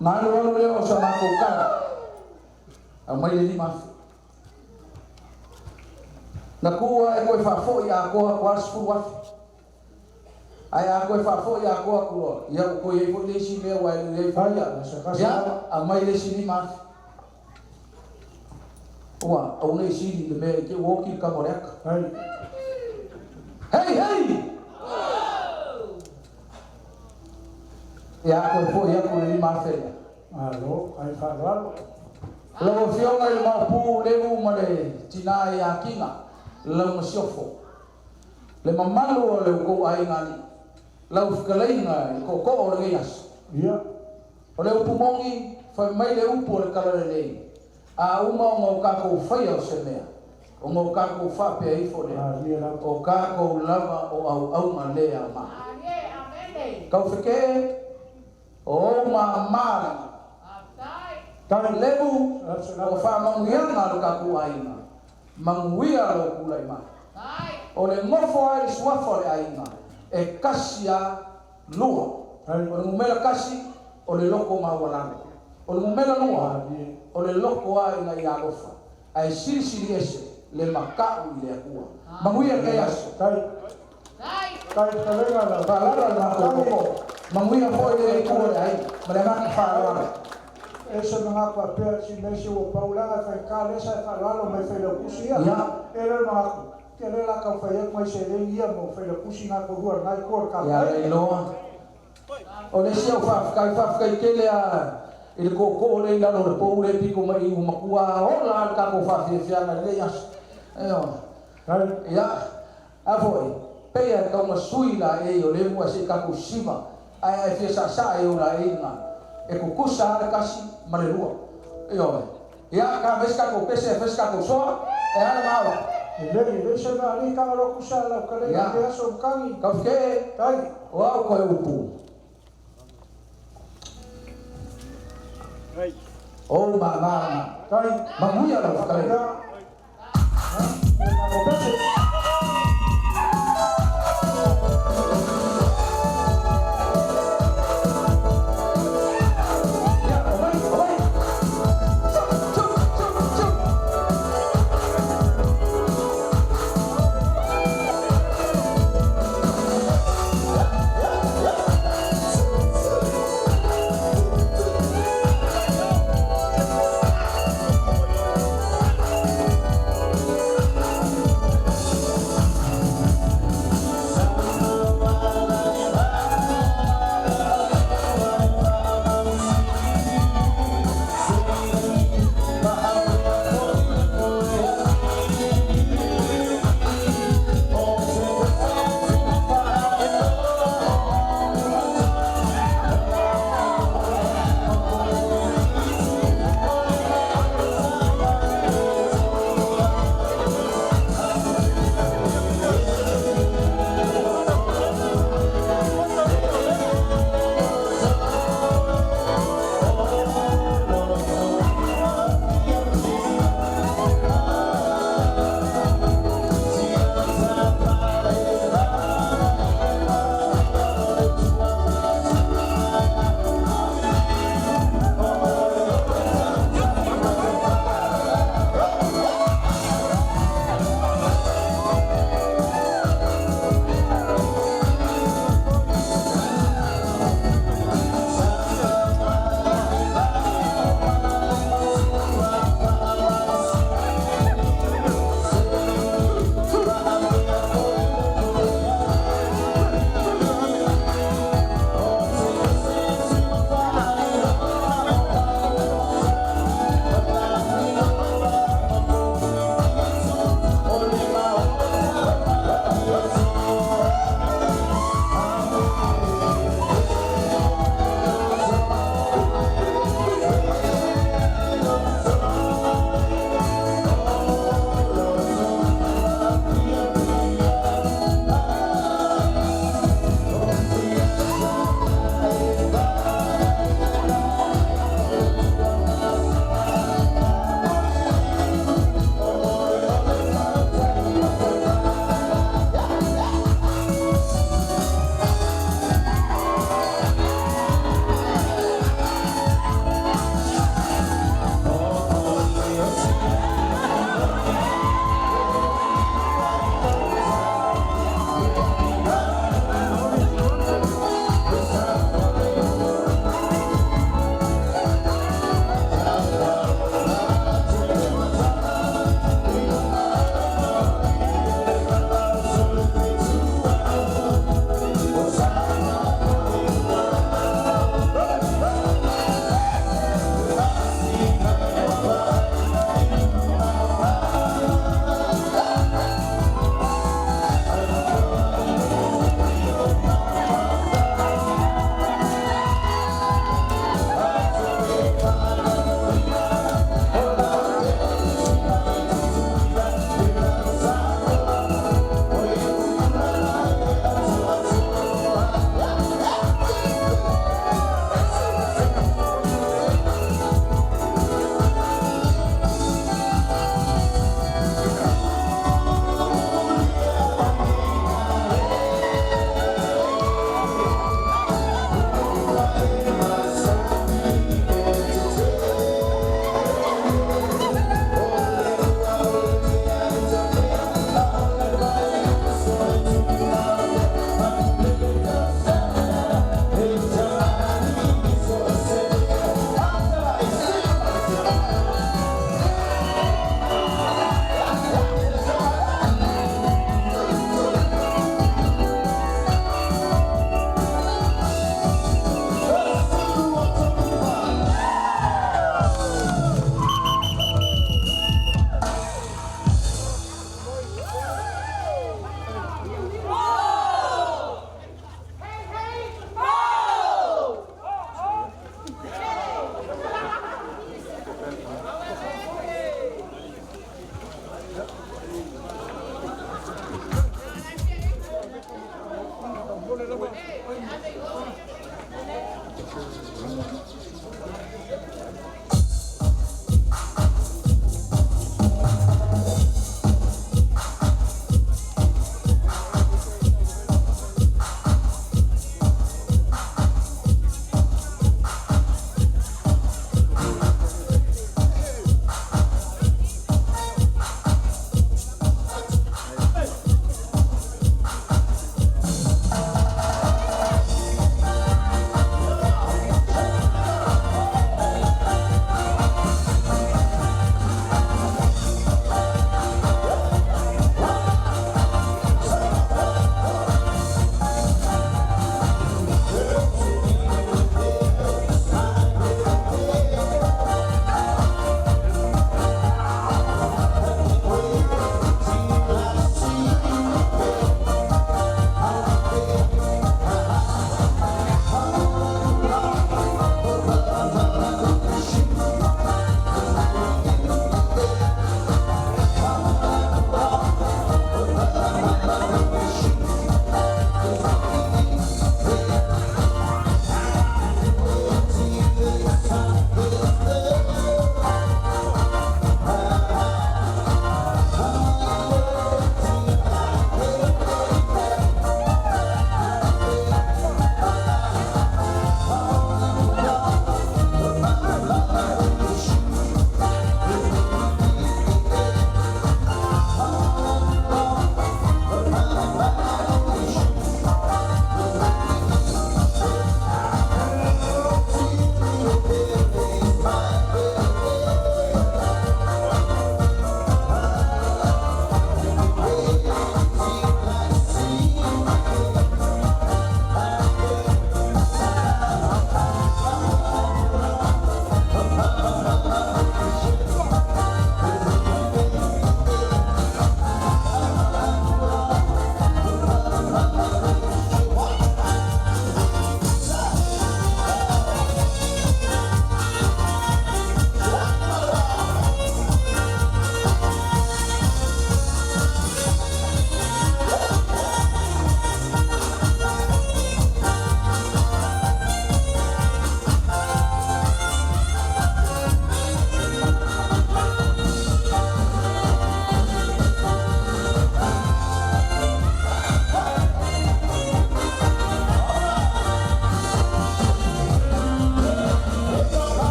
Na alualu lea o sa matou tala, aumai le 5,000. Na tuu lava e toe faafoi atoa atu lava le 10,000. Ae a toe faafoi atoa atu loa, ia ua toe i ai foi le isi mea ua e i ai foi ia, ia, aumai le isi 5,000. Ua, aua ne i sili i le mea i te ua oti le tama o le ata. Hei, hei! Ia, toe foi atu le 5,000 lea. Malo, ai faaaloalo. Lau Afioga i le Maopu Levu ma le tina ia Kina, lau masiofo, le mamalu o le outou aiga alii, lau fetalaiga i le tootoo o lenei aso. Ia. O le upu moni, fai mai le upu o le Talalelei, A uma ona o tatou faia o se mea, ona o tatou faapea ifo lea, o tatou lava o auauna le aoga. Taufeke'e, o ou māmā lena. Levu, o faamanuiaga a lo tatou aiga, manuia lou tulai mai. O le nofo ai le suafa o le aiga, e tasi a lua. O le numera tasi, o le loto maualalo. O le numera lua, o le loto a ina ia alofa. Ae silisili ese le mata'u i le Atua. Manuia lenei aso. Faalala le matou tootoo. Manuia foi le itu o le aiga. Ma le agaga faaaloalo. E se manatu faapea si mea isi ua pau leaga e faigata lea sa e faaaloalo mai Failautusi ia. E le o le manatu, ia lea o le a tau fai atu nai seleni ia mo Failautusi na toalua i lena itu o le Ia Kapeneta. Leiloa. O le isi au faafetai, faafetai tele lava i le tootoo lea i lalo o le pou lea e pito mai i i, ua matua ola lava le tatou faafiafiaga i lenei aso. Ioe. Ia, a foi, pei lava e tau masui laei o Levu ae se i tatou siva, ae a e fia saasaa i ou laei lena, e tutusa lava le tasi ma le lua. Ioe. Ia, ta fai se tatou pese ae fai se tatou soa, e a le maua? Lelei, e leai se mea alii taga loa tusa lau fetalaiga i lenei aso matagi. Taufeke'e, o au toe upu. O ou māmā lena. Manuia lau fetalaiga. Ia, pese. Ia, omai, omai. Tsu, tsu, tsu, tsu.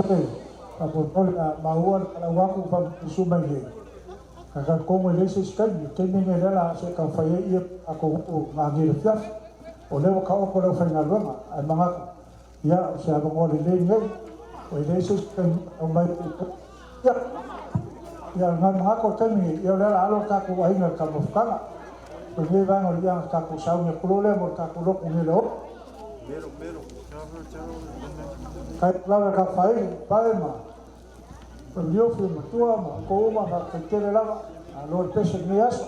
Nei, faamolemole a maua le valaau atu ma faamatisua mai nei, ae talitonu e leai se isi taimi, o le taimi lenei o lea o le a se i taumafai ai tatou oo i le agia i le afiafi. O lea ua taoto le aufaigaluega, ae manatu, ia, o se avanoa lelei lenei, e leai se isi taimi e aumai ai. Ia, o le manatu o le taimi lenei, ia o lea o le a alo le tatou aiga i le taumafataga. O lenei vaega o le ia ona tatou sauni atu loa lea mo le tatou lotu nei i le 6. Faafetai lava i le tatou faaili, Pale ma Faimliofi Matua ma outou uma, faafetai tele lava. Malo le pese i lenei aso.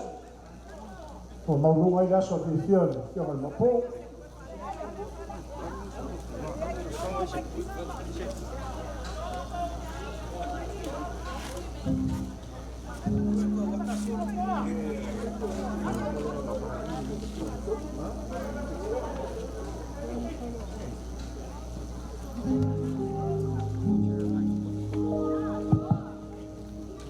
Ua maualuga ai le aso fiafia o le Afioga i le Maopu.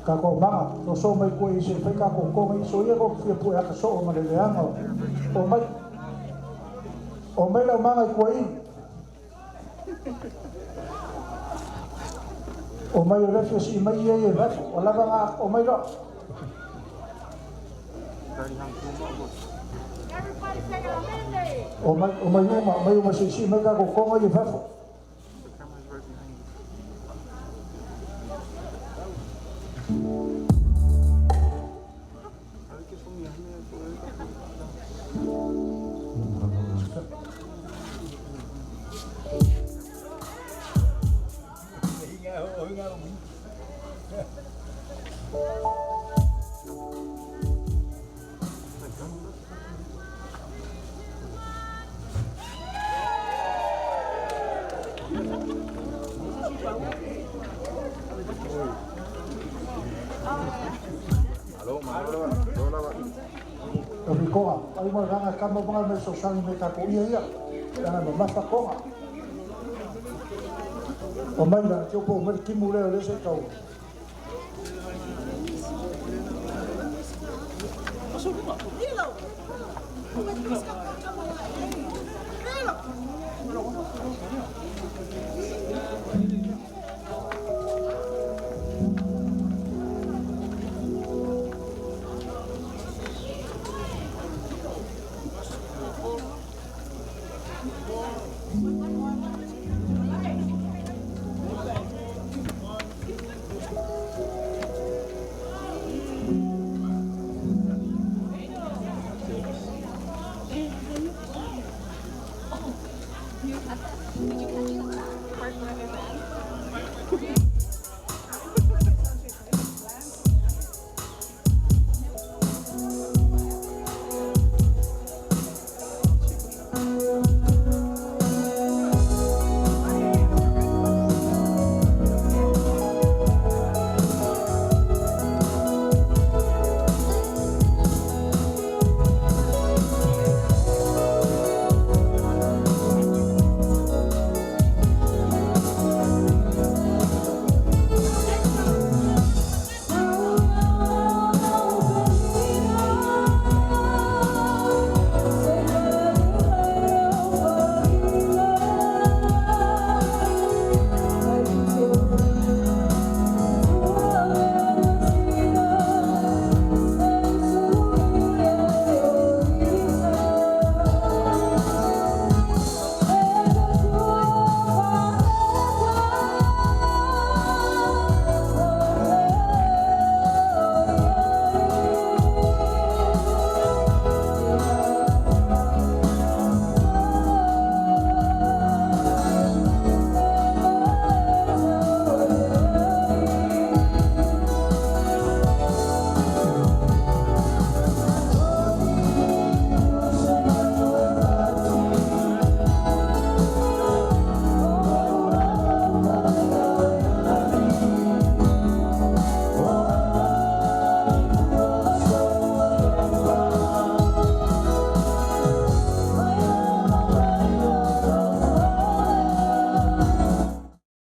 Tatou maga, soso mai koe i se fai tatou toga i so ia ko fia pue aka so ma le leanga o mai. O mai lau maga i koe i. O mai o le fia si mai ia e vafu. O lava nga o mai loa. O mai o mai uma, mai uma se si mai tatou toga i vafu. O ni koga, ai mo ranga kama mga me so sani me tatou ia ia. Ana mamafa koga. O mai la, te opo o mai kimu leo le se tau. Did you catch the part where I ran?